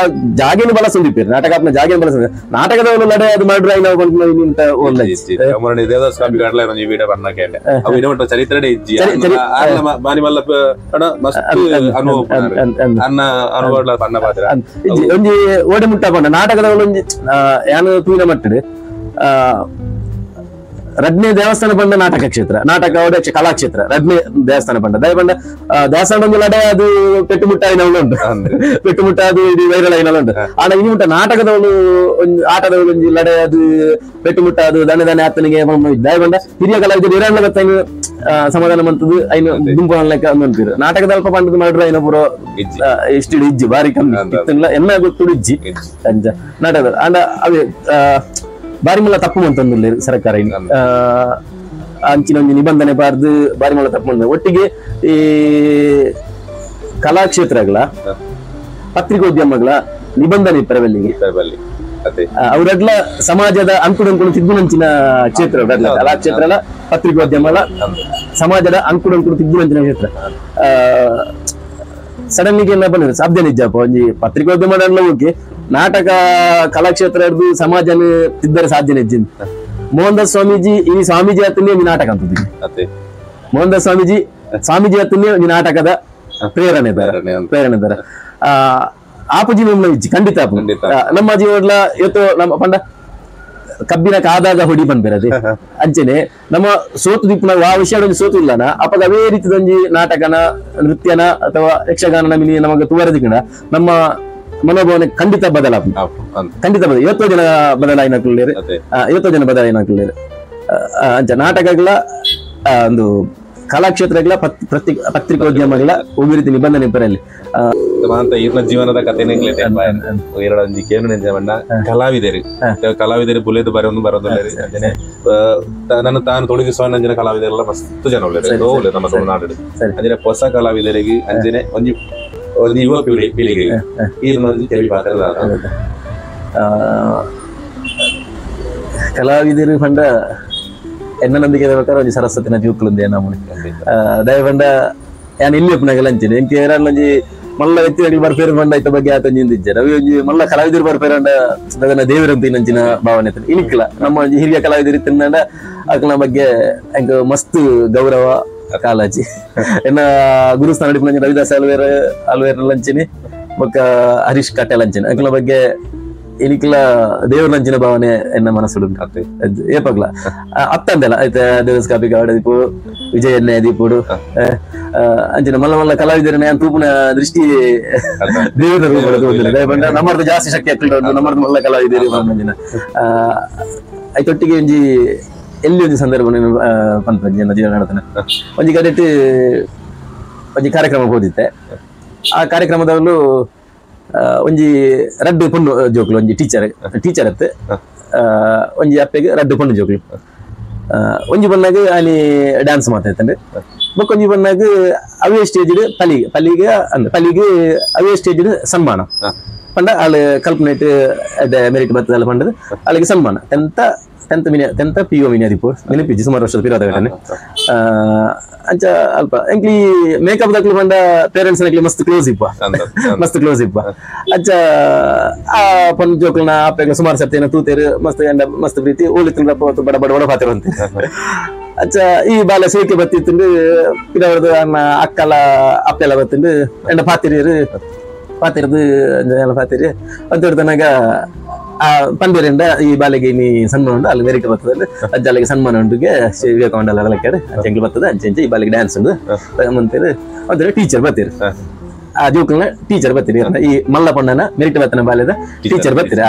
ಜಾಗೇನು ಬಳಸೊಂದಿಪ್ಪೇರು ನಾಟಕ ಆಪ್ನ ಜಾಗೇನು ಬಳಸ ನಾಟಕದವಳು ಲಡೆ ಅದು ಮಾಡ್ರೆ ನಾವು ಬಂದು ಒಲ್ಲ ಚರಿತ್ರೆ ಒಂಜಿ ಓಡೆ ಮುಟ್ಟಾಕೊಂಡ ನಾಟಕದವಳು ಒಂಜಿ ಯಾನು ತೂಯಿನ ಮಟ್ಟಡು ರಡ್ನೇ ದೇವಸ್ಥಾನ ಬಂದ ನಾಟಕ ಕ್ಷೇತ್ರ ನಾಟಕ ಕಲಾಕ್ಷೇತ್ರ ರಡ್ನೇ ದೇವಸ್ಥಾನ ಬಂದ ದಯ ಬಂದ ದೇವಸ್ಥಾನ ಒಂದು ಲಡೆ ಅದು ಪೆಟ್ಟು ಮುಟ್ಟಾಯಿನವಳು ಉಂಟು ಪೆಟ್ಟು ಮುಟ್ಟ ಅದು ಇದು ವೈರಲ್ అయినವಳು ಉಂಟು ಆಡ ಇನ್ನು ಮುಟ್ಟ ನಾಟಕದವಳು ಒಂದು ಆಟದವಳು ಒಂಜಿ ಲಡೆ ಅದು ಪೆಟ್ಟು ಮುಟ್ಟ ಅದು ದನೆ ದನೆ ಆತನಿಗೆ ದಯ ಬಂದ ಹಿರಿಯ ಕಲಾವಿದರು ಇರಲ್ಲ ಗೊತ್ತ ಸಮಾಧಾನ ಮಂತದ್ದು ಐನು ಗುಂಪು ಲೆಕ್ಕ ಅಂತೀರು ನಾಟಕದ ಅಲ್ಪ ಪಂಡದ ಮಾಡ್ರೆ ಐನ ಪೂರ ಇಷ್ಟು ಇಜ್ಜಿ ಬಾರಿ ಕಮ್ಮಿ ಇತ್ತಲ್ಲ ಎನ್ನ ಗೊತ್ತು ಇಜ್ಜಿ ಅಂಚ ನಾಟಕದ ಅಂಡ ಅವೇ ಬಾರಿ ಮಲ್ಲ ತಪ್ಪು ಮಂತಂದಿಲ್ಲ ಸರ್ಕಾರ ಅಂಚಿನ ಒಂಜಿ ನಿಬಂಧನೆ ಬಾರ್ದು ಬಾರಿ ಮಲ್ಲ ತಪ್ಪು ಮಂತ ಒಟ್ಟಿಗೆ ಈ ಕಲಾಕ್ಷೇತ್ರಗಳ ಪತ್ರಿಕೋದ್ಯಮಗಳ ನಿಬಂಧನೆ ಇಪ್ಪರಬಲ್ಲಿಗೆ ಅವರೆಲ್ಲ ಸಮಾಜದ ಅಂಕುಡೊಂಕುಡು ತಿದ್ದುನಂಚಿನ ಕ್ಷೇತ್ರ ಕಲಾಕ್ಷೇತ್ರ ಅಲ್ಲ ಪತ್ರಿಕೋದ್ಯಮ ಅಲ್ಲ ಸಮಾಜದ ಅಂಕುಡೊಂಕುಡು ತಿದ್ದುನಂಚಿನ ಕ್ಷೇತ್ರ ಸಡನ್ಲಿ ಏನ ಬಂದಿದೆ ಸಾಧ್ಯ ನಿಜಪ್ಪ ಒಂಜಿ ಪತ್ರಿಕೋದ್ಯಮ ಹೋಗಿ ನಾಟಕ ಕಲಾಕ್ಷೇತ್ರ ಹಿಡಿದು ಸಮಾಜನ ತಿದ್ದರೆ ಸಾಧ್ಯ ನಿಜ. ಮೋಹನ್ ದಾಸ್ ಸ್ವಾಮೀಜಿ ಈ ಸ್ವಾಮೀಜಿ ಆತನೇ ಒಂಜಿ ನಾಟಕ ಅಂತ ಮೋಹನ್ ದಾಸ್ ಸ್ವಾಮೀಜಿ ಸ್ವಾಮೀಜಿ ಆತನೇ ಒಂಜಿ ನಾಟಕದ ಪ್ರೇರಣೆ ಪ್ರೇರಣೆ ಇದ್ದಾರೆ. ಆಪುಜಿ ನಮ್ಮ ಇಜ್ಜಿ ಖಂಡಿತ ನಮ್ಮ ಜೀವನ ಇವತ್ತು ನಮ್ಮ ಪಂಡ ಕಬ್ಬಿನ ಕಾದಾಗ ಹೊಡಿ ಬಂದ್ಬೇರದೆ ಅಂಚೆನೆ ನಮ್ಮ ಸೋತು ದಿಪ್ಪುನ ಆ ವಿಷಯ ಒಂಜಿ ಸೋತು ಇಲ್ಲನ ಅಪ್ಪಗ ಅವೇ ರೀತಿದೊಂಜಿ ನಾಟಕನ ನೃತ್ಯನ ಅಥವಾ ಯಕ್ಷಗಾನನ ಮಿನಿ ನಮಗೆ ತುವರದಿಕ್ಕಣ ನಮ್ಮ ಮನೋಭಾವನೆ ಖಂಡಿತ ಬದಲಾಪ ಖಂಡಿತ ಬದಲ ಇವತ್ತೋ ಜನ ಬದಲಾಯಿನಕ್ಲೇರು ಇವತ್ತೋ ಜನ ಬದಲಾಯಿನಕ್ಲೇರು ಅಂಚ ನಾಟಕಗಳ ಒಂದು ಕಲಾಕ್ಷೇತ್ರಗಳ ಪತ್ರಿಕೋದ್ಯಮಗಳ ಒಂದು ರೀತಿ ನಿಬಂಧನೆ ಇಪ್ಪರಲ್ಲಿ ಈರ್ನ ಜೀವನದ ಕಥೆನೇ ಕಲಾವಿದರು ಕಲಾವಿದರು ಬುಲೆದು ಬರೋದು ಬರೋದಿಲ್ಲ ನನ್ನ ತಾನು ತೊಡಗಿಸುವ ಅಂಜನ ಕಲಾವಿದರೆಲ್ಲ ಮಸ್ತ್ ಜನ ಉಳ್ಳೇರು ನಮ್ಮ ತುಳುನಾಡು ಅಂಜನೆ ಹೊಸ ಕಲಾವಿದರಿಗೆ ಅಂಜನೆ ಒಂಜಿ ಒಂದು ಯುವ ಪೀಳಿಗೆ ಈರ್ನ ಒಂಜಿ ಕೆವಿ ಪಾತ್ರ ಕಲಾವಿದರು ಪಂಡ ಎನ್ನ ನಂಬಿಕೆ ಬೇಕಾದ್ರೆ ಒಂಜಿ ಸರಸ್ವತಿನ ಜೂಕ್ಲುಂದೆ ನಮ್ಮನೆ ದಯ ಪಂಡ ಯಾನ್ ಇಲ್ಲಿ ಉಪ್ಪುನಾಗಲ ಅಂಚೆನೆ ಎಂಕ್ ಏರಾನ್ ಒಂಜಿ ಮಲ್ಲ ವ್ಯಕ್ತಿಗಳು ಬರ್ಪೇರು ಪಂಡ ಐತ ಬಗ್ಗೆ ಆತ ಒಂಜಿ ರವಿ ಒಂಜಿ ಮಲ್ಲ ಕಲಾವಿದರು ಬರ್ಪೇರು ಅಂಡ ಅದನ್ನ ದೇವರಂತ ಇನ್ನಂಚಿನ ಭಾವನೆ ಇನಿಕ್ಲ ನಮ್ಮ ಒಂಜಿ ಹಿರಿಯ ಕಲಾವಿದರು ತಿನ್ನಂಡ ಅಕ್ಲ ಬಗ್ಗೆ ಎಂಕ್ ಮಸ್ತ್ ಗೌರವ ಕಾಳಜಿ ಎನ್ನ ಗುರುಸ್ಥಾನ ಇಪ್ಪುನಂಚಿನ ರವಿದಾಸ್ ಅಲ್ವೇರ್ ಅಲ್ವೇರ್ ಲಂಚಿನಿ ಬೊಕ್ಕ ಹರೀಶ್ ಕಟೇಲ್ ಅಂಚಿನ ಅಕ್ಲ ಬಗ್ಗೆ ಇನಿಕ್ಲ ದೇವರಂಚಿನ ಭಾವನೆ ಎನ್ನ ಮನಸ್ಸು ಏಪಗ್ಲ ಅತ್ತಂದೆಲ್ಲ ಐತೆ ದೇವಸ್ ಕಾಪಿ ಗಾಡ ದೀಪು ವಿಜಯನ್ನೇ ದೀಪುಡು ಅಂಚಿನ ಮಲ್ಲ ಮಲ್ಲ ಕಲಾವಿದರನ್ನ ಯಾನ್ ತೂಪುನ ದೃಷ್ಟಿ ದೇವರ ರೂಪದ ನಮ್ಮರ್ದು ಜಾಸ್ತಿ ಶಕ್ತಿ ಆಗ್ತದೆ ನಮ್ಮರ್ದು ಮಲ್ಲ ಕಲಾವಿದರು ಅಂಚಿನ ಐತೊಟ್ಟಿಗೆ ಒಂಜಿ ಎಲ್ಲಿ ಒಂಜಿ ಸಂದರ್ಭ ಪನ್ಪಂಜಿ ಜೀವನ ನಡತನ ಒಂಜಿ ಕಡೆಟ್ ಒಂಜಿ ಕಾರ್ಯಕ್ರಮ ಹೋದಿತ್ತೆ. ಆ ಕಾರ್ಯಕ್ರಮದಲ್ಲೂ ಒಂಜಿ ರಡ್ಡು ಪೊಣ್ಣು ಜೋಕ್ಲು, ಒಂಜಿ ಟೀಚರ್ ಟೀಚರ್ ಅತ್ತೆ ಒಂಜಿ ಅಪ್ಪೆಗೆ ರಡ್ಡು ಪೊಣ್ಣು ಜೋಕ್ಲು. ಒಂಜಿ ಬಣ್ಣಾಗ ಅಲ್ಲಿ ಡ್ಯಾನ್ಸ್ ಮಾತಾಡ್ತಾನೆ, ಬೊಕ್ಕೊಂಜಿ ಬಣ್ಣಾಗ ಅವೇ ಸ್ಟೇಜ್ ಪಲಿಗೆ ಪಲಿಗೆ ಅಂದ್ರೆ ಪಲಿಗೆ ಅವೇ ಸ್ಟೇಜ್ ಸನ್ಮಾನ ಪಂಡ ಅಲ್ಲಿ ಕಲ್ಪನೆಟ್ ಮೆರಿಟ್ ಬರ್ತದಲ್ಲ ಪಂಡದು ಅಲ್ಲಿಗೆ ಸನ್ಮಾನ. Tenth tenth mini tenth P U mini ಅದಿಪ್ಪು ನೆನಪಿಜ್ಜಿ ಸುಮಾರು ವರ್ಷದ ಪಿರಾದ ಘಟನೆ. ಅಂಚ ಅಲ್ಪ ಎಂಕ್ಲಿ ಮೇಕಪ್ ದಕ್ಲು ಪಂಡ ಪೇರೆಂಟ್ಸ್ ನಕ್ಲಿ ಮಸ್ತ್ ಕ್ಲೋಸ್ ಇಪ್ಪ, ಮಸ್ತ್ ಕ್ಲೋಸ್ ಇಪ್ಪ. ಅಂಚ ಆ ಪಂಡ ಜೋಕ್ಲನ ಅಪ್ಪೆಗ್ಲ ಸುಮಾರು ಸರ್ತಿ ತೂತೇರು ಮಸ್ತ್ ಗಂಡ ಮಸ್ತ್ ಪ್ರೀತಿ ಓಲಿ ತಿಂಗಳಪ್ಪ ಬಡ ಬಡ ಬಡ ಪಾತಿರು ಅಂತ. ಅಂಚ ಈ ಬಾಲ ಸೇಕೆ ಬತ್ತಿತ್ತಂಡು ಪಿರವರ್ದು ಅನ್ನ ಅಕ್ಕಲ ಅಪ್ಪೆಲ್ಲ ಬತ್ತಿಂಡು ಎಂಡ ಪಾತಿರಿಯರು ಪಾತಿರದು ಪಾತಿರಿ ಅಂತ ಹಿಡ್ದನಾಗ ಆ ಪಂದಿರಿಂದ ಈ ಬಾಲೆಗೆ ನೀ ಸನ್ಮಾನ ಉಂಟು ಅಲ್ಲಿ ಮೆರಿಟ್ ಬರ್ತದೆ ಅಜ್ಜಾಲಿಗೆ ಸನ್ಮಾನ ಉಂಟುಗೆ ವಿವೇಕಾನಂದ ಅಲ್ಲ ಅಂಚೆ ಬರ್ತದೆ ಅಂಚೆ ಅಂಚೆ ಈ ಬಾಲಿಗೆ ಡ್ಯಾನ್ಸ್ ಉಂಟು ಅಂತೀರಿ ಅಂದ್ರೆ ಟೀಚರ್ ಬರ್ತೀರಿ. ಆ ಜೋಕ್ಲನ ಟೀಚರ್ ಬರ್ತೀರಿ, ಈ ಮಲ್ಲ ಪಣ್ಣನ ಮೆರಿಟ್ ಬರ್ತನ ಬಾಲ್ಯದ ಟೀಚರ್ ಬರ್ತೀರಿ,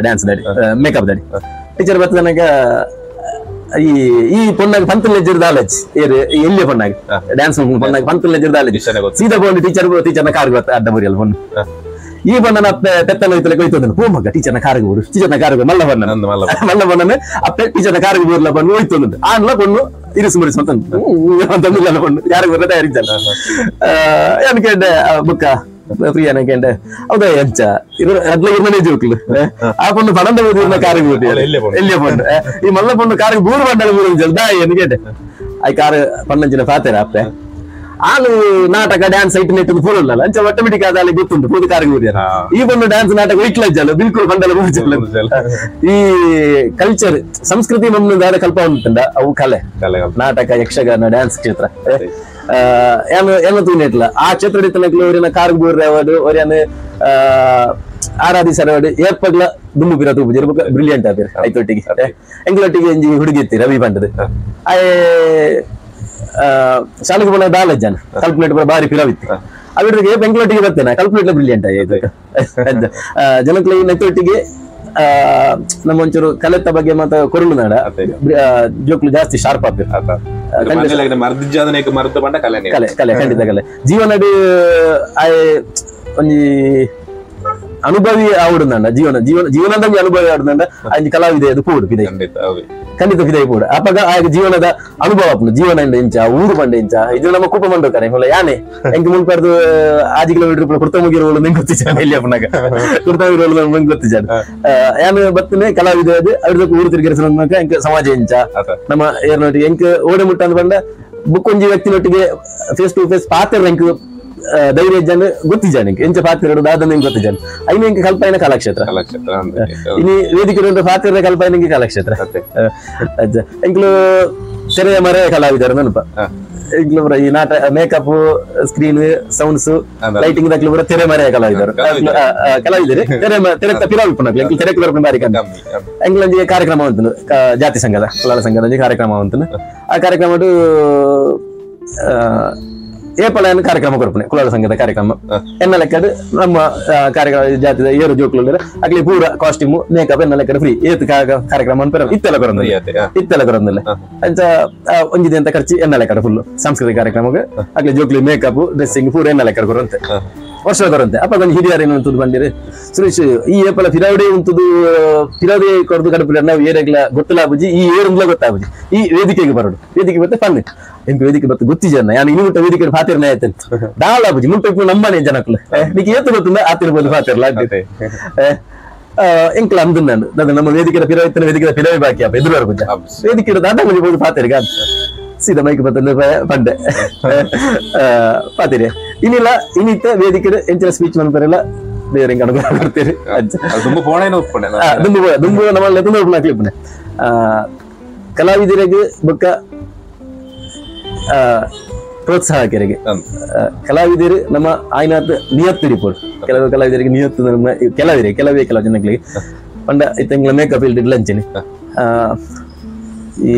ಡ್ಯಾನ್ಸ್ ದಾಡಿ ಮೇಕಪ್ ದಾಡಿ ಟೀಚರ್ ಬರ್ತದನಾಗ ಈ ಈ ಪೊಣ್ಣಾಗ ಪಂತಲ್ ದಾಲಜ್ ಏರು ಎಲ್ಲಿ ಪೊಣ್ಣಾಗ ಡ್ಯಾನ್ಸ್ ಪೊಣ್ಣಾಗ ಪಂತಲ್ ದಾಲಜ್ ಸೀದಾ ಪೊಣ್ಣು ಟೀಚರ್ ಟೀಚರ್ನ ಕಾರ್ ಗೊತ್ತ ಅಡ್ಡ ಬರಿಯಲ್ಲ ಪೊಣ್ಣು. ಈ ಬಣ್ಣನ ಪೆತ್ತಲ ಹೋಯ್ತಲೆ ಕೊಯ್ತು ಪೋ ಮಗ ಟೀಚರ್ನ ಕಾರಿಗೆ ಬಿಡು ಟೀಚರ್ನ ಕಾರಿಗೆ ಮಲ್ಲ ಬಣ್ಣ ಮಲ್ಲ ಬಣ್ಣನೆ ಅಪ್ಪೆ ಟೀಚರ್ನ ಕಾರಿಗೆ ಬೂರ್ಲ ಬಣ್ಣ ಹೋಯ್ತು ಆನ್ಲ ಪೊಣ್ಣು ಇರಿಸು ಮುರಿಸು ಅಂತ ಪೊಣ್ಣು ಯಾರಿಗೆ ಬರ್ಲ ತಯಾರಿದ್ದಲ್ಲ. ಏನಕ್ಕೆ ಬುಕ್ಕ ಪ್ರಿಯನಕ್ಕೆ ಹೌದಾ ಎಂಚ ಇವರು ಅದ್ಲ ಇರ್ಮನೆ ಜೋಕ್ಲು ಆ ಪೊಣ್ಣು ಪಣಂದ ಊರಿನ ಕಾರಿಗೆ ಬೂರ್ತಿ ಎಲ್ಲಿಯ ಪೊಣ್ಣು ಈ ಮಲ್ಲ ಪೊಣ್ಣು ಕಾರಿಗೆ ಬೂರು ಬಂಡಲ ಬೂರು ದಾಯಿ ಏನಕ್ಕೆ I car ಪಣ್ಣಂಚಿನ ಪಾತೆರ ಅಪ್ಪೆ ಆಲು ನಾಟಕ ಡ್ಯಾನ್ಸ್ ಐಟ್ ನೆಟ್ಟು ಪೂರ ಉಳ್ಳಲ್ಲ ಅಂಚ ಆಟೋಮೆಟಿಕ್ ಆದ ಅಲ್ಲಿ ಗೊತ್ತುಂಟು ಪೂರ್ತಿ ಕಾರಿಗೆ ಊರಿಯ ಈ ಬಂದು ಡ್ಯಾನ್ಸ್ ನಾಟಕ ಇಟ್ಲಜ್ಜಲ್ಲ ಬಿಲ್ಕುಲ್ ಬಂಡಲ ಬೂಜಲ್ಲ. ಈ ಕಲ್ಚರ್ ಸಂಸ್ಕೃತಿ ಮಮ್ಮನ ಕಲ್ಪ ಉಂಟುಂಡ ಅವು ಕಲೆ ನಾಟಕ ಯಕ್ಷಗಾನ ಡ್ಯಾನ್ಸ್ ಕ್ಷೇತ್ರ ಏನ ತೂನಿಟ್ಲ ಆ ಕ್ಷೇತ್ರ ಇತ್ತನಕ್ಲು ಕಾರಿಗೆ ಬೂರ್ರೆ ಅವಡು ಒರಿಯನ್ ಆರಾಧಿಸರವಡು ಏರ್ಪಗ್ಲ ದುಂಬು ಪಿರ ತೂಪು ಇರ್ಬೇಕು ಬ್ರಿಲಿಯಂಟ್ ಆಪಿರ್ ಐತೊಟ್ಟಿಗೆ ಎಂಗ್ಲೊಟ್ಟಿಗೆ ಒಂಜಿ ಹುಡುಗಿ ಇತ್ತಿ ರವಿ ಬಂಡದು ಆಯ್ ಶಾಲೆಗೆ ಪೋನ ದಾಲ ಜನ ಕಲ್ಪನೇಟ್ ಪೂರ ಬಾರಿ ಪಿರವಿತ್ತು ಅವಿಡ್ರಿಗೆ ಬೆಂಗಳೂರಿಗೆ ಬರ್ತೇನೆ ಕಲ್ಪನೇಟ್ ಬ್ರಿಲಿಯಂಟ್ ಆಯ್ತು ಜನಕ್ಲೆ ನೆತ್ತೊಟ್ಟಿಗೆ ನಮ್ಮ ಒಂಚೂರು ಕಲೆತ್ತ ಬಗ್ಗೆ ಮಾತ ಕೊರಳು ನಾಡ ಜೋಕ್ಲು ಜಾಸ್ತಿ ಶಾರ್ಪ್ ಆಪಿರ್ ಕಲೆ ಕಲೆ ಖಂಡಿತ ಕಲೆ ಜೀವನಡ್ ಆಯ್ ಒಂಜಿ ಅನುಭವಿ ಆವಡುಂಡ ಜೀವನ ಜೀವನ ಜೀವನದ ಅನುಭವಿ ಆಡುಂಡ ಅಂಜಿ ಕಲಾವಿದೆ ಅದು ಪೋಡು ಪಿದೈ ಖಂಡಿತ ಪಿದೈ ಪೋಡು ಅಪಗ ಆ ಜೀವನದ ಅನುಭವ ಆಪುಂಡು ಜೀವನ ಇಂಚ ಊರು ಬಂಡ ಇಂಚ ಇದು ನಮ್ಮ ಕೂಪ ಮಂಡೋಕರೆ ಹೊಲ ಯಾನೆ ಎಂಕ್ ಮುನ್ಪರ್ದು ಆಜಿ ಕಿಲೋಮೀಟರ್ ಕುರ್ತಮುಗಿರೋಳು ನಿಂಗೆ ಗೊತ್ತಿಜಾನ ಇಲ್ಲಿ ಅಪ್ಪನಾಗ ಕುರ್ತಮುಗಿರೋಳು ನಂಗೆ ಗೊತ್ತಿಜಾನ ಯಾನು ಬತ್ತನೆ ಕಲಾವಿದೆ ಅದು ಅವ್ರದ್ದು ಊರು ತಿರುಗಿರಿಸ ಎಂಕ್ ಸಮಾಜ ಇಂಚ ನಮ್ಮ ಏರ್ನೊಟ್ಟಿಗೆ ಎಂಕ್ ಓಡೆ ಮುಟ್ಟ ಅಂದ್ ಬಂಡ ಬುಕ್ ಒಂಜಿ ವ್ಯಕ್ತಿನೊಟ್ಟಿಗೆ face to face ಪಾತ್ರ ಎಂಕ್ ಧೈರ್ಯ ಜನ ಗೊತ್ತಿಜಾನ ಎಂಚ ಪಾತ್ರ ದಾದ ಗೊತ್ತಿಜಾನ ಐನ ಎಂಕ್ ಕಲ್ಪೈನ ಕಲಾಕ್ಷೇತ್ರ ಇನಿ ವೇದಿಕೆ ಪಾತ್ರ ಕಲ್ಪೈನ ಕಲಾಕ್ಷೇತ್ರ ಎಂಕ್ಲು ತೆರೆಯ ಮರೆ ಕಲಾವಿದರು ನೆನಪ ಎಂಕ್ಲು ಈ ನಾಟ makeup screen sounds lighting ದಕ್ಲು ಪೂರ ತೆರೆ ಮರೆಯ ಕಲಾವಿದರು ಕಲಾವಿದರು ತೆರೆ ತೆರೆತ ಪಿರಾವಿ ಪುನಕ್ಲು ಎಂಕ್ಲು ತೆರೆಕ್ ಬರ್ಪುನ ಬಾರಿ ಕಮ್ಮಿ. ಎಂಕ್ಲೊಂಜಿ ಕಾರ್ಯಕ್ರಮ ಉಂಟು ಜಾತಿ ಸಂಘದ ಕಲಾಲ ಸಂಘದ ಒಂಜಿ ಕಾರ್ಯಕ್ರಮ ಉಂಟು. ಆ ಕಾರ್ಯಕ್ರಮ ಏಪಳಯನ್ನು ಕಾರ್ಯಕ್ರಮ ಕೊರ್ಪುನೆ ಕುಲಾಲ ಸಂಘದ ಕಾರ್ಯಕ್ರಮ ಎನ್ನ ಲೆಕ್ಕಡ್ ನಮ್ಮ ಕಾರ್ಯಕ್ರಮ ಜಾತಿದ ಏರು ಜೋಕ್ಲು ಅಗ್ಲಿ ಪೂರ ಕಾಸ್ಟ್ಯೂಮ್ ಮೇಕಪ್ ಎನ್ನ ಲೆಕ್ಕಡ್ ಫ್ರೀ ಏತ್ ಕಾರ್ಯಕ್ರಮ ಅನ್ಪೆರ ಇತ್ತೆಲ್ಲ ಕೊರಂದಿಲ್ಲ ಇತ್ತೆಲ್ಲ ಕೊರಂದಿಲ್ಲ ಅಂಚ ಒಂಜಿದೆ ಅಂತ ಖರ್ಚು ಎನ್ನ ಲೆಕ್ಕಡ್ ಫುಲ್ ಸಾಂಸ್ಕೃತಿಕ ಕಾರ್ಯಕ್ರಮಕ್ಕೆ ಅಗ್ಲಿ ಜೋಕ್ಲಿ ಮೇಕಪ್ ಡ್ರೆಸ್ಸಿಂಗ್ ಪೂರ ಎನ್ನ ಲೆಕ್ಕಡ್ ಕೊರಂತೆ ವರ್ಷ ಕೊರಂತೆ. ಅಪ್ಪ ಒಂಜಿ ಹಿರಿಯರ್ ಏನು ಉಂಟು ಬಂದಿರಿ ಸುರೇಶ್ ಈ ಏಪಲ ಫಿರಾವಡೆ ಉಂಟುದು ಫಿರಾವಡೆ ಕೊರದು ಕಡಪುಲ ನಾವು ಏರೆಗ್ಲ ಗೊತ್ತಲ್ಲ ಬುಜಿ ಈ ಏರುಂದ್ಲ ಗೊತ್ತಾಬುಜಿ ಈ ವೇದಿಕೆಗೆ ಬರೋಡು ವೇದಿಕೆ ಬತ್ತೆ ಪನ್ನೆ ಎಂಕ್ ವೇದಿಕೆ ಬತ್ತು ಗೊತ್ತಿಜನ ಯಾನು ಇನ್ನು ಮುಟ್ಟ ವೇದಿಕೆ ಫಾತಿರ್ನ ಆಯ್ತು ದಾಳ ಬುಜಿ ಮುಟ್ಟ ನಮ್ಮನೆ ಜನಕ್ಲು ನಿಕ್ಕೆ ಏತು ಗೊತ್ತುಂದ ಆತಿರ್ಬೋದು ಫಾತಿರ್ಲ ಎಂಕ್ಲ ಅಂದು ನಾನು ನನ್ನ ನಮ್ಮ ವೇದಿಕೆ ಫಿರಾವಿತ್ತನ ವೇದಿಕೆ ಫಿರಾವಿ ಬಾಕಿ ಅಪ್ಪ ಎದುರು ಬುಜ ವೇದಿಕೆ ದಾದ ಬುಜಿ ಬೋದು ಫಾತಿರ್ಗ ಸೀದಾ ಮೈಕ್ ಬತ್ತಂದ್ರೆ ಪಂಡೆ ಪಾತಿರಿ ಇನ್ನಿಲ್ಲ ಇನ್ನಿತ್ತ ವೇದಿಕೆ ಎಂಚಿನ ಸ್ಪೀಚ್ ಮನ್ಪರೆಲ್ಲ ಬೇರೆ ಹೆಂಗ್ ಅನುಗ್ರಹ ಕೊಡ್ತೀರಿ ದುಂಬು ದುಂಬು ನಮ್ಮಲ್ಲಿ ತುಂಬ ಉಪ್ಪುನೆ ಕಲಾವಿದರಿಗೆ ಬೊಕ್ಕ ಪ್ರೋತ್ಸಾಹಕರಿಗೆ ಕಲಾವಿದರು ನಮ್ಮ ಆಯ್ನಾತ್ ನಿಯತ್ತು ಹಿಡಿಪೋಡು ಕೆಲವು ಕಲಾವಿದರಿಗೆ ನಿಯತ್ತು ನಮ್ಮ ಕೆಲವರಿಗೆ ಕೆಲವೇ ಕೆಲವು ಜನಗಳಿಗೆ ಪಂಡ ಇತ್ತಂಗ್ಲ ಮೇಕಪ್ ಫೀಲ್ಡ್ ಇಡ್ಲಂಚಿನಿ ಈ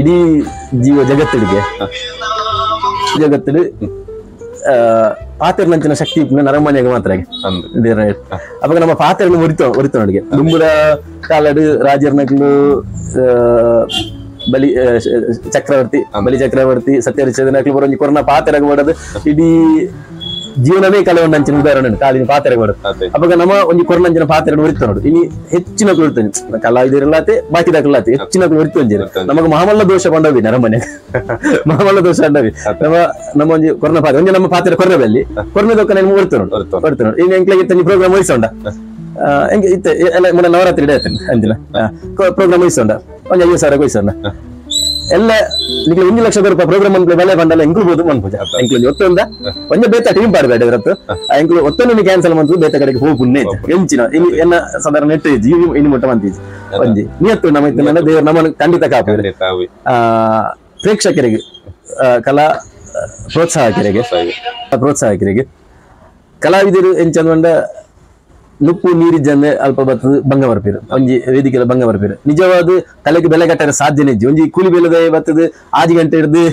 ಇಡೀ ಜೀವ ಜಗತ್ತಿಗೆ ಜಗತ್ತಿಡು ಪಾತ್ರಲಂಚಿನ ಶಕ್ತಿ ನರಮಾನ್ಯಾಗ ಮಾತ್ರ ಅವಾಗ ನಮ್ಮ ಪಾತ್ರನ ಒರಿತ ಒರಿತ ನೋಡಿಗೆ ದುಂಬುರ ಕಾಲಡು ರಾಜರ್ನಕ್ಲು ಬಲಿ ಚಕ್ರವರ್ತಿ ಬಲಿ ಚಕ್ರವರ್ತಿ ಸತ್ಯಹರಿಶ್ಚಂದ್ರನ ಅಕ್ಲು ಬರೋಂಜಿ ಕೊರೋನಾ ಪಾತೆರಗ ಮಾಡೋದು ಇಡೀ ಜೀವನವೇ ಕಲೆ ಅಂಚಿನ ಉದಾಹರಣೆ ಕಾಲಿನ ಪಾತೆರಗ ಮಾಡೋದು. ಅವಾಗ ನಮ್ಮ ಒಂದು ಕೊರೋನಂಚಿನ ಪಾತೆರನ್ನು ಉರಿತ ನೋಡು ಇನ್ನು ಹೆಚ್ಚಿನ ಉರಿತ ಕಲಾವಿದರಲ್ಲಾತೆ ಬಾಕಿದಾಕಲಾತೆ ಹೆಚ್ಚಿನ ಉರಿತು ಒಂಜಿ ನಮಗೆ ಮಹಾಮಲ್ಲ ದೋಷ ಕೊಂಡವಿ ನರಮನೆ ಮಹಾಮಲ್ಲ ದೋಷ ಅಂಡವಿ ನಮ್ಮ ನಮ್ಮ ಒಂಜಿ ಕೊರೋನಾ ಪಾತ್ರೆ ಒಂಜಿ ನಮ್ಮ ಪಾತ್ರೆ ಕೊರೋನದಲ್ಲಿ ಕೊರೋನಾ ದೊಕ್ಕ ಉರಿತ ನೋಡು ಹೊರ್ತು ನೋಡು. ಇನ್ನು ಎಂಕ್ಲಾಗಿ ಪ್ರೋಗ್ರಾಮ್ ವಹಿಸೋಣ ಎಂಗೆ ಇತ್ತೆ ಎಲ್ಲ ಮೊನ್ನೆ ನವರಾತ್ರಿ ಇಡೇ ಅಂದಿಲ್ಲ ಪ್ರೋಗ್ರಾಮ್ ವಹಿಸೋಣ ಒಂದು 50,000 ವಹಿಸೋಣ ಎಲ್ಲ ನಿಮಗೆ 1 ಲಕ್ಷ ರೂಪಾಯಿ ಪ್ರೋಗ್ರಾಮ್ ಅನ್ಕುಲೆ ಬೆಲೆ ಬಂಡಲ ಎಂಕ್ಲು ಮನ್ಪುಜ ಎಂಕ್ಲು ಒತ್ತೊಂದ ಒಂಜೆ ಬೇತ ಟೀಮ್ ಪಾಡಬೇಡ ಇರತ್ತು ಎಂಕ್ಲು ಒತ್ತೊಂದು ಕ್ಯಾನ್ಸಲ್ ಮಂತು ಬೇತ ಕಡೆಗೆ ಹೋಗು ಪುಣ್ಯ ಎಂಚಿನ ಇನ್ನು ಎನ್ನ ಸಾಧಾರಣ ನೆಟ್ಟು ಇನ್ನು ಮುಟ್ಟ ಮಂತೀಜಿ ಒಂಜಿ ನಿಯತ್ತು ನಮ್ಮ ಇತ್ತು ದೇವರು ನಮ್ಮನ್ನು ಖಂಡಿತ ಕಾಪು. ಪ್ರೇಕ್ಷಕರಿಗೆ ಕಲಾ ಪ್ರೋತ್ಸಾಹಕರಿಗೆ ಕಲಾವಿದರು ಎಂಚಂದ ನುಪ್ಪು ನೀರಿಜ್ಜಂದೆ ಅಲ್ಪ ಬತ್ತದ ಭಂಗ ಬರ್ಪಿರು ಒಂಜಿ ವೇದಿಕೆಲ ಭಂಗ ಬರ್ಪಿರು ನಿಜವಾದ ತಲೆಗೆ ಬೆಲೆ ಕಟ್ಟರೆ ಸಾಧ್ಯನೇ ಇಜ್ಜಿ ಒಂಜಿ ಕೂಲಿ ಬೆಲೆದ ಬತ್ತದ 5 ಗಂಟೆ ಹಿಡ್ದು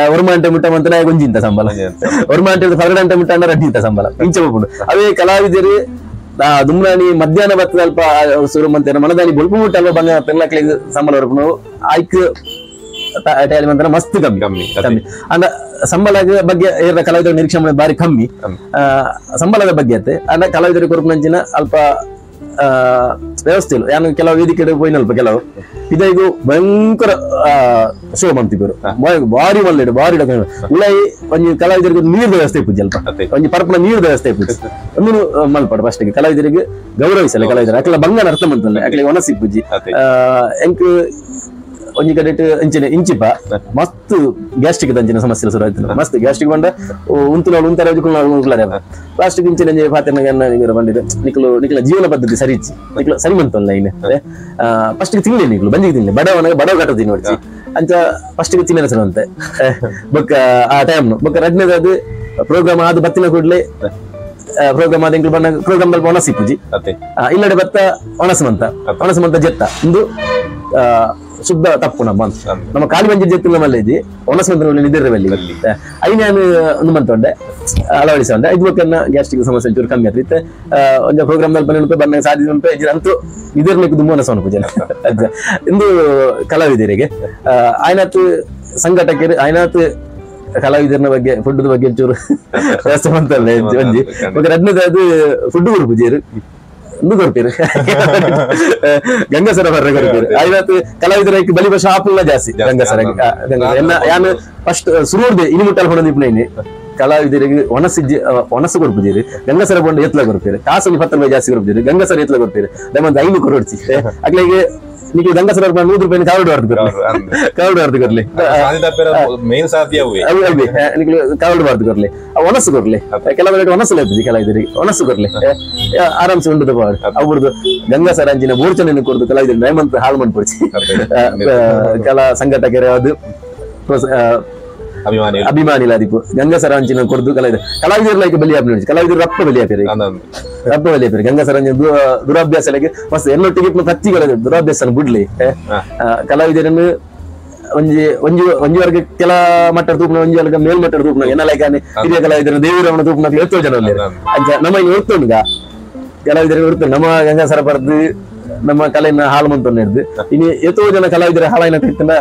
1 ಗಂಟೆ ಮುಟ್ಟ ಮಂತನ ಒಂಜಿಂತ ಸಂಬಳ 1 ಗಂಟೆ ಹಿಡ್ದು 12 ಗಂಟೆ ಮುಟ್ಟ ಅಂದ್ರೆ ಅಡ್ಡಿಂತ ಸಂಬಳ ಇಂಚ ಹೋಗ್ಬಿಡು. ಅವೇ ಕಲಾವಿದರು ದುಮ್ರಾಣಿ ಮಧ್ಯಾಹ್ನ ಬತ್ತದ ಅಲ್ಪ ಸುರು ಮಂತೇನ ಮನದಾನಿ ಬೊಲ್ಪು ಮುಟ್ಟ ಅಲ್ಪ ಭಂಗ ಪೆರ್ಲಕ್ಲಿಗೆ ಸಂಬಳ ಬರ್ಪುನು ಆಯ್ಕ್ ಮಂತ್ರ ಮಸ್ತ್ ಕಮ್ಮಿ ಕಮ್ಮಿ ಕಮ್ಮಿ ಅಂಡ ಸಂಬಳದ ಬಗ್ಗೆ ಕಲಾವಿದರ ನಿರೀಕ್ಷೆ ಮಾಡೋದು ಬಾರಿ ಕಮ್ಮಿ ಸಂಬಳದ ಬಗ್ಗೆ ಅತ್ತೆ ಅಂಡ ಕಲಾವಿದರಿಗೆ ಕೊರಪುನಂಚಿನ ಅಲ್ಪ ವ್ಯವಸ್ಥೆ ಇಲ್ಲ. ಯಾನು ಕೆಲವು ವೇದಿಕೆ ಪೋಯಿನಲ್ಪ ಕೆಲವು ಇದೈಗು ಭಯಂಕರ ಶೋ ಮಾಡ್ತಿದ್ರು ಬಾರಿ ಒಳ್ಳೆ ಬಾರಿ ಉಳೈ ಒಂಜಿ ಕಲಾವಿದರಿಗೆ ನೀರ್ ವ್ಯವಸ್ಥೆ ಪೂಜೆ ಅಲ್ಪ ಒಂಜಿ ಪರಪನ ನೀರ್ ವ್ಯವಸ್ಥೆ ಪೂಜೆ ಒಂದು ಮಲ್ಪಾಡು ಫಸ್ಟ್ ಕಲಾವಿದರಿಗೆ ಗೌರವಿಸಲ್ಲ ಕಲಾವಿದರು ಅಕಲ ಬಂಗನ ಅರ್ಥ ಮಂತಲ್ಲ ಅಕಲಿಗೆ ಒಣಸಿ ಪೂಜೆ ಎಂಕ್ ಒಂಜಿ ಕಡೆಟ್ ಇಂಚಿನ ಇಂಚಿಪ ಮಸ್ತ್ ಗ್ಯಾಸ್ಟ್ರಿಕ್ ದಂಚಿನ ಸಮಸ್ಯೆ ಶುರು ಆಯ್ತು ಮಸ್ತ್ ಗ್ಯಾಸ್ಟ್ರಿಕ್ ಬಂಡ ಉಂತುಲ ಉಂತಾರೆ ಉಂಕುಲಾರೆ ಪ್ಲಾಸ್ಟಿಕ್ ಇಂಚಿನ ಪಾತ್ರ ಬಂದಿದೆ ನಿಕ್ಲು ನಿಕ್ಲ ಜೀವನ ಪದ್ಧತಿ ಸರಿ ಇಚ್ಚಿ ನಿಕ್ಲು ಸರಿ ಮಂತಲ್ಲ ಇನ್ನು ಫಸ್ಟ್ ತಿನ್ಲಿ ನಿಕ್ಲು ಬಂಜಿಗೆ ತಿನ್ಲಿ ಬಡವನಾಗ ಬಡವ ಕಟ್ಟದಿ ನೋಡ್ಚಿ ಅಂಚ ಫಸ್ಟ್ ತಿನ್ನಲ ಸರ್ ಅಂತೆ ಬೊಕ್ಕ ಆ ಟೈಮ್ ಬೊಕ್ಕ ರಡ್ನೇದಾದ ಪ್ರೋಗ್ರಾಮ್ ಆದ ಬತ್ತಿನ ಕೂಡಲೇ ಪ್ರೋಗ್ರಾಮ್ ಆದ ಎಂಕ್ಲು ಬಣ್ಣ ಪ್ರೋಗ್ರಾಮ್ ಬಲ್ಪ ಒಣಸಿ ಪೂಜಿ ಇಲ್ಲಡೆ ಬತ್ತ ಒಣಸುಮಂತ ಒಣಸುಮಂತ ಜೆತ್ತ ಇಂದು ಶುದ್ಧ ತಪ್ಪು ನಮ್ಮ ನಮ್ಮ ಕಾಲಿ ಬಂಜಿ ಜೆತ್ತಿನ ಮಲ್ಲೇಜಿ ಒಣಸುಮಂತ ನಿದ್ರೆ ಬಲ್ಲಿ ಐನಾನು ಒಂದು ಮಂತೊಂಡೆ ಅಳವಡಿಸೊಂಡೆ ಐದು ಬೊಕ್ಕನ್ನ ಗ್ಯಾಸ್ಟ್ರಿಕ್ ಸಮಸ್ಯೆ ಚೂರು ಕಮ್ಮಿ ಆಯ್ತು ಒಂಜ ಪ್ರೋಗ್ರಾಮ್ ದಲ್ಲಿ ಬನ್ನಿ ಬಣ್ಣ ಸಾಧಿಸಿ ಉಂಟು ಅಂತೂ ಇದಿರ್ಲಿಕ್ಕೆ ದುಮ್ಮು ಒಣಸೋಣ ಪೂಜೆ ಇಂದು ಕಲಾವಿದರಿಗೆ ಆಯ್ನಾತ್ ಸಂಘಟಕರು ಆಯ್ನಾತ್ ಕಲಾವಿದರನ ಬಗ್ಗೆ ಫುಡ್ ಬಗ್ಗೆ ಚೂರು ವ್ಯವಸ್ಥೆ ಮಂತಲ್ಲ ಒಂಜಿ ಬೊಕ್ಕ ರಡ್ನೇದಾದ್ ಫುಡ್ ಕೊರ್ಪುಜೇರು ಇಂದು ಕೊರ್ಪೇರು ಗಂಗಸರ ಬರ್ರೆ ಕೊರ್ಪೇರು ಐವತ್ತು ಕಲಾವಿದರ ಬಲಿ ಬಶ ಆಪುಲ್ಲ ಜಾಸ್ತಿ ಗಂಗಸರ ಎಲ್ಲ ಯಾನು ಫಸ್ಟ್ ಸುರುರ್ದೆ ಇನಿ ಮುಟ್ಟಲ್ ಹೊಡದಿಪ್ಪು ನೈನಿ ಕಲಾವಿದರಿಗೆ ಒಣಸಿಜ್ಜಿ ಒಣಸು ಕೊರ್ಪುಜೇರು ಗಂಗಸರ ಬಂಡು ಎತ್ಲ ಕೊರ್ಪೇರು ಕಾಸು 10 ರೂಪಾಯಿ ಜಾಸ್ತಿ ಕೊರ್ಪುಜೇರು ಗಂಗಸರ ಎತ್ಲ ಕೊರ್ಪೇರು ದಮಂತ 5 ಕೊರೊಡ್ಚಿ ಅಕ್ಲೆಗೆ ನಿಕ್ಲು ಗಂಗಸರ 100 ರೂಪಾಯಿ ಕಾವಡು ಅರ್ಧ ಕಾವಡು ಅರ್ಧ ಕೊರ್ಲಿ ನಿಕ್ಲು ಕಾವಡು ಅರ್ಧ ಕೊರ್ಲಿ ಒಣಸು ಕೊರ್ಲಿ ಕೆಲವು ಒಣಸು ಲೇಪುಜಿ ಕಲಾವಿದರಿಗೆ ಒಣಸು ಕೊರ್ಲಿ ಆರಾಮ್ಸೆ ಉಂಟು ಪಾಡು ಅವ್ರದ್ದು ಗಂಗಸರ ಅಂಚಿನ ಬೋರ್ಚನೆ ಕೊರ್ದು ಕಲಾವಿದರು ನೇಮಂತ ಹಾಳು ಮಾಡ್ಪೊಡ್ಚಿ ಕಲಾ ಸಂಘಟಕರು ಅದು ಅಭಿಮಾನಿಲ ಅದಿಪ್ಪು ಗಂಗಸರ ಅಂಚಿನ ಕೊರ್ದು ಕಲಾವಿದರು ಕಲಾವಿದರು ಲೈಕ್ ಬಲಿ ಆಪಿ ಕಲಾವಿದರು ರಪ್ಪ ಬಲಿ ಆಪಿರಿ ರಪ್ಪ ಬಲಿ ಆಪಿರಿ ಗಂಗಸರ ಅಂಚಿನ ದುರಾಭ್ಯಾಸ ಮಸ್ತ್ ಎಲ್ಲೊಟ್ಟಿಗೆ ಪ್ರತಿ ಕಲಾವಿದರು ದುರಾಭ್ಯಾಸ ಬಿಡ್ಲಿ ಕಲಾವಿದರನ್ನು ಒಂಜಿ ಒಂಜಿ ಒಂಜಿ ವರ್ಗ ಕೆಲ ಮಟ್ಟದ ತೂಪನ ಒಂಜಿ ವರ್ಗ ಮೇಲ್ಮಟ್ಟದ ತೂಪನ ಎನ್ನ ಲೈಕಾನೆ ಹಿರಿಯ ಕಲಾವಿದರು ದೇವಿರಮಣ ತೂಪನ ಎತ್ತೋ ಜನ ಅಂಚ ನಮ್ಮ ಇಲ್ಲಿ ಒರ್ತುಂಡುಗ ಕಲಾವಿದರಿಗೆ ಒರ್ತು ನಮ್ಮ ಗಂಗಾಸರ ಬರ್ದು ನಮ್ಮ ಕಲೆಯನ್ನ ಹಾಳು ಮಂತೊಂದು ಹಿಡ್ದು ಇನ್ನು ಎತ್ತೋ ಜನ ಕಲಾವಿದರ ಹಾಳಾಯಿನ ತಿಂದ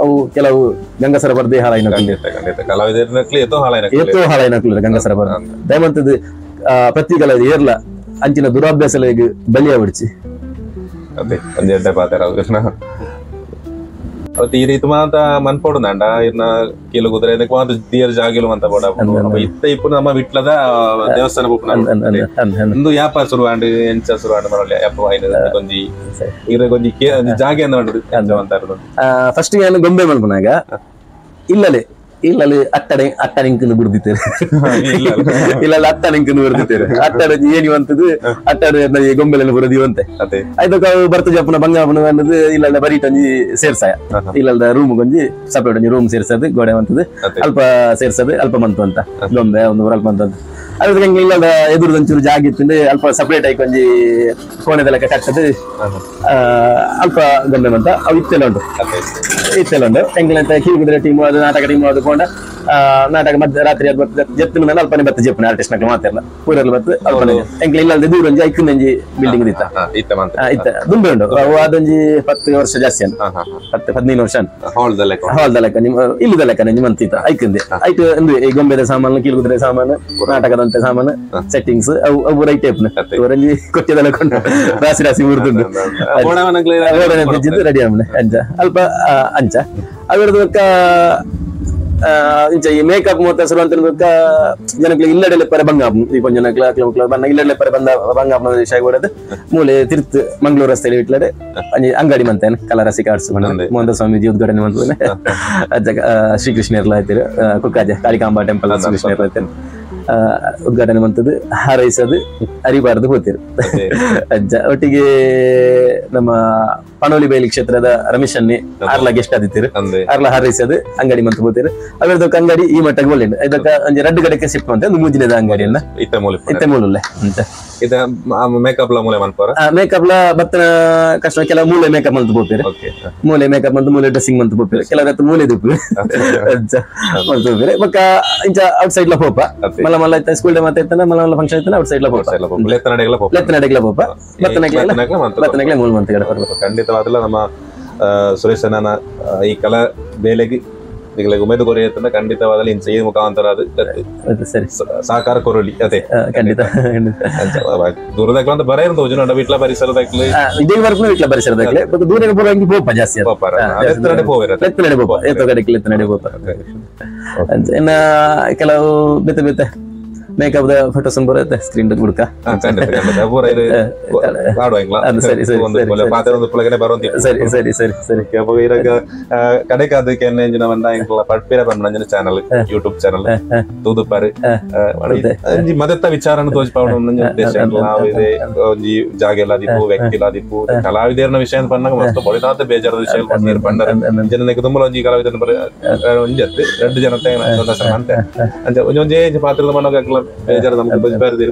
ಅವು ಕೆಲವು ಗಂಗಸರ ಬರ್ದೇ ಹಾಳಾಯಿನ ಎತ್ತೋ ಹಾಳಾಯಿನ ಗಂಗಸರ ಬರ್ದ ದಯಮಂತದ್ದು ಪ್ರತಿ ಕಲಾವಿದ ಏರ್ಲ ಅಂಚಿನ ದುರಾಭ್ಯಾಸ ಬಲಿಯ ಬಿಡ್ಚಿ ಈ ರೀತಿ ಮಾತ ಮನ್ಪೋಡು ನಾಂಡ ಇರ್ನ ಕೀಲು ಕುದುರೆ ಇದಕ್ಕೆ ಮಾತ ದಿಯರ್ ಜಾಗಿಲು ಅಂತ ಬೋಡ ಇತ್ತ ಇಪ್ಪು ನಮ್ಮ ವಿಟ್ಲದ ದೇವಸ್ಥಾನ ಒಂದು ಯಾಪ ಶುರುವಾಂಡ್ ಎಂಚ ಶುರುವಾಂಡ್ ಮರಳಿ ಯಾಪ ಕೊಂಜಿ ಇರ ಕೊಂಜಿ ಜಾಗೆ ಅಂತ ಫಸ್ಟ್ ನಾನು ಗೊಂಬೆ ಮಲ್ಪನಾಗ ಇಲ್ಲಲೆ ಇಲ್ಲಲ್ಲಿ ಅಟ್ಟಡೆ ಅಟ್ಟಣಿಂಕನ್ನು ಬಿಡ್ದಿತ್ತೇವೆ ಇಲ್ಲಲ್ಲಿ ಅಟ್ಟಣಿಂಕನ್ನು ಬಿಡ್ದಿತ್ತೇವೆ ಅಟ್ಟಡ ಏನಿವಂತದ್ದು ಅಟ್ಟಡ ಗೊಂಬೆಲೆಲ್ಲ ಬರೋದಿವಂತೆ ಆಯ್ತು ಬರ್ತ ಜಪ್ಪನ ಬಂಗಾಪನ ಅನ್ನೋದು ಇಲ್ಲಲ್ಲ ಬರೀಟೊಂಜಿ ಸೇರ್ಸಾಯ ಇಲ್ಲದ ರೂಮ್ ಕೊಂಜಿ ಸಪರೇಟ್ ಒಂಜಿ ರೂಮ್ ಸೇರ್ಸದು ಗೋಡೆ ಅಂತದ್ದು ಅಲ್ಪ ಸೇರ್ಸದು ಅಲ್ಪ ಮಂತು ಅಂತ ಗೊಂಬೆ ಒಂದು ಅಲ್ಪ ಮಂತು ಅಂತ ಅದಕ್ಕೆ ಹಂಗೆ ಇಲ್ಲದ ಎದುರುದ ಒಂಚೂರು ಜಾಗ ಇತ್ತು ಅಲ್ಪ ಸಪರೇಟ್ ಆಗಿ ಒಂಜಿ ಕೋಣೆದೆಲ್ಲ ಕಟ್ಟದು ಅಲ್ಪ ಗೊಂಬೆ ಮಂತ ಅವು ಇತ್ತೆಲ್ಲ ಉಂಟು ಇತ್ತೆಲ್ಲ ಉಂಟು ಎಂಗ್ಲಂತ ಕೀಳು ಕುದುರೆ ಟೀಮು ಅದು ನಾಟಕ ಟೀಮು ಅದು ಕೊಂಡ ನಾಟಕ ಮಧ್ಯ ರಾತ್ರಿ ಜತ್ತಿನ ಅಲ್ಪನೆ ಬತ್ತ ಜಪ್ಪನೆ ಆರ್ಟಿಸ್ಟ್ ನಕಲು ಮಾತಾಡಲ್ಲ ಪೂರಲ್ಲ ಬತ್ತು ಅಲ್ಪನೆ ಎಂಕ್ಲ ಇಲ್ಲ ದೂರ ಒಂಜಿ ಐಕುಂದೊಂಜಿ ಬಿಲ್ಡಿಂಗ್ ಇತ್ತ ಇತ್ತ ದುಂಬೆ ಉಂಡು ಅದೊಂಜಿ 10 ವರ್ಷ ಜಾಸ್ತಿ ಅನ್ನ 10 15 ವರ್ಷ ಹಾಲ್ದ ಲೆಕ್ಕ ನಿಮ್ಮ ಇಲ್ಲದ ಲೆಕ್ಕ ನಿಮ್ಮ ಮಂತಿತ್ತ ಐಕುಂದೆ ಐಟ್ ಒಂದು ಈ ಗೊಂಬೆದ ಸಾಮಾನು ಕೀಲುಕುದುರೆ ಸಾಮಾನು ನಾಟಕದಂತೆ ಸಾಮಾನು ಸೆಟ್ಟಿಂಗ್ಸ್ ಅವು ಅವು ರೈಟ್ ಟೈಪ್ ಒಂಜಿ ಕೊಟ್ಟಿದ ಲೆಕ್ಕ ಉಂಟು ರಾಶಿ ರಾಶಿ ಊರ್ದುಂಡು ರೆಡಿ ಆಮನೆ ಅಂಚ ಅಲ್ಪ ಅಂಚ ಅವಿರ್ದು ಬೊಕ್ಕ ಇಂಚ ಈ ಮೇಕಪ್ ಮೊತ್ತ ಸುರು ಅಂತ ಬೊಕ್ಕ ಜನಕ್ಲೆ ಇಲ್ಲಡೆ ಪರ ಬಂಗ ಈ ಕೊಂಚ ಜನಕ್ಲ ಅಕ್ಲ ಬನ್ನ ಇಲ್ಲಡೆ ಪರ ಬಂದ ಬಂಗ ವಿಷಯ ಕೊಡೋದು ಮೂಲೆ ತಿರ್ತು ಮಂಗಳೂರು ರಸ್ತೆಯಲ್ಲಿ ಇಟ್ಲಡೆ ಅಂಗಡಿ ಮಂತೇನೆ ಕಲರಸಿ ಕಾರ್ಡ್ಸ್ ಮೋಹನ ಸ್ವಾಮೀಜಿ ಉದ್ಘಾಟನೆ ಮಂತೇನೆ ಅಜ್ಜ ಶ್ರೀಕೃಷ್ಣ ಇರ್ಲ ಆಯ್ತಿರು ಕುಕ್ಕಾಜ ಕಾಳಿಕಾಂಬಾ ಟೆಂಪಲ್ ಶ್ರೀಕೃಷ್ಣ ಇರ್ಲ ಆಯ್ತೇನೆ ಉದ್ಘಾಟನೆ ಮಂತದ್ದು ಹಾರೈಸೋದು ಅರಿಬಾರದು ಹೋಗ್ತಿರು ಅಜ್ಜ. ಒಟ್ಟಿಗೆ ನಮ್ಮ ಪಣೋಲಿ ಬೈಲಿ ಕ್ಷೇತ್ರದ ರಮೇಶ್ ಅನ್ನಿ ಆರ್ಲ ಗೆಸ್ಟ್ ಆದಿತ್ತಿರು ಆರ್ಲ ಹಾರೈಸೋದು ಅಂಗಡಿ ಮಂತ್ ಹೋಗ್ತಿರು. ಅವಿರ್ದಕ್ಕ ಅಂಗಡಿ ಈ ಮಟ್ಟಕ್ಕೆ ಒಳ್ಳೆ ಇದಕ್ಕ ಒಂಜಿ ರಡ್ಡು ಕಡೆಗೆ ಶಿಫ್ಟ್ ಮಂತೆ ಒಂದು ಮೂಜಿನದ ಅಂಗಡಿಯನ್ನ ಇತ್ತೆ ಮೂಲುಲ್ಲೆ ಅಂತ ಮೇಕಪ್ ಲ ಮೂಲೆ ಮನ್ಪರ ಮೇಕಪ್ ಲ ಬತ್ತನ ಕಷ್ಟ ಕೆಲವು ಮೂಲೆ ಮೇಕಪ್ ಮಂತ್ ಪೋಪೇರು ಮೂಲೆ ಮೇಕಪ್ ಮಂತ್ ಮೂಲೆ ಡ್ರೆಸ್ಸಿಂಗ್ ಮಂತ್ ಪೋಪೇರು ಕೆಲವು ಮೂಲೆ ದುಪ್ಪು ಅಜ್ಜ ಮಂತ್ ಪೋಪೇರು ಬೊಕ್ಕ ಇಂಚ ಔಟ್ ಸೈಡ್ ಲ ಪೋಪ ಮಲ್ಲ ಮಲ್ಲ ಇತ್ತ ಸ್ಕೂಲ್ ಡೇ ಮಾತ ಇತ್ತನ ಮಲ್ಲ ಮಲ್ಲ ಫಂಕ್ಷನ್ ಇತ್ತನ ಔಟ್ ಸೈಡ್ ಲ ಪೋಪ ಲೆತ್ತನಡೆಗಳ ಪೋಪ ಬತ್ತನಕ್ಲೆ ಬತ್ತನಕ್ಲೆ ಮೂಲ ಮಂತ್ ಕಡೆ ಬರ್ಬೇಕು. ಖಂಡಿತವಾದಲ್ಲ ನಮ್ಮ ಸುರೇಶ್ ಅಣ್ಣನ ಈ ಕಲಾ ಬೇಲೆಗೆ ಉಮೇದು ಕೊರೆಯುತ್ತಂದ್ರೆ ಖಂಡಿತವಾದಲ್ಲಿ ಇಂಚ ಈ ಮುಖಾಂತರ ಅದು ಸರಿ ಸಹಕಾರ ಕೊರಲಿ ಅದೇ ಖಂಡಿತ ದೂರದಾಗ್ಲ ಅಂತ ಬರ ಇರೋದು ಜನ ವಿಟ್ಲ ಪರಿಸರದಾಗ್ಲಿ ಇದೇ ವರ್ಗೂ ವಿಟ್ಲ ಪರಿಸರದಾಗ್ಲಿ ಮತ್ತೆ ದೂರ ಪೋಗಿ ಪೋಪ ಜಾಸ್ತಿ ಎತ್ತನಡೆ ಪೋವೇರ ಎತ್ತನಡೆ ಪೋಪ ಎತ್ತ ಕಡೆಗೆ ಎತ್ತನಡೆ ಪೋಪ. ಇನ್ನ ಕೆಲವು ಬೇತೆ ಬೇತೆ makeup the photos ಬರುತ್ತೆ ಸ್ಕ್ರೀನ್ ಹುಡುಕ ಸರಿ ಸರಿ ಸರಿ ಸರಿ ಸರಿ ಸರಿ. ಕಡೆಗೆ ಪಡ್ಪಿರ ಪಂಡ channel YouTube channel ತೂದುಪಾರು ಮದತ್ತ ವಿಚಾರನ ತೋಜ್ಪಾವಣ ಉದ್ದೇಶ ಇದೆ ಒಂಜಿ ಜಾಗೆಲ್ಲ ದಿಪ್ಪು ವ್ಯಕ್ತಿಲ ದಿಪ್ಪು ಕಲಾವಿದರ್ನ ವಿಷಯ ಪನ್ನಾಗ ಮಸ್ತ್ ಬಡಿನಾಥ ಬೇಜಾರದ ವಿಷಯ ಪಂಡರ ಜನಕ್ಕೆ ತುಂಬ ಒಂಜಿ ಕಲಾವಿದನ ಒಂಜಿ ಅತ್ತೆ ಎರಡು ಜನತೆ ಅಂತೆ ಅಂಚ ಒಂಜೊಂಜೇ ಪಾತ್ರದ ಮಣ್ಣಾಗ ಬೇಜಾರು ನಮ್ಗೆ ಬಜಬಾರದು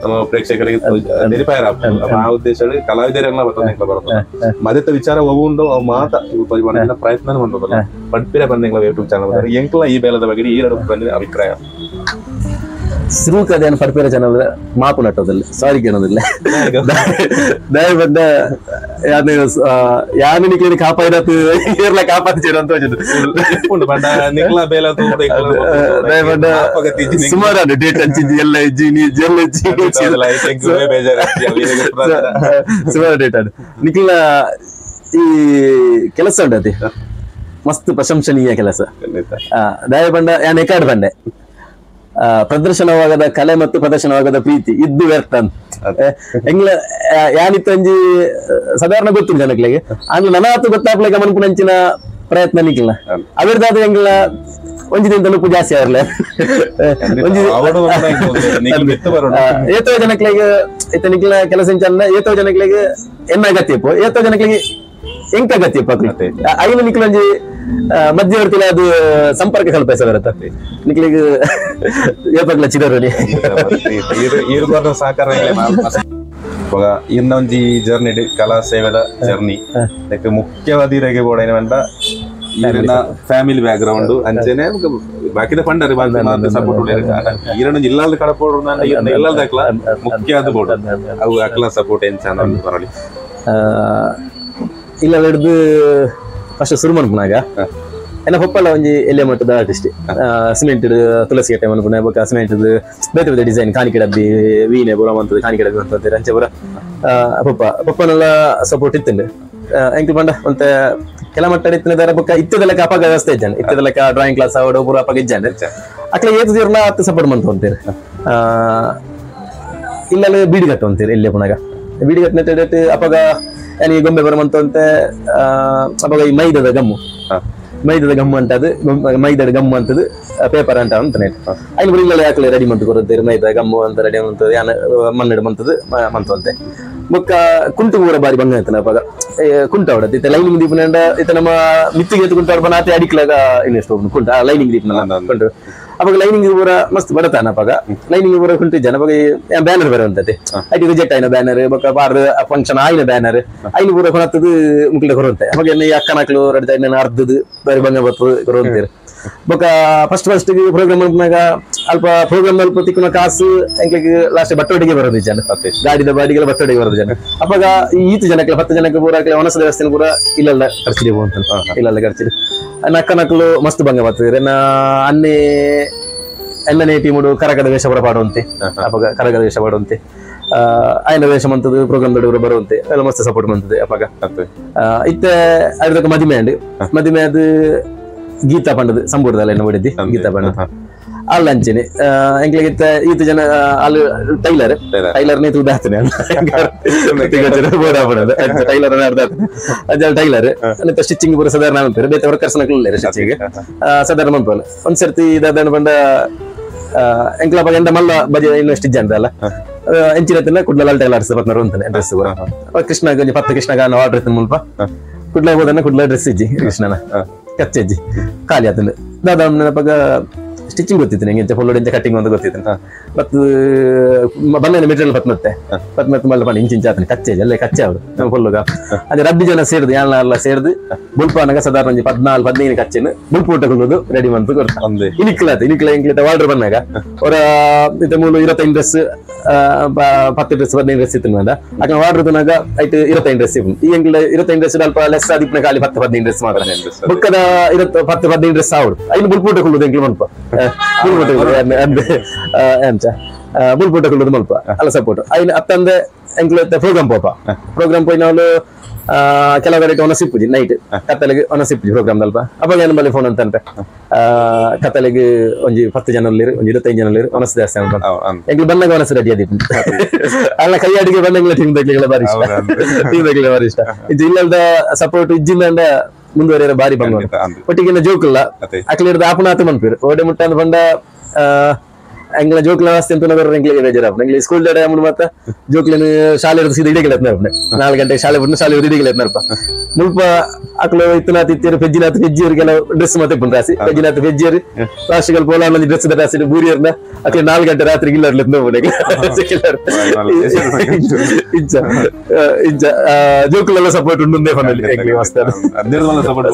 ನಮ್ಮ ಪ್ರೇಕ್ಷಕರಿಗೆ ನೆನಪಾಯರ ಆ ಉದ್ದೇಶ ಕಲಾವಿದರೆಲ್ಲ ಬರ್ತದೆ ಮದತ್ತ ವಿಚಾರ ಒವು ಉಂಡು ಅವು ಮಾತ ಪ್ರಯತ್ನ ಬಂದದಲ್ಲ ಪಡ್ಪಿರ ಬಂದ ಯೂಟ್ಯೂಬ್ ಚಾನಲ್ ಎಂಕ್ಲ ಈ ಬೇಲದ ಬಗ್ಗೆ ಈ ಎರಡು ಅಭಿಪ್ರಾಯ ಸುರುಕದೇನು ಪಡ್ಪಿರ ಚಾನಲ್ ಮಾಪು ನಟ್ಟೋದಿಲ್ಲ ಸಾರಿ ಕೇಳೋದಿಲ್ಲ ದಯ ಬಂದ ಯಾನು ನಿಕ್ಲಿನ ಕಾಪಾಡಿದ ಏರ್ಲ ಕಾಪಾಡ್ತೀರ ಅಂತ ದಯ ಬಂದ ಸುಮಾರು ಡೇಟ್ ಹಂಚಿದ್ದಿ ಎಲ್ಲ ಇಜ್ಜಿ ಎಲ್ಲ ಸುಮಾರು ಡೇಟ್ ಅದು ನಿಕ್ಲ ಈ ಕೆಲಸ ಉಂಟತಿ ಮಸ್ತ್ ಪ್ರಶಂಸನೀಯ ಕೆಲಸ. ದಯ ಬಂಡ ಯಾನ್ ಎಕಾಡ್ ಬಂಡೆ ಪ್ರದರ್ಶನವಾಗದ ಕಲೆ ಮತ್ತು ಪ್ರದರ್ಶನವಾಗದ ಪ್ರೀತಿ ಇದ್ದು ವ್ಯರ್ಥ ಅಂತ ಎಂಗ್ಲ ಯಾನಿತ್ತಂಜಿ ಸಾಧಾರಣ ಗೊತ್ತಿಲ್ಲ ಜನಗಳಿಗೆ ಅಂದ್ರೆ ನನ್ನ ಹತ್ತು ಗೊತ್ತಾಗ್ಲಿಕ್ಕೆ ಮನ್ಪುನಂಚಿನ ಪ್ರಯತ್ನ ನಿಕ್ಲ ಅವಿರ್ದಾದ ಎಂಗ್ಲ ಒಂಜಿ ದಿನ ತಲುಪು ಜಾಸ್ತಿ ಆಗಿರ್ಲ ಏತೋ ಜನಗಳಿಗೆ ಇತ್ತ ನಿಕ್ಲ ಕೆಲಸ ಏತೋ ಜನಗಳಿಗೆ ಎನ್ನ ಅಗತ್ಯಪ್ಪು ಏತೋ ಜನಗಳಿಗೆ ಎಂಕ ಅಗತ್ಯಪ್ಪ ಐನು ನಿಕ್ಲೊಂಜಿ ಮಧ್ಯವರ್ತಿಲ ಅದು ಸಂಪರ್ಕ ಕಲ್ಪಿಸ ಬರುತ್ತೆ ನಿಕ್ಲಿಗೆ ಏಪಗ್ಲ ಚಿರರೋಲಿ ಸಹಕಾರ ಇನ್ನೊಂಜಿ ಜರ್ನಿ ಕಲಾ ಸೇವೆದ ಜರ್ನಿ ಮುಖ್ಯವಾದ ಇರಗೆ ಬೋಡ ಏನಂತ family back ground ಅಂಚೆನೆ ಬಾಕಿದ ಪಂಡರಿ ಸಪೋರ್ಟ್ ಈರೊಂದು ಇಲ್ಲಾಲ್ದ ಕಡಪೋಡು ಇಲ್ಲಾಲ್ದ ಅಕ್ಲ ಮುಖ್ಯ ಅದು ಬೋರ್ಡ್ ಅವು ಅಕ್ಲ ಸಪೋರ್ಟ್ ಎಂಚ ಬರಲಿ ಇಲ್ಲ ಹಿಡ್ದು ಫಸ್ಟ್ ಶುರು ಮನ್ಪುನಾಗ ಎನ್ನ ಪಪ್ಪಲ್ಲ ಒಂಜಿ ಎಲೆ ಮಟ್ಟದ ಆರ್ಟಿಸ್ಟ್ ಸಿಮೆಂಟ್ ತುಳಸಿ ಕಟ್ಟೆ ಮನ್ಪುನ ಬೊಕ್ಕ ಸಿಮೆಂಟ್ ಬೇತೆ ಬೇತೆ ಡಿಸೈನ್ ಕಾಣಿಕೆ ಡಬ್ಬಿ ವೀಣೆ ಪೂರ ಮಂತದ ಕಾಣಿಕೆ ಡಬ್ಬಿ ಅಂತ ಅಂಚೆ ಪೂರ ಪಪ್ಪ ಪಪ್ಪನೆಲ್ಲ ಸಪೋರ್ಟ್ ಇತ್ತುಂಡು ಎಂಕ್ಲು ಪಂಡ ಒಂತೆ ಕೆಲ ಮಟ್ಟ ಇತ್ತಿನ ಬೊಕ್ಕ ಇತ್ತದಲೆಕ್ಕ ಅಪಾಗ ವ್ಯವಸ್ಥೆ ಇದ್ದಾನೆ ಇತ್ತದಲೆಕ್ಕ ಡ್ರಾಯಿಂಗ್ ಕ್ಲಾಸ್ ಅವಡು ಪೂರ ಅಪಾಗ ಇದ್ದಾನೆ ಅಕ್ಲೆ ಏತು ತೀರ್ಲ ಅತ್ತು ಸಪೋರ್ಟ್ ಮಂತ ಅಂತೀರಿ ಇಲ್ಲೆಲ್ಲ ಬೀಡಿ ಕಟ್ಟು ಅಂತೀರಿ ಇಲ್ಲೇ ಪುನಗ ಬೀಡಿ ಕಟ್ಟಿನ ಅಪಾಗ ಈ ಗೊಂಬೆ ಬರುವಂತಂತೆ ಅವಾಗ ಈ ಮೈದದ ಗಮ್ಮು ಮೈದದ ಗಮ್ಮು ಅಂತ ಅದು ಮೈದದ ಗಮ್ಮು ಅಂತದ್ದು ಪೇಪರ್ ಅಂತ ಅಂತಾನೆ ಅಲ್ಲಿ ಬರೀ ಇಲ್ಲ ಯಾಕಲೆ ರೆಡಿ ಮಂತು ಕೊರುತ್ತೀರಿ ಮೈದ ಗಮ್ಮು ಅಂತ ರೆಡಿ ಮಂತದ್ದು ಯಾನ ಮಣ್ಣಿಡು ಮಂತದ್ದು ಮಂತಂತೆ ಬೊಕ್ಕ ಕುಂಟು ಊರ ಬಾರಿ ಬಂಗ ಆಯ್ತಲ್ಲ ಅವಾಗ ಕುಂಟ ಹೊಡತ್ತೆ ಇತ್ತ ಲೈನಿಂಗ್ ದೀಪನ ಇತ್ತ ನಮ್ಮ ಮಿತ್ತಿಗೆ ಕುಂಟ ನಾತೆ ಅಡಿಕ್ಲಾಗ ಇನ್ನೆಷ್ಟು ಕುಂಟ ಲೈನಿಂಗ್ ದೀಪನ ಕುಂಟು ಅವಾಗ ಲೈನಿಂಗ್ ಪೂರ ಮಸ್ತ್ ಬಡತಾನ ಅವಾಗ ಲೈನಿಂಗ್ ಪೂರ ಕುಂಟು ಜನ ಅವಾಗ ಬ್ಯಾನರ್ ಬರುವಂತತೆ ಐಟಿ ರಿಜೆಕ್ಟ್ ಆಯ್ನ ಬ್ಯಾನರ್ ಬೊಕ್ಕ ಬಾರ್ದು ಫಂಕ್ಷನ್ ಆಯ್ನ ಬ್ಯಾನರ್ ಐನು ಪೂರ ಕೊನತ್ತದು ಮುಕ್ಲೆ ಕೊರುವಂತೆ ಅವಾಗ ಈ ಅಕ್ಕನಕ್ಲು ರೆಡಿ ಅರ್ಧದು ಬೇರೆ ಬಂಗ ಬರ್ತದೆ ಕೊರುವಂತೀರಿ. ಬೊಕ first first program ಮಲ್ಪುನಗ ಅಲ್ಪ ಪ್ರೋಗ್ರಾಮ್ ಅಲ್ಪ ತಿಕ್ಕುನ ಕಾಸು ಎಂಕ್ಲೆಗ್ ಲಾಸ್ಟ್ ಬಟ್ಟೋಡಿಗೆ ಬರೋದು ಜನ ಗಾಡಿದ ಬಾಡಿಗೆಲ್ಲ ಬಟ್ಟೋಡಿಗೆ ಬರೋದು ಜನ ಅಪ್ಪಗ ಈತ ಜನಕ್ಕೆ 10 ಜನಕ್ಕೆ ಪೂರ ವನಸದ ವ್ಯವಸ್ಥೆ ಪೂರ ಇಲ್ಲೆಲ್ಲ ಖರ್ಚಿಗೆ ಹೋಗ್ತಾನೆ ಇಲ್ಲೆಲ್ಲ ಖರ್ಚಿಡಿ ನಕ್ಕನಕ್ಲು ಮಸ್ತ್ ಭಂಗ ಬರ್ತದೆ ಅನ್ನೇ ಎಲ್ಲನೇ ಟೀಮುಡು ಕರಗದ ವೇಷ ಪೂರ ಪಾಡುವಂತೆ ಅಪ್ಪಗ ಕರಗದ ವೇಷ ಪಾಡುವಂತೆ ಆಯ್ನ ವೇಷ ಮಂತದ್ದು ಪ್ರೋಗ್ರಾಮ್ ದೊಡ್ಡ ಬರುವಂತೆ ಎಲ್ಲ ಮಸ್ತ್ ಸಪೋರ್ಟ್ ಮಂತದೆ ಅಪ್ಪಗ ಇತ್ತೆ ಅರ್ಧಕ್ಕೆ ಮದಿಮೆ ಅಂಡ್ ಮದಿಮೆ ಅದು ಗೀತಾ ಪಂಡದು ಸಂಪೂರ್ಣದಲ್ಲ ಎನ್ನ ಹೊಡಿದ್ದಿ ಗೀತಾ ಪಂಡದು ಅಲ್ಲ ಅಂಚೆನೆ ಎಂಕ್ಲೆಗ್ ಇತ್ತೆ ಈತ ಜನ ಅಲ್ಲಿ ಟೈಲರ್ ಟೈಲರ್ ನೇ ತೂದಾತನೆ ಟೈಲರ್ ಅರ್ಧ ಟೈಲರ್ ಸ್ಟಿಚಿಂಗ್ ಪೂರ ಸಾಧಾರಣ ಮನ್ಪೇರು ಬೇತೆ ವರ್ಕರ್ಸ್ ನಕಲು ಸ್ಟಿಚಿಂಗ್ ಸಾಧಾರಣ ಮನ್ಪಲ್ಲ ಒಂದ್ಸರ್ತಿ ಇದಾದ ಬಂಡ ಎಂಕ್ಲ ಎಂಡ ಮಲ್ಲ ಬಜೆ ಇನ್ನು ಸ್ಟಿಚ್ ಅಂತ ಅಲ್ಲ ಎಂಚಿನ ಕುಡ್ಲ ಟೈಲರ್ಸ್ ಪತ್ನರು ಅಂತಾನೆ ಡ್ರೆಸ್ ಪೂರ ಕೃಷ್ಣ ಪತ್ತು ಕೃಷ್ಣ ಗಾನ ಆರ್ಡರ್ ಇತ್ತು ಮುಲ್ಪ ಕುಡ್ಲ ಹೋದನ್ನ ಕುಡ್ಲ ಡ್ರೆಸ್ ಇಜ್ಜಿ ಕೃಷ್ಣನ ಕಚ್ಚೆಜ್ಜಿ ಖಾಲಿ ಆತಂದು ದಾದ ಅಪ್ಪಗ ಸ್ಟಿಚಿಂಗ್ ಗೊತ್ತಿತ್ತು ನಂಗೆ ಫುಲ್ ಎಂಚ ಕಟ್ಟಿಂಗ್ ಅಂತ ಗೊತ್ತಿತ್ತು ಮತ್ತು ಬಣ್ಣನ ಮೆಟೀರಿಯಲ್ ಪತ್ ಮತ್ತೆ ಪತ್ ಮತ್ತೆ ಮಲ್ಲ ಪಂಡ ಇಂಚಿಂಚ ಆತನೆ ಕಚ್ಚೆ ಅಲ್ಲೇ ಕಚ್ಚೆ ಅವರು ನಮ್ಮ ಫುಲ್ಲುಗ ಅದೇ ರಬ್ಬಿ ಜನ ಸೇರ್ದು ಯಾಳ ಸೇರ್ದು ಬುಲ್ಪಾನಗ ಸಾಧಾರಣ ಒಂಜಿ 14 15 ಕಚ್ಚೆನು ಬುಲ್ಪು ಊಟ ಕೊಡೋದು ರೆಡಿ ಮಂತು ಕೊಡ್ತಾರೆ ಇನಿಕ್ಲಾತ ಇನಿಕ್ಲ ಎಂಕ್ಲಿತ ಆರ್ಡರ್ ಬಂದಾಗ ಅವರ ಇತ್ತ ಮೂಲು 25 dress 10 dress 15 dress ಇತ್ತು ಅಂದ ಅಕ್ಕ ಆರ್ಡರ್ ತನಾಗ ಐಟ್ 25 ಡ್ರೆಸ್ ಈ ಎಂಕ್ಲ 25 ಡ್ರೆಸ್ ಅಲ್ಪ ಲೆಸ್ ಆದಿಪ್ಪನ ಖಾಲಿ 10 15 ಡ್ರೆಸ್ ಮಾತ್ರ ಬುಕ್ಕದ 10 15 ಡ್ರೆಸ್ ಆವಡು ಐನು ಬುಲ್ಪು ಊಟ ಕೊಡೋದು ಎಂಕ್ಲ ಮಲ್ಪ ಬುಲ್ಪುಟ ಕೊಡೋದು ಮಲ್ಪ ಅಲ್ಲ ಸಪೋರ್ಟ್ ಐನ ಅತ್ತಂದೆ ಎಂಕ್ಲ ಪ್ರೋಗ್ರಾಮ್ ಪೋಪ ಪ್ರೋಗ್ರಾಮ್ ಪೋಯಿನವಳು ಕೆಲವು ವೆರೈಟಿ ಒನ ಸಿಪ್ಪುಜಿ ನೈಟ್ ಕತ್ತಲೆಗೆ ಒನ ಸಿಪ್ಪುಜಿ ಪ್ರೋಗ್ರಾಮ್ ಅಲ್ಪ ಅವಾಗ ಏನು ಬಲ್ಲಿ ಫೋನ್ ಅಂತಂತೆ ಕತ್ತಲೆಗೆ ಒಂಜಿ 10 ಜನ ಒಂಜಿ 25 ಜನ ಒನಸ್ ಜಾಸ್ತಿ ಅಂತ ಎಂಕ್ಲು ಬಂದಾಗ ಒನಸ್ ರೆಡಿ ಅದಿ ಅಲ್ಲ ಕೈ ಅಡಿಗೆ ಬಂದಂಗ್ಲ ಟೀಮ್ ದಗ್ಲಿಗಳ ಬಾರಿ ಇಷ್ಟ ಟೀಮ್ ದಗ್ಲಿಗಳ ಬಾರಿ ಇಷ್ಟ ಇದು ಇಲ್ಲದ ಸಪೋರ್ಟ್ ಇಜ್ಜಿಂದ ಮುಂದುವರಿಯರ ಬಾರಿ ಬಂಗ ಒಟ್ಟಿಗೆ ಜೋಕುಲ್ಲ ಅಕ್ಲಿರ್ದ ಆಪುನಾತ ಮನ್ಪೇರು ಓಡೆ ಮುಟ್ಟ ಅಂದ್ ಬಂಡ ಎಂಗ್ಲ ಜೋಕ್ಲ ವಾಸ್ತಿ ಅಂತ ಎಂಗ್ಲಿಗೆ ಬೇಜಾರಾಪುಂಡು ಎಂಗ್ಲಿ ಸ್ಕೂಲ್ ಡೇ ಅಮ್ಮನ ಮಾತ ಜೋಕ್ಲಿನ ಶಾಲೆ ಸೀದಾ ಇಡಿಗೆಲ್ಲ 4 ಗಂಟೆ ಶಾಲೆ ಬಿಟ್ಟು ಶಾಲೆ ಇಡಿಗೆಲ್ಲ ಎತ್ನಪ್ಪ ಮುಲ್ಪ ಅಕ್ಲು ಇತ್ತನಾತ್ ಇತ್ತಿರು ಪೆಜ್ಜಿನಾತ್ ಪೆಜ್ಜಿಯರು ಕೆಲವು ಡ್ರೆಸ್ ಮತ್ತೆ ಪುಂಡು ರಾಸಿ ಪೆಜ್ಜಿನಾತ್ ಪೆಜ್ಜಿಯರು ಲಾಸ್ಟ್ಗಳು ಪೋಲಾನಲ್ಲಿ ಡ್ರೆಸ್ ರಾಸಿ ಬೂರಿಯರ್ನ ಅಕ್ಲೆ 4 ಗಂಟೆ ರಾತ್ರಿ ಗಿಲ್ಲರ್ಲ ಇಂಚ ಇಂಚ ಜೋಕುಲೆಲ್ಲ ಸಪೋರ್ಟ್ ಉಂಡು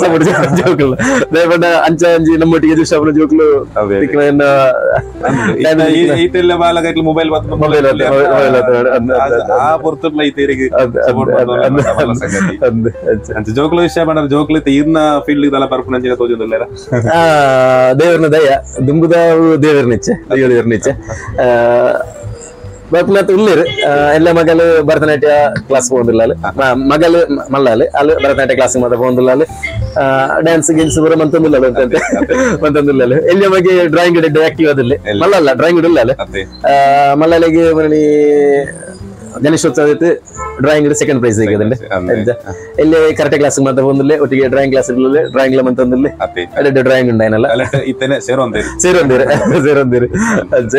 ಸಪೋರ್ಟ್ ಜೋಕುಲ್ಲ ದಯಪಂಡ ಅಂಚ ಅಂಜಿ ನಮ್ಮೊಟ್ಟಿಗೆ ಜೋಕುಲು ಮೊಬೈಲ್ ಜೋಕುಲು ವಿಷಯ ಪಂಡ ಜೋಕುಲು ಇರ್ನ ಫೀಲ್ಡ್ ಇದೆಲ್ಲ ಪರ್ಪುನ ತೋಜೊಂದುಲ್ಲೆರ ದೇವರ್ನ ದಯ ದುಂಬುದ ದೇವರ್ನ ಇಚ್ಛೆ ದೇವರ್ನ ಇಚ್ಛೆ ಬರ್ಪುನಾತ್ ಉಲ್ಲೇರು ಎಲ್ಲ ಮಗಲು ಭರತನಾಟ್ಯ ಕ್ಲಾಸ್ ಪೋಂದುಲ್ಲಾಲು ಮಗಲು ಮಲ್ಲಾಲು ಅಲ್ಲು ಭರತನಾಟ್ಯ ಕ್ಲಾಸ್ ಮಾತ್ರ ಪೋಂದುಲ್ಲಾಲು ಡ್ಯಾನ್ಸ್ ಗಿನ್ಸ್ ಪೂರ ಮಂತೊಂದುಲ್ಲಾಲು ಅಂತಂತೆ ಮಂತೊಂದುಲ್ಲಾಲು ಎಲ್ಲಿ ಮಗೆ ಡ್ರಾಯಿಂಗ್ ಆಕ್ಟಿವ್ ಅದಿಲ್ಲ ಮಲ್ಲಲ್ಲ ಡ್ರಾಯಿಂಗ್ ಇಡಲ್ಲ ಮಲ್ಲಾಲಿಗೆ ಮರಣಿ ಗಣೇಶೋತ್ಸವ drawing second prize ಸಿಕ್ಕದಂಡೆ ಎಲ್ಲಿ ಕರೆಕ್ಟ್ ಕ್ಲಾಸ್ ಮಾತ್ರ ಬಂದಿಲ್ಲ ಒಟ್ಟಿಗೆ ಡ್ರಾಯಿಂಗ್ ಕ್ಲಾಸ್ ಇರಲಿಲ್ಲ ಡ್ರಾಯಿಂಗ್ ಮಂತಂದಿಲ್ಲ ಡ್ರಾಯಿಂಗ್ ಉಂಡಾಯನಲ್ಲ ಸೇರೊಂದಿರು ಸೇರೊಂದಿರು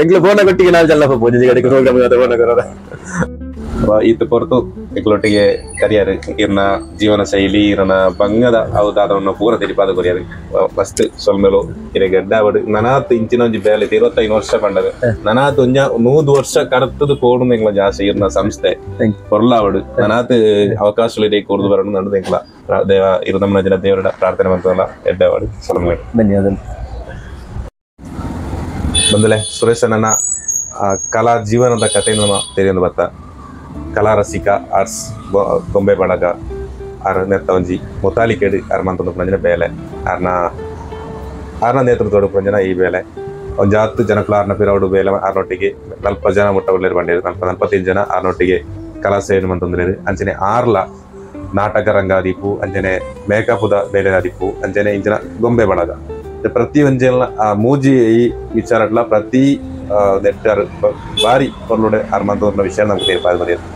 ಎಂಗ್ಲ ಫೋನ ಕೊಟ್ಟಿಗೆ ನಾಲ್ ಜನ ಪೂಜೆ ಗಡಿಗೆ ಪ್ರೋಗ್ರಾಮ್ ಫೋನ ಕೊರೋರ ಈತ ಪೊರ್ತು ಎಂಕ್ಲೊಟ್ಟಿಗೆ ಕರಿಯರ್ ಇರ್ನ ಜೀವನ ಶೈಲಿ ಇರನ ಬಂಗದ ಅವು ಪೂರ ತೆರಿಪಾದ ಕೊರಿಯರ್ ಫಸ್ಟ್ ಸೊಲ್ಮೆಲು ಇರ ಗಡ್ಡಾವಡು ನನಾತ್ ಇಂಚಿನ ಒಂಜಿ ಬೇಲೆ 25 ವರ್ಷ ಪಂಡದ ನನಾತ್ ಒಂಜ 100 ವರ್ಷ ಕಡತದ ಕೋಡು ಎಂಕ್ಲ ಜಾಸ್ತಿ ಇರ್ನ ಸಂಸ್ಥೆ ಪೊರ್ಲಾವಡು ನನಾತ್ ಅವಕಾಶಗಳು ಇದೇ ಕೋರ್ದು ಬರಡು ನಡು ಎಂಕ್ಲ ದೇವ ಇರು ನಮ್ಮ ಜನ ದೇವರ ಪ್ರಾರ್ಥನೆ ಮಂತಲ್ಲ ಎಡ್ಡಾವಡು ಸೊಲ್ಮೇಲು ಧನ್ಯವಾದ ಬಂದಲೆ ಸುರೇಶನನ್ನ ಕಲಾ ಜೀವನದ ಕಥೆ ನಮ್ಮ ತೆರೆಯೊಂದು ಬತ್ತ ಕಲಾ ರಸಿಕ ಆರ್ಸ್ ಗೊಂಬೆ ಬಳಗ ಆರ್ ನೆತ್ತ ಒಂಜಿ ಮುತಾಲಿಕೆಡ್ ಆರ್ ಮಂತೊಂದು ಪುನಂಜನ ಬೇಲೆ ಆರ್ನ ಆರ್ನ ನೇತೃತ್ವಡು ಪುನಂಜನ ಈ ಬೇಲೆ ಒಂಜಾತ್ತು ಜನಕುಲು ಆರ್ನ ಪಿರವಡು ಬೇಲೆ ಆರ್ನೊಟ್ಟಿಗೆ 40 ಜನ ಮುಟ್ಟ ಉಳ್ಳೇರು ಬಂಡೇರು 45 ಜನ ಆರ್ನೊಟ್ಟಿಗೆ ಕಲಾ ಸೇವೆ ಮಂತೊಂದುಲೇರು ಅಂಚನೆ ಆರ್ಲ ನಾಟಕ ರಂಗಾದೀಪು ಅಂಚನೆ ಮೇಕಪುದ ಬೇಲೆದಾದೀಪು ಅಂಚನೆ ಇಂಚಿನ ಗೊಂಬೆ ಬಳಗ ಪ್ರತಿ ಒಂಜೆಲ್ಲ ಆ ಮೂಜಿ ಈ ವಿಚಾರಡ್ಲ ಪ್ರತಿ ನೆಟ್ಟಾರ್ ಬಾರಿ ಪೊರ್ಲುಡೆ ಆರ್ ಮಂತೊಂದು ವಿಷಯ ನಮ್ಗೆ ತೀರ್ಪಾದ ಬರೆಯೋದು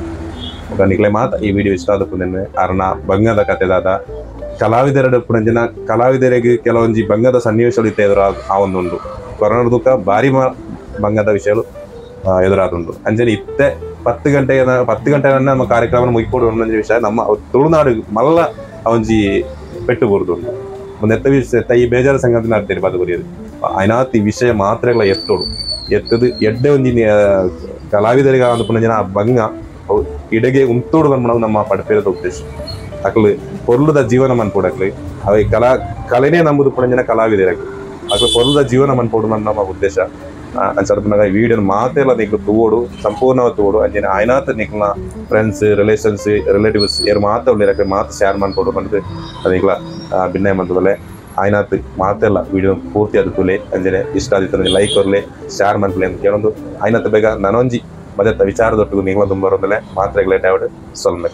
ನಿಕ್ಲೆ ಮಾತ ಈ ವಿಡಿಯೋ ಇಷ್ಟ ಆದ ಪುನಃ ಅರ್ನ ಬಂಗದ ಕಥೆದಾದ ಕಲಾವಿದರ ಪುನಂಜನ ಕಲಾವಿದರಿಗೆ ಕೆಲವೊಂಜಿ ಬಂಗದ ಸನ್ನಿವೇಶಗಳು ಇತ್ತ ಎದುರು ಆ ಒಂದುಂಡು ಕೊರೋನಾ ದುಃಖ ಭಾರಿ ಬಂಗದ ವಿಷಯಗಳು ಎದುರಾದುಂಡು ಅಂಜನೆ ಇತ್ತೆ 10 ಗಂಟೆ 10 ಗಂಟೆ ನಮ್ಮ ಕಾರ್ಯಕ್ರಮ ಮುಗಿಕೊಡು ಒಂದೊಂದು ವಿಷಯ ನಮ್ಮ ತುಳುನಾಡು ಮಲ್ಲ ಒಂಜಿ ಪೆಟ್ಟು ಬರುದುಂಡು ನೆತ್ತ ವಿಷಯ ಈ ಬೇಜಾರ ಸಂಗತಿನ ಅರ್ಥ ಬರೆಯೋದು ಐನಾತ್ ಈ ವಿಷಯ ಮಾತ್ರೆಗಳ ಎತ್ತೋಡು ಎತ್ತದು ಎಡ್ಡೆ ಒಂಜಿ ಕಲಾವಿದರಿಗೆ ಒಂದು ಪುನಂಜನ ಆ ಬಂಗ ಇಡಗೆ ಉಂತೋಡು ಬಂದ್ಬಿಡೋದು ನಮ್ಮ ಪಡಪೇರದ ಉದ್ದೇಶ ಅಕ್ಲು ಪೊರ್ಲುದ ಜೀವನ ಮನ್ಪುಡಕ್ಲು ಅವೆ ಕಲಾ ಕಲೆನೇ ನಂಬುದು ಪುನಂಜನ ಕಲಾವಿದರಕ್ಲು ಅಕ್ಲ ಪೊರ್ಲುದ ಜೀವನ ಮನ್ಪೊಡು ನಮ್ಮ ಉದ್ದೇಶ. ಅಂಚಾದ್ ಈ ವಿಡಿಯೋ ಮಾತೆಲ್ಲ ನಿಕ್ಲು ತೂವೊಡು, ಸಂಪೂರ್ಣವಾದ್ ತೂವೊಡು. ಅಂಚನೆ ಆಯ್ನಾತ್ ನಿಕ್ಲ್ನ ಫ್ರೆಂಡ್ಸ್, ರಿಲೇಷನ್ಸ್, ರಿಲೇಟಿವ್ಸ್ ಏರ್ ಮಾತ ಉಲ್ಲೆರ್ ಅಕ್ಲೆಗ್ ಮಾತ ಶೇರ್ ಮನ್ಪೊಡು ಪಂದ್ ನಿಕ್ಲ ಬಿನ್ನಯ ಮಲ್ತುದಲೆ. ಆಯ್ನಾತ್ ಮಾತೆಲ್ಲ ವಿಡಿಯೋ ಪೂರ್ತಿ ಆದ್ ತೂಲೆ. ಅಂಚನೆ ಇಷ್ಟ ಆದಿತ್ತಂದ್ರೆ ಲೈಕ್ ಕೊರ್ಲೆ, ಶೇರ್ ಮನ್ಪುಲೆ ಅಂತ ಕೇಳೊಂದು ಆಯ್ನಾತ್ ಬೇಗ ನನೊಂಜಿ ಮದತ್ತ ವಿಚಾರದೊಟ್ಟಿಗೆ ನಿಂಗ್ಲ ದುಂಬರೊಂದಲೆ. ಮಾತ್ರೆಗ್ಲೇಟ್ ಆವಡ್. ಸೊಲ್ಮೆ.